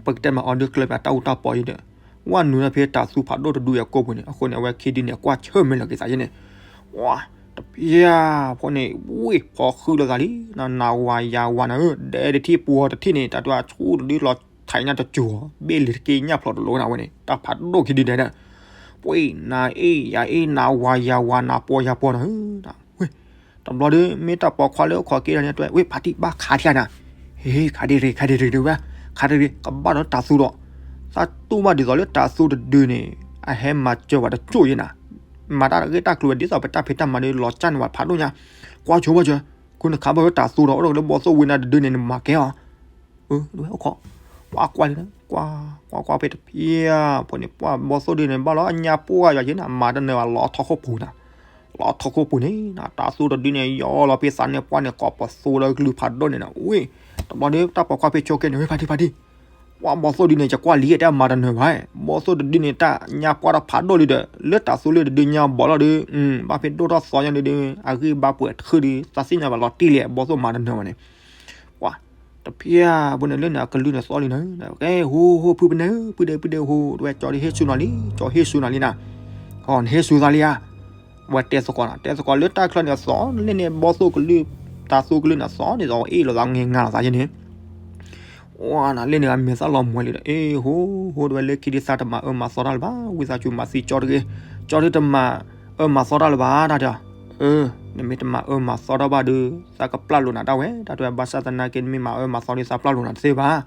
ပကတဲမၤအီၤဒုးကျၢၤပတၢ်အူတၢ်ပီအံၤဒီး ဝဲနုာ်လီၤဖဲတၢ်သူဖးဒိၣ်တဒုအကိာ်ပူၤန့ၣ် အဃိန့ၣ် အဝဲခံဒုန့ၣ် ကွၢ်ဆၢၣ်မဲာ်လီၤက့ၤသးယဲန့ၣ် ဝါ တပျၢ်ဖိန့ၣ် ဝ့ၢ်ဖီဃုာ်လိာ်သးလံ နဝၤယၤဝၤနၤဧၢ ဒဲတထံၣ်ပှီၤတထံၣ်န့ၣ် တၢ်တဆူၣ်တဒုလီၤထးညၣ်တစူၤ ဘ့ၣ်လံၤတက့ၢ်ညၣ်ဖျိးတလိၤနၤဝဲန့ၣ် တၢ်ဖးဒိၣ်ခံဒုဒဲးဒီး ပှ့ၤနၤအ့ၣ်ယၤအ့ၣ် နဝၤယၤဝၤ နပှီၤယၤပှီၤနၤဧၢ တဘျီဒီး မ့ၢ်တၢ်ပိာ်ခွါလၢအိၣ်ခိးက့ၤဒီးန့ၣ် တဲဝဲ ဖါတံၢ်ဘၣ်ခးထံနၤ, ဟ့ ခးဒ့ရ့ၣ် ခးဒ့ရ့ၣ်တဝဲ, ခးဒ့ရ့ၣ် ကဘၣ်ဒီးတၢ်သူဒီး, တ သးတူၢ်ဘၣ်ဒ်သိးလၢတၤသူတဒုန့ၣ် အဟဲမၤစၢၤဝဲတကၠိၢ်ယဲနၤ, မၤတၢ်ဂ့ၢ်တၢ်ကျိၤဝဲဒ်သိးပတၢ်ဖံးတၢ်မၤဒီး လီၤကၢ်န့ၢ်ဝဲဖးဒိၣ်ညါ, ကွၢ်ဆိဘၣ်စၢၤ, ခုနခးဘၣ်ဝဲတၤသူဒီး အိၣ်ဒီးလၢဘီသိၣ်ဝံနၤတဒုန့ၣ် နမၤကဲအီၤ အိၣ်ခိး, ကွၢ်ကွၢ်လံ, ကွၢ်ကွၢ်ကွၢ်ဖဲတဖျၢၣ်ဖိန့ၣ် ပှၤဘီသိၣ်ဒုန့ၣ် ဘၣ်လီၤအညါပှၢ်ယွၤယဲနၤ မၤတနၢၤဘၣ် လီၤထီၣ်ခိၣ်ပူၤနၤ, လီၤထီၣ်ခိၣ်ပူၤန့ၣ် တၤသူတဒုန့ၣ် ယီၤလီၤဖဲသးန့ၣ်ပှၢ်န့ၣ် ကိးပသူလၢကလုၢ်ဖးဒိၣ်န့ၣ်နၤ, ဝ့ၢ်, တဘျီဒီး တၢ်ပိာ်ခွါဖဲဆိကဲန့ၣ် ဝ့ၢ်ဖါတံၢ်ဖါတံၢ်, ပှၤဘီသိၣ်ဒုန့ၣ် ယကွၢ်လံတဲမၤတနၢၤဘၣ်, ဘီသိၣ်တဒုန့ၣ် တၢ်ညါပှၢ်ထီၣ်ဖးဒိၣ်လံဒီး လၢတၤသူလၢတဒုညါဘီလီၤဒီး ဘၣ်ဖဲဒိၣ်ထီၣ်သီညါဒုဒီး အဂံၢ်ဘါပှဲၤတခုဒီး သးသ့ၣ်ညါဘၣ်လီၤတံၢ်လံ ဘီသိၣ်မၤတနၢၤဘၣ်န့ၣ် ပှၤ, တဖျၢၣ်ဖိန့ၣ်လၢန့ၣ် အကလုၢ်န့ၣ်သီလံနၤ, ကဲ ဟိ ဟိ ဖုပနဲ ဖုဒဲ ဖုဒဲ ဟိ တဝဲကၠီဒုဟ့ၣ်ဆူနၤလံ ကၠီဟ့ၣ်ဆူနၤလံနၤ, ဟီ နဟ့ၣ်ဆူသးလံဧါ, ဝဲတဲသကိးနၤ တဲသကိးလၢတၢ်ချၢန့ၣ်အသီ လၢန့ၣ်ဘီသိၣ်ကလုၢ် တၤသူကလုၢ်န့ၣ်အသီန့ၣ် အ့ၣ်လိာ်သး ငဲၤငါလိာ်သးယဲန့ၣ် ဝဲနၤ လၢန့ၣ်အမဲာ်သၣ်လီၤမှဲၤလံဒီး အ့ၣ် ဟိ ဟိ တဝဲလၢခံဒုသးတမၤအၢမၤသီတၢ်လၢၤဘၣ် ဝံသးစူၤမၤသံကၠီတဂ့ၤ, ကၠီဒုတမၤအၢမၤသီတၢ်လၢၤဘၣ် တၢ်တဲအီၤ, အၢ နမ့ၢ်တမၤအၢမၤသီတၢ်ဘၣ်ဒီး သးကပျၢ်လိာ်နၤဒၣ်ဝဲ တၢ်တဲဘၣ်ဆၣ်သနာ်က့ နမ့ၢ်မၤအၢမၤသီဒီး သးပျၢ်လိာ်နၤတသ့ဘၣ်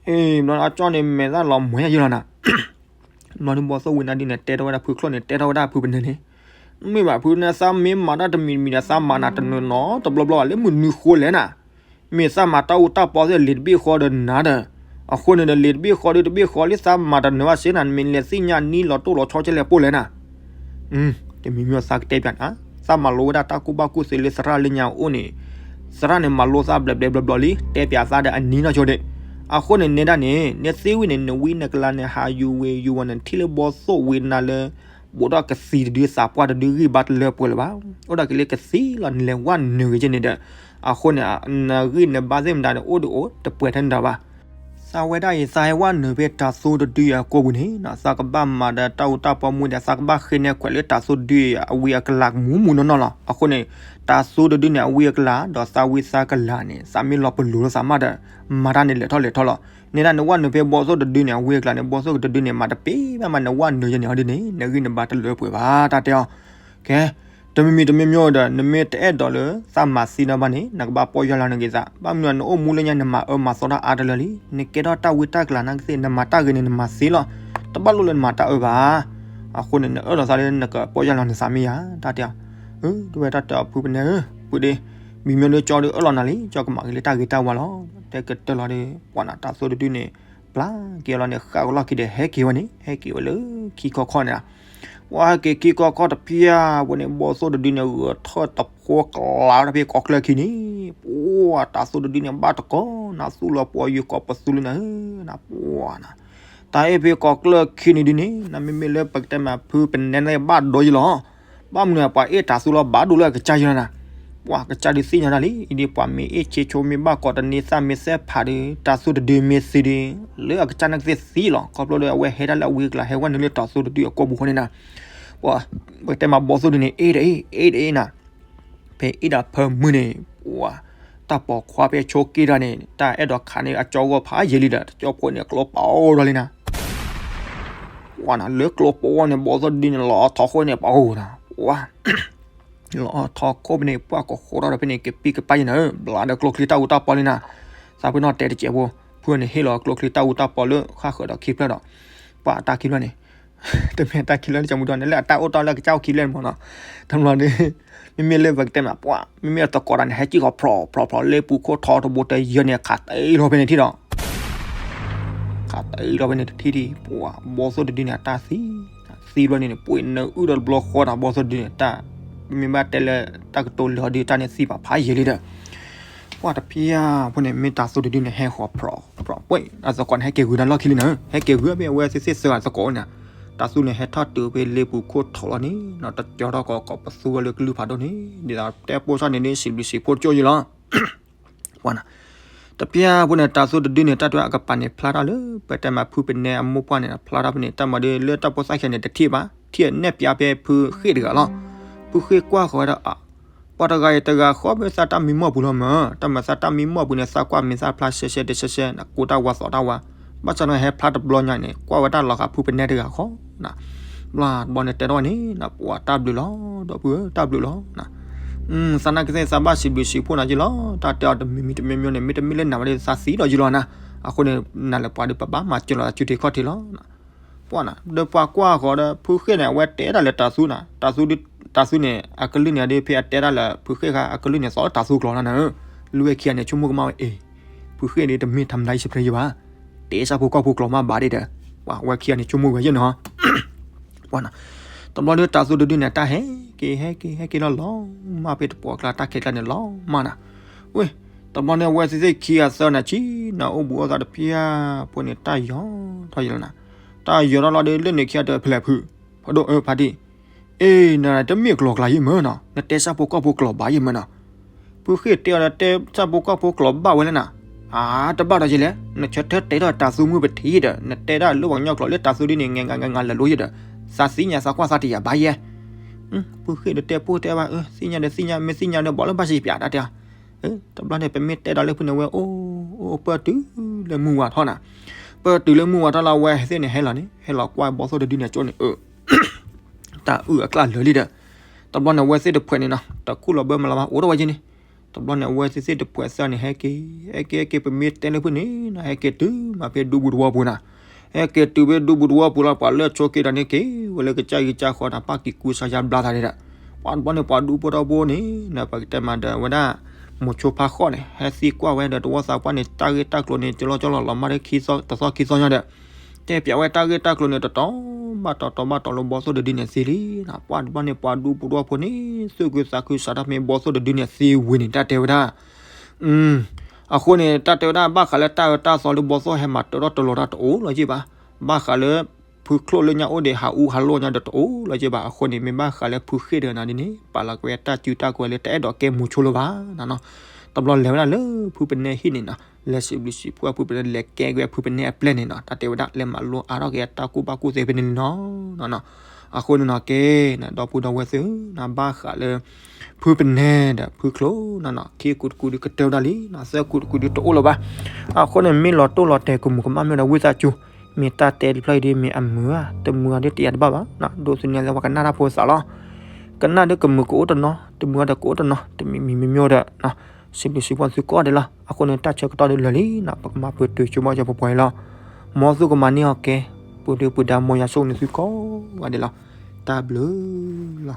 အ့ၣ် ဘျီအကၠီန့ၣ် မဲာ်သၣ်လီၤမှဲၤယဲလီၤနၤ, ဘျီဒုဘီသိၣ်ဝံနၤဒုန့ၣ် တဲထီၣ်ဝဲဒၣ်ဖုချိၣ်န့ၣ် တဲထီၣ်ဝဲဒၣ်ဖုပနဲန့ၣ်, မ့ၢ်ဘၣ်ဖုပနဲ သးမ့ၢ်မၤတၢ်တမံၤတမံၤဒီး သးမၤနၤတနၢၤနီတဘျီဘျီဘၣ် လၢမုၢ်နွံဃိလဲၣ်နၤ, မ့ၢ်သးမၤတၢ်အူတၢ်ပီသ့ၣ်လံာ်တဘ့ၣ်ဃီဒီးနၤဒီး, အဃိန့ၣ်ဒီး လံာ်တဘ့ၣ်ဃီဒီးတဘ့ၣ်ဃီလၢသးမၤတနၢၤဘၣ်စ့ၢ်နၤ နမ့ၢ်လဲၤသ့ၣ်ညါနံၣ်လီၤတိၢ်လီၤဆီကလဲၣ်ပိၢ်လဲၣ်နၤ တမံၤမံၤသးကတဲပၠးနၤ, သးမၤလိဝဲဒၣ်တၢ်ကူၣ်ဘၣ်ကူၣ်သ့လၢသရၣ်လၢညါအအိၣ်န့ၣ်, သရၣ်န့ၣ်မၤလိသးဘျဲးဘျဲးဘျီဘျီလံ တဲပၠးသးဒီးအနံၤနီၢ်ဆိဒံး, အဃိန့ၣ်နဲဒၣ်န့ၣ် နသ့ဝံၤန့ၣ် နဝံနကလၤန့ၣ် ဟးယူၤဝ့ၤယူၤဝီၤန့ၣ် ထံၣ်လၢဘီသိၣ်ဝံနၤလၢ ဘူးထီၣ်ကသံတဒုသးပှၢ်တဒုဂံၢ်ဘါတလၢပှဲၤလၢၤဘၣ်, အိၣ်ဒၣ်က့ၤလၢကသံလီၤ နလဲၤဝဲနုာ်ဂ့ၤက့န့ၣ်ဒီး, အဃိန့ၣ် နဂံၢ်နဘါသ့ၣ်မတၤန့ၣ် အိၣ်ဒီးအိၣ်တပှဲၤထဲန့ၣ်ဒီးဘၣ် သးဝဲဒၣ်အံၤ သးဟဲဝဲနုာ်ဖဲတၤသူတဒုအကိာ်ပူၤန့ၣ် သးကဘၣ်မၤဒီးတၢ်အူတၢ်ပီမူဒီး သးကဘၣ်ဃ့နဲခွဲးလၢတၤသူတဒုအဝံအကလၤမူးမူးနီၢ်နီၢ်လီၤ. အဃိန့ၣ် တၤသူတဒုန့ၣ် အဝံအကလၤ ဒီးသးဝံသးကလၤန့ၣ် သးမ့ၢ်လီၤပလိာ်လိာ်သးမးဒီး မၤတၢ်န့ၣ်လဲၤထီၣ်လဲၤထီၣ်လီၤ. နဲဒၣ်နဝဲနုာ်ဖဲဘီသိၣ်တဒုန့ၣ် အဝံအကလၤန့ၣ် ဘီသိၣ်တဒုန့ၣ် မၤတပ့ၤဘၣ်မး နဝဲနုာ်ယဲန့ၣ်အီၤဒ်န့ၣ် နဂံၢ်နဘါတလၢပှဲၤဘၣ် တၢ်တဲအီၤ ကဲ တမံၤမံၤတမံၤမံၤဒီး နမ့ၢ်တအဲၣ်ဒိးလၢသးမၤသံဒီးဘၣ်န့ၣ် နကဘၣ်ပီၢ်ယၢ်လီၤနဂ့ၤသး ဘၣ်မနုၤနအိၣ်မူလၢညါ နမၤအၢမၤသီတၢ်အါတလၢလံ. နကဲထီၣ်တၢ်ဝံတၢ်ကလၤနာ်ကသ့ၣ် နမၤတၢ်ဂ့ၤန့ၣ် နမၤသ့လီၤ. တဘၣ်လိၣ်လၢနမၤတၢ်အၢဘၣ်. အဃိန့ၣ် နအၢၣ်လီၤသးလၢနကပီၢ်ယၢ်လီၤနသးမ့ၢ်ယၤ တၢ်တဲအီၤ. တဝဲတၢ်တဲအီၤဖုပနဲဧၢ, ဖုဒ့, မံၤမ့ၢ်လၢကၠီဒုးအၢၣ်လီၤနၤလံ ကၠီကမၤဂ့ၤလၢတၢ်ဂ့ၤတၢ်ဝါလီၤ. တဲကတၢၢ်လီၤဒီး ပှၤနတၤသိတဒုန့ၣ် ပျၢ်က့ၤအီၤလီၤန့ၣ် ဃၣ်ကလီၢ်ခံဒီး ဟဲက့ၤဝဲန့ၣ် ဟဲက့ၤဝဲလၢခံခီခီန့ၣ် ပှၤဟဲက့ၤခံခီခီတဖၣ် ဝဲန့ၣ် ဘီသိၣ်တဒုန့ၣ် ဂဲၤထၢၣ်တဖိကျါဝဲဒၣ်ဖဲကီၢ်ချၢခံန့ၣ် ပှၤတၤသိတဒုန့ၣ် ဘၣ်တကိးနၤ သူၣ်လီၤပှီၢ်ယုၢ်ကိးပသူလၢနၤဧၢ နပှၤနၤ တၢ်အဲၣ်ဖဲကီၢ်ချၢခံန့ၣ်ဒုန့ၣ် နမ့မ့ၢ်လၢပကတဲမးဖုပနဲန့ၣ်ဘၣ်ဒိယလီၤ. ဘၣ်မနုၤပှၤအ့ၣ်တၤသူလီၤဘၣ်ဒိလၢအကစၢ်ယလီၤနၤ. ပှၤကစၢ်ဒုးသ့ၣ်ညါတၢ်လံ အံၤဒ်ပှၤမ့ၢ်အ့ၣ်ဆ့ဆိမ့ၢ်ဘၣ်ကိးတန့ၢ်သၣ်မ့ၢ်သဲးဖးဒုး တၤသူတဒုမ့ၢ်သံဒုး လၢအကစၢ်နာ်ကသ့ၣ်သံလီၤ. ခီဖျိလၢအဝဲဟဲဒၣ်လၢအဝံအကလၤ ဟဲဝဲနုာ်လၢတၤသူတဒုအကိာ်ပူၤဃီန့ၣ်နၤ. ပှၤ ပကတဲမးဘီသိၣ်ဒုန့ၣ် အ့ၣ်တအ့ၣ် အ့ၣ်တအ့ၣ်နၤ. ဖဲအ့ၣ်ဒၣ်ဖၢမုၢ်န့ၣ် ပှၤ တၢ်ပိာ်ခွါဖဲဆိက့တၢ်န့ၣ် တၢ်အဲၣ်ဒိးခးန့ၢ်အကၠီဂီၢ်ဖးယံာ်လံဒီး တကၠီဖိန့ၣ် ကျိပအိၣ်ဒီးလံနၤ. ပှၤနၤ လၢကျိပအိၣ်န့ၣ် ဘီသိၣ်ဒုန့ၣ် လီၤထီၣ်ခိၣ်န့ၣ် ပအိၣ်နၤ. ပှၤ လီၤထီၣ်ခိၣ်ဖဲန့ၣ် ပှၤကဃိထီၣ်ဒီးဖဲန့ၣ် ကပံၢ်ကပၢ်ယဲနၤဧၢ ဘျါဒီးကျိချံတၢ်အူတၢ်ပီလံနၤ. သးပ့ၤနီၣ်တဲတစဲးဖိ ဖုန့ၣ်ဟ့ၣ်လီၤကျိချံတၢ်အူတၢ်ပီလၢဃၣ်ဃၢၤဒီးခံဖျၢၣ်ဒီး ပှၤအတၢ်ခံဖျၢၣ်န့ၣ် တမ့ၢ်တၢ်ခံဖျၢၣ်န့ၣ် ကမူဒီးန့ၣ် လၢအတၢ်အိၣ်တၢ်လၢအကစၢ်အိၣ်ခံဖျၢၣ်န့ၣ်မ့ၢ်နီၤ. တဘျီဒီး မ့မ့ၢ်လၢပကတဲမး ပှၤ မ့မ့ၢ်အသကိးတၢ်န့ၣ် ဟဲကံၣ်ဃီၤဖြီဖြီဖြီ လၢပူၤခိၣ်ထီတဘိတဲယဲန့ၣ် ခးတအံၤလီၤဖဲန့ၣ်ထံၣ်ဒီး ခးတအံၤလီၤဖဲန့ၣ်တထံၣ်ထံၣ် ပှၤ ဘီသိၣ်တဒုန့ၣ် အတၢ်သံ သံဘျီန့ၣ် ပှ့ၤနၢအုၣ်ဒီးတဘျီဃီဒီး ဘီသိၣ်တဒုန့ၣ် တၢ် မ့မ့ၢ်ဘၣ်တဲလၢတၢ်ကတိၤလၢအီၤဒုး တၢ်န့ၣ်သံပာ်ဖးယံာ်လံဒီး ပှၤတဖၣ်ဖိန့ၣ် မ့ၢ်တၤသူတဒုန့ၣ် ဟဲဃီၤဖြီဖြီ ပှၤ အသကိးန့ၣ် ဟဲက့ၤဂုာ်တၢ်လီၢ်ခံလံနၤ ဟဲက့ၤဂုာ်ဖဲအဝဲသ့ၣ်သ့ၣ်သၢဂၤသကိးန့ၣ် တၤသူန့ၣ် ဟဲထီၣ်တုၤဖဲလ့ပူၤခိၣ်ထီလီၤန့ၣ် တကၠီထီၣ်ကီး ကိးပသူဝဲလၢကလုၢ်ဖးဒိၣ်န့ၣ် ဒ်သိးတဲပိၢ်ဆၣ်န့ၣ် ဒ်စံးဘျုးစံးဖှိၣ်တကၠိၢ်ယံလီၤ ပှၤနၤ တဖၣ်ဖိန့ၣ် တၤသူတဒုန့ၣ် တၢ်တဝဲအကပၤန့ၣ် ဖျါထီၣ်လၢ ပတဲမးဖုပနဲအမိၢ်ပှၢ်န့ၣ် ဖျါထီၣ်ဖဲန့ၣ် တၢ်မၤဒုးလၢတၢ်ဖိသၣ်ခံဂၤန့ၣ် တထံၣ်ဘၣ် ထံၣ်နဲၣ်ပျးဖဲဖုဃ့ၢ်တဂၤလီၤ ဖုဃ့ၢ်ကွၢ်ဃီၤဝဲဒၣ် ပှၤတဂၤအံၤတဂၤဃီဖဲသးတၢ်မံမီၢ်ပူၤလီၤမး တၢ်မၤသးတၢ်မံမီၢ်ပူၤန့ၣ် သးကွၢ်မ့ၢ်သးဖျါရှဲရှဲတရှဲရှဲ နကူတၢ်ဝါသီတၢ်ဝါ ဘၣ်ဆၣ်န့ၣ်ဟဲဖျါတဘျီညါန့ၣ် ကွၢ်ဝဲတၢ်လီၤဃာ်ဖုပနဲတဂၤဃီ ဘျီတဘျီန့ၣ် တဲထီၣ်ဝဲန့ၣ် ပှၤတၢ်ဘျုးလီၤ ဒီပုၢ်ဧၢ တၢ်ဘျုးလီၤ သးနာ်က့သ့ၣ်သးဘၣ်စံးဘျုးစံးဖှိၣ်နၤယံလီၤ တၢ်တဲအီၤတမံၤမံၤတမံၤမံၤန့ၣ် မ့တမ့ၢ်လၢနၤဝဲဒီး သးသံဒီးယံလီၤနၤ အဃိန့ၣ် နၤလၢပှၤဒီး ပဘၣ်မၤစၢၤလီၤတၢ်စုတ့ၢ်ခီၣ်ထံးလီၤ. ပှၢ်နၤ ဒီးပှၤကွၢ်ဃီဒီး ဖုဃ့ၣ်န့ၣ် အဝဲတဲတၢ်လၢတၤသူန့ၣ်, တၤသူန့ၣ် အကလုၢ်န့ၣ်ဒီး ဖဲအတဲတၢ်လၢဖုဃ့ၣ်ခါ အကလုၢ်န့ၣ် သီလၢတၤသူကျိာ်လီၤနၤဧၢ. လၢဝဲခံဂၤန့ၣ် ဆိကမိၣ်ကမၣ်ဝဲ အ့ၣ် ဖုဃ့ၣ်န့ၣ် တမ့ၢ်ထါမတၤယစဖျ့ယဘၣ်, တဲဆၣ်ဖိကီၢ်ဖိကျိာ်မးဘၣ်ဒ်ဒီး, ပှၤဝဲခံဂၤန့ၣ် ဆိကမိၣ်ဝဲယဲၢ်န့ၣ်ဟီ ပှၢ်နၤ, တဘျီဒီးတၤသူတဒုန့ၣ် တၢ်ဟဲက့ၤ ဟဲက့ၤ ဟဲက့ၤလီၤလီၤမၢ် ဖဲတပှီၢ်ကျါ တၢ်ခဲကျါန့ၣ်လီၤမၢ်နၤ. ဝ့ၢ် တဘျီန့ၣ် အဝဲသ့ၣ်သ့ၣ်ခံဂၤသၢနၤ ဆံနၤ အိၣ်ဘူးအိၣ်သးတဖျၢၣ်ဖိန့ၣ် တၢ်ယီၤထီၣ်ယလီၤနၤ. တၢ်ယီၤထီၣ်လီၤဒီး လၢန့ၣ်ခံဂၤတဖျဲၣ်ဖု, ဖဒိၣ်အၢ ဖါတံၢ်, အ့ၣ် နတမ့ၢ်ကျိာ်ကျါယဲၢ်မၢ်နီၤ, နတဲဆၣ်ဖိကီၢ်ဖိကျိာ်ဘၣ်ယဲၢ်မၢ်နီၤ. ဖုဃ့ၣ်တဲအီၤဒီး တဲဆၣ်ဖိကီၢ်ဖိကျိာ်ဘၣ်ဝဲလဲၣ်နၤ. အါ တဘၣ်ဒီးယလဲၣ်, နဆၢထၢၣ်တဲထီၣ်တၤသူမုၢ်ပထံၣ်ဒီး နတဲဒၣ်လၢပှၤကညီကျိာ်လၢတၤသူဒ်န့ၣ် ငဲၤငဲၤလၢာ်လိယဲၢ်ဒီး, သးသ့ၣ်ညါသးကွၢ်သးတယာ်ဘၣ်ယဲၢ်. ဖုဃ့ၣ်ဒီးတဲပိၢ်တဲဘၣ် အၢ သ့ၣ်ညါဒီးသ့ၣ်ညါ မ့ၢ်သ့ၣ်ညါဒီးဘၣ်လၢဘၣ်စံးပၠးတၢ်တဲအီၤ. တဘျီန့ၣ် ပမ့ၢ်တဲဒီးလၢဖုန့ၣ် ဝဲအိၣ်အိၣ် ပၢၢ်တုၤလၢမုၢ်ဝါထီၣ်နၤ. ပၢၢ်တုၤလၢမုၢ်ဝါထီၣ်လီၤ အဝဲသ့ၣ်န့ၣ်ဟဲလီၤန့ၣ် ဟဲလီၤကွၢ်ဘီသိၣ်တဒုန့ၣ် ကၠိန့ၣ် အၢ တၢ်အုၣ်အကျၣ်လၢာ်လံဒီး, တဘျီန့ၣ် အဝဲသ့ၣ်တဖျဲၣ်န့ၣ်နီၤ တခူၣ်လီၤဘၢမၤလီၤဘၣ် အိၣ်ထီၣ်ဝဲက့ၤန့ၣ်. တဘျီန့ၣ် အဝဲသ့ၣ်သ့ၣ်တဖျဲၣ်သၢန့ၣ် ဟဲက့ၤ ဟဲက့ၤ ဟဲက့ၤ ပမ့ၢ်တဲလၢဖုန့ၣ်နီၤ ဟဲက့ၤတုၤမးဖဲဒူပူၤသဝီပူၤနၤ. ဟဲက့ၤတုၤဖဲဒူပူၤသဝီပူၤလီၤ ပှၤလၢအဆိးက့ၤဒီးန့ၣ်က့ၤဝဲလၢကစၢ်ဂံၢ်စၢ်ဃီဒီး ပၣ်ကံၢ်ကူစါယါဘျါသးန့ၣ်ဒီး, ပှၤတဘျီန့ၣ် ပှၤဒူဖိထီဘိန့ၣ်နီၤ ပကတဲမးဒီးဝဲဒၣ် မိၤဆိဖါဃိၣ်န့ၣ် ဟဲသံကွၢ်ဝဲဒီး တဝီသးပှၢ်န့ၣ် တၢ်ဂ့ၢ်တၢ်ကျိၤန့ၣ် ကလီကလီလီၤမၢ် တသီခံသီညါဒီး တဲပၠးဝဲတၢ်ဂ့ၢ်တၢ်ကျိၤန့ၣ် တတီၤဘၣ်တီၤ တီၤဘၣ်တီၤလၢဘီသိၣ်တဒုန့ၣ်သ့လံနီၤ. ပှၤတဘျီန့ၣ် ပှၤဒူဖိထီဖိန့ၣ် သူၣ်ခုသးခုစးထီၣ်မ့ၢ်ဘီသိၣ်တဒုန့ၣ်သ့ဝံၤန့ၣ် တၢ်တဲဝဲဒၣ် အဃိန့ၣ် တၢ်တဲဝဲဒၣ် ဘၣ်ဃးလၢတၢ်အၢတၢ်သီလၢဘီသိၣ်ဟဲမၤတၢထီၣ်တလီၤတၢ်တအိၣ်လီၤက့ၤဘၣ်. ဘၣ်ဃးလၢ ဖုချိၣ်လၢညါအိၣ်ဒံးဟးအူဟးလိၢ်ညါဒီးတအိၣ်လီၤက့ၤဘၣ်. အဃိန့ၣ် မ့ၢ်ဘၣ်ဃးလၢဖုဃ့ၢ်ဒီးနၤဒ်န့ၣ် ပာ်လီၤက့ၤဝဲတၢ်စုတၢ်ကဝဲၤလၢတအဲၣ်ဒိးကဲမိၤဆိလၢၤဘၣ်နၤနီၤ. တဘျီလဲၤဝဲဒၣ်လၢဖုပနဲဟံၣ်န့ၣ်နီၤ လဲၤစံးဘျုးစံးဖှိၣ်ဖုပနဲ လဲၤကဲက့ၤဝဲဖုပနဲအပျဲၢ်န့ၣ်နီၤ တၢ်တဲဝဲဒၣ် လဲၤမၤလိအါထီၣ်က့ၤအတၢ်ကူၣ်ဘၣ်ကူၣ်သ့ဖဲန့ၣ်လီၤ. အဃိန့ၣ်နီၤ ကဲ နဒီပုၢ်ဒီဝဲၢ်သ့ၣ်ဧၢ နဘၣ်ဃးလၢ ဖုပနဲဒီးဖုချိၣ်နီၤနီၤ ခံကူတကူဒုးကတၢၢ်ဝဲဒၣ်လံနီၤ သၢကူတကူဒုးတအိၣ်လၢၤဘၣ်. အဃိန့ၣ် မ့ၢ်လီၤတိၢ်လီၤတဲာ်ကမူၤကမၣ်မ့ၢ်ဒီးဝံသးစူၤ မ့ၢ်တၢ်တဲတဖျၢၣ်အံၤဒ်မ့ၢ်အမုာ်ဧါ တမုာ်ဧါဒ်တယာ်တဘၣ်ဘၣ်နီၤ ဒိးသန့ၤလၢပှၤကနၣ်တၢ်ဖိသးလီၤ. ကနၣ်ဒ်ကမုာ်ကအိၣ်တနီၤ တမုာ်ဧါဒီးကအိၣ်တနီၤ တမံၤမံၤမ့ၢ်မ့ၢ်ဒီး စံးဘျုးစံးဖှိၣ်သုကိးဂၤဒဲးလီၤ. အဃိန့ၣ် တၢ်ဆၢကတီၢ်ဒ်လၢာ်လံနီၤ ပကမၤပတုာ်ဆိကမိၣ်က့ၤပပှၤအံၤလီၤ. မ်သုကမၤန့ၢ်အီၤကဲ ပှၤဒုၣ်ပှၤဒါ မ်ယွၤဆိၣ်ဂ့ၤန့ၢ်သုကိးဂၤဒဲးလီၤ. တၢ်ဘျုးလီၤ.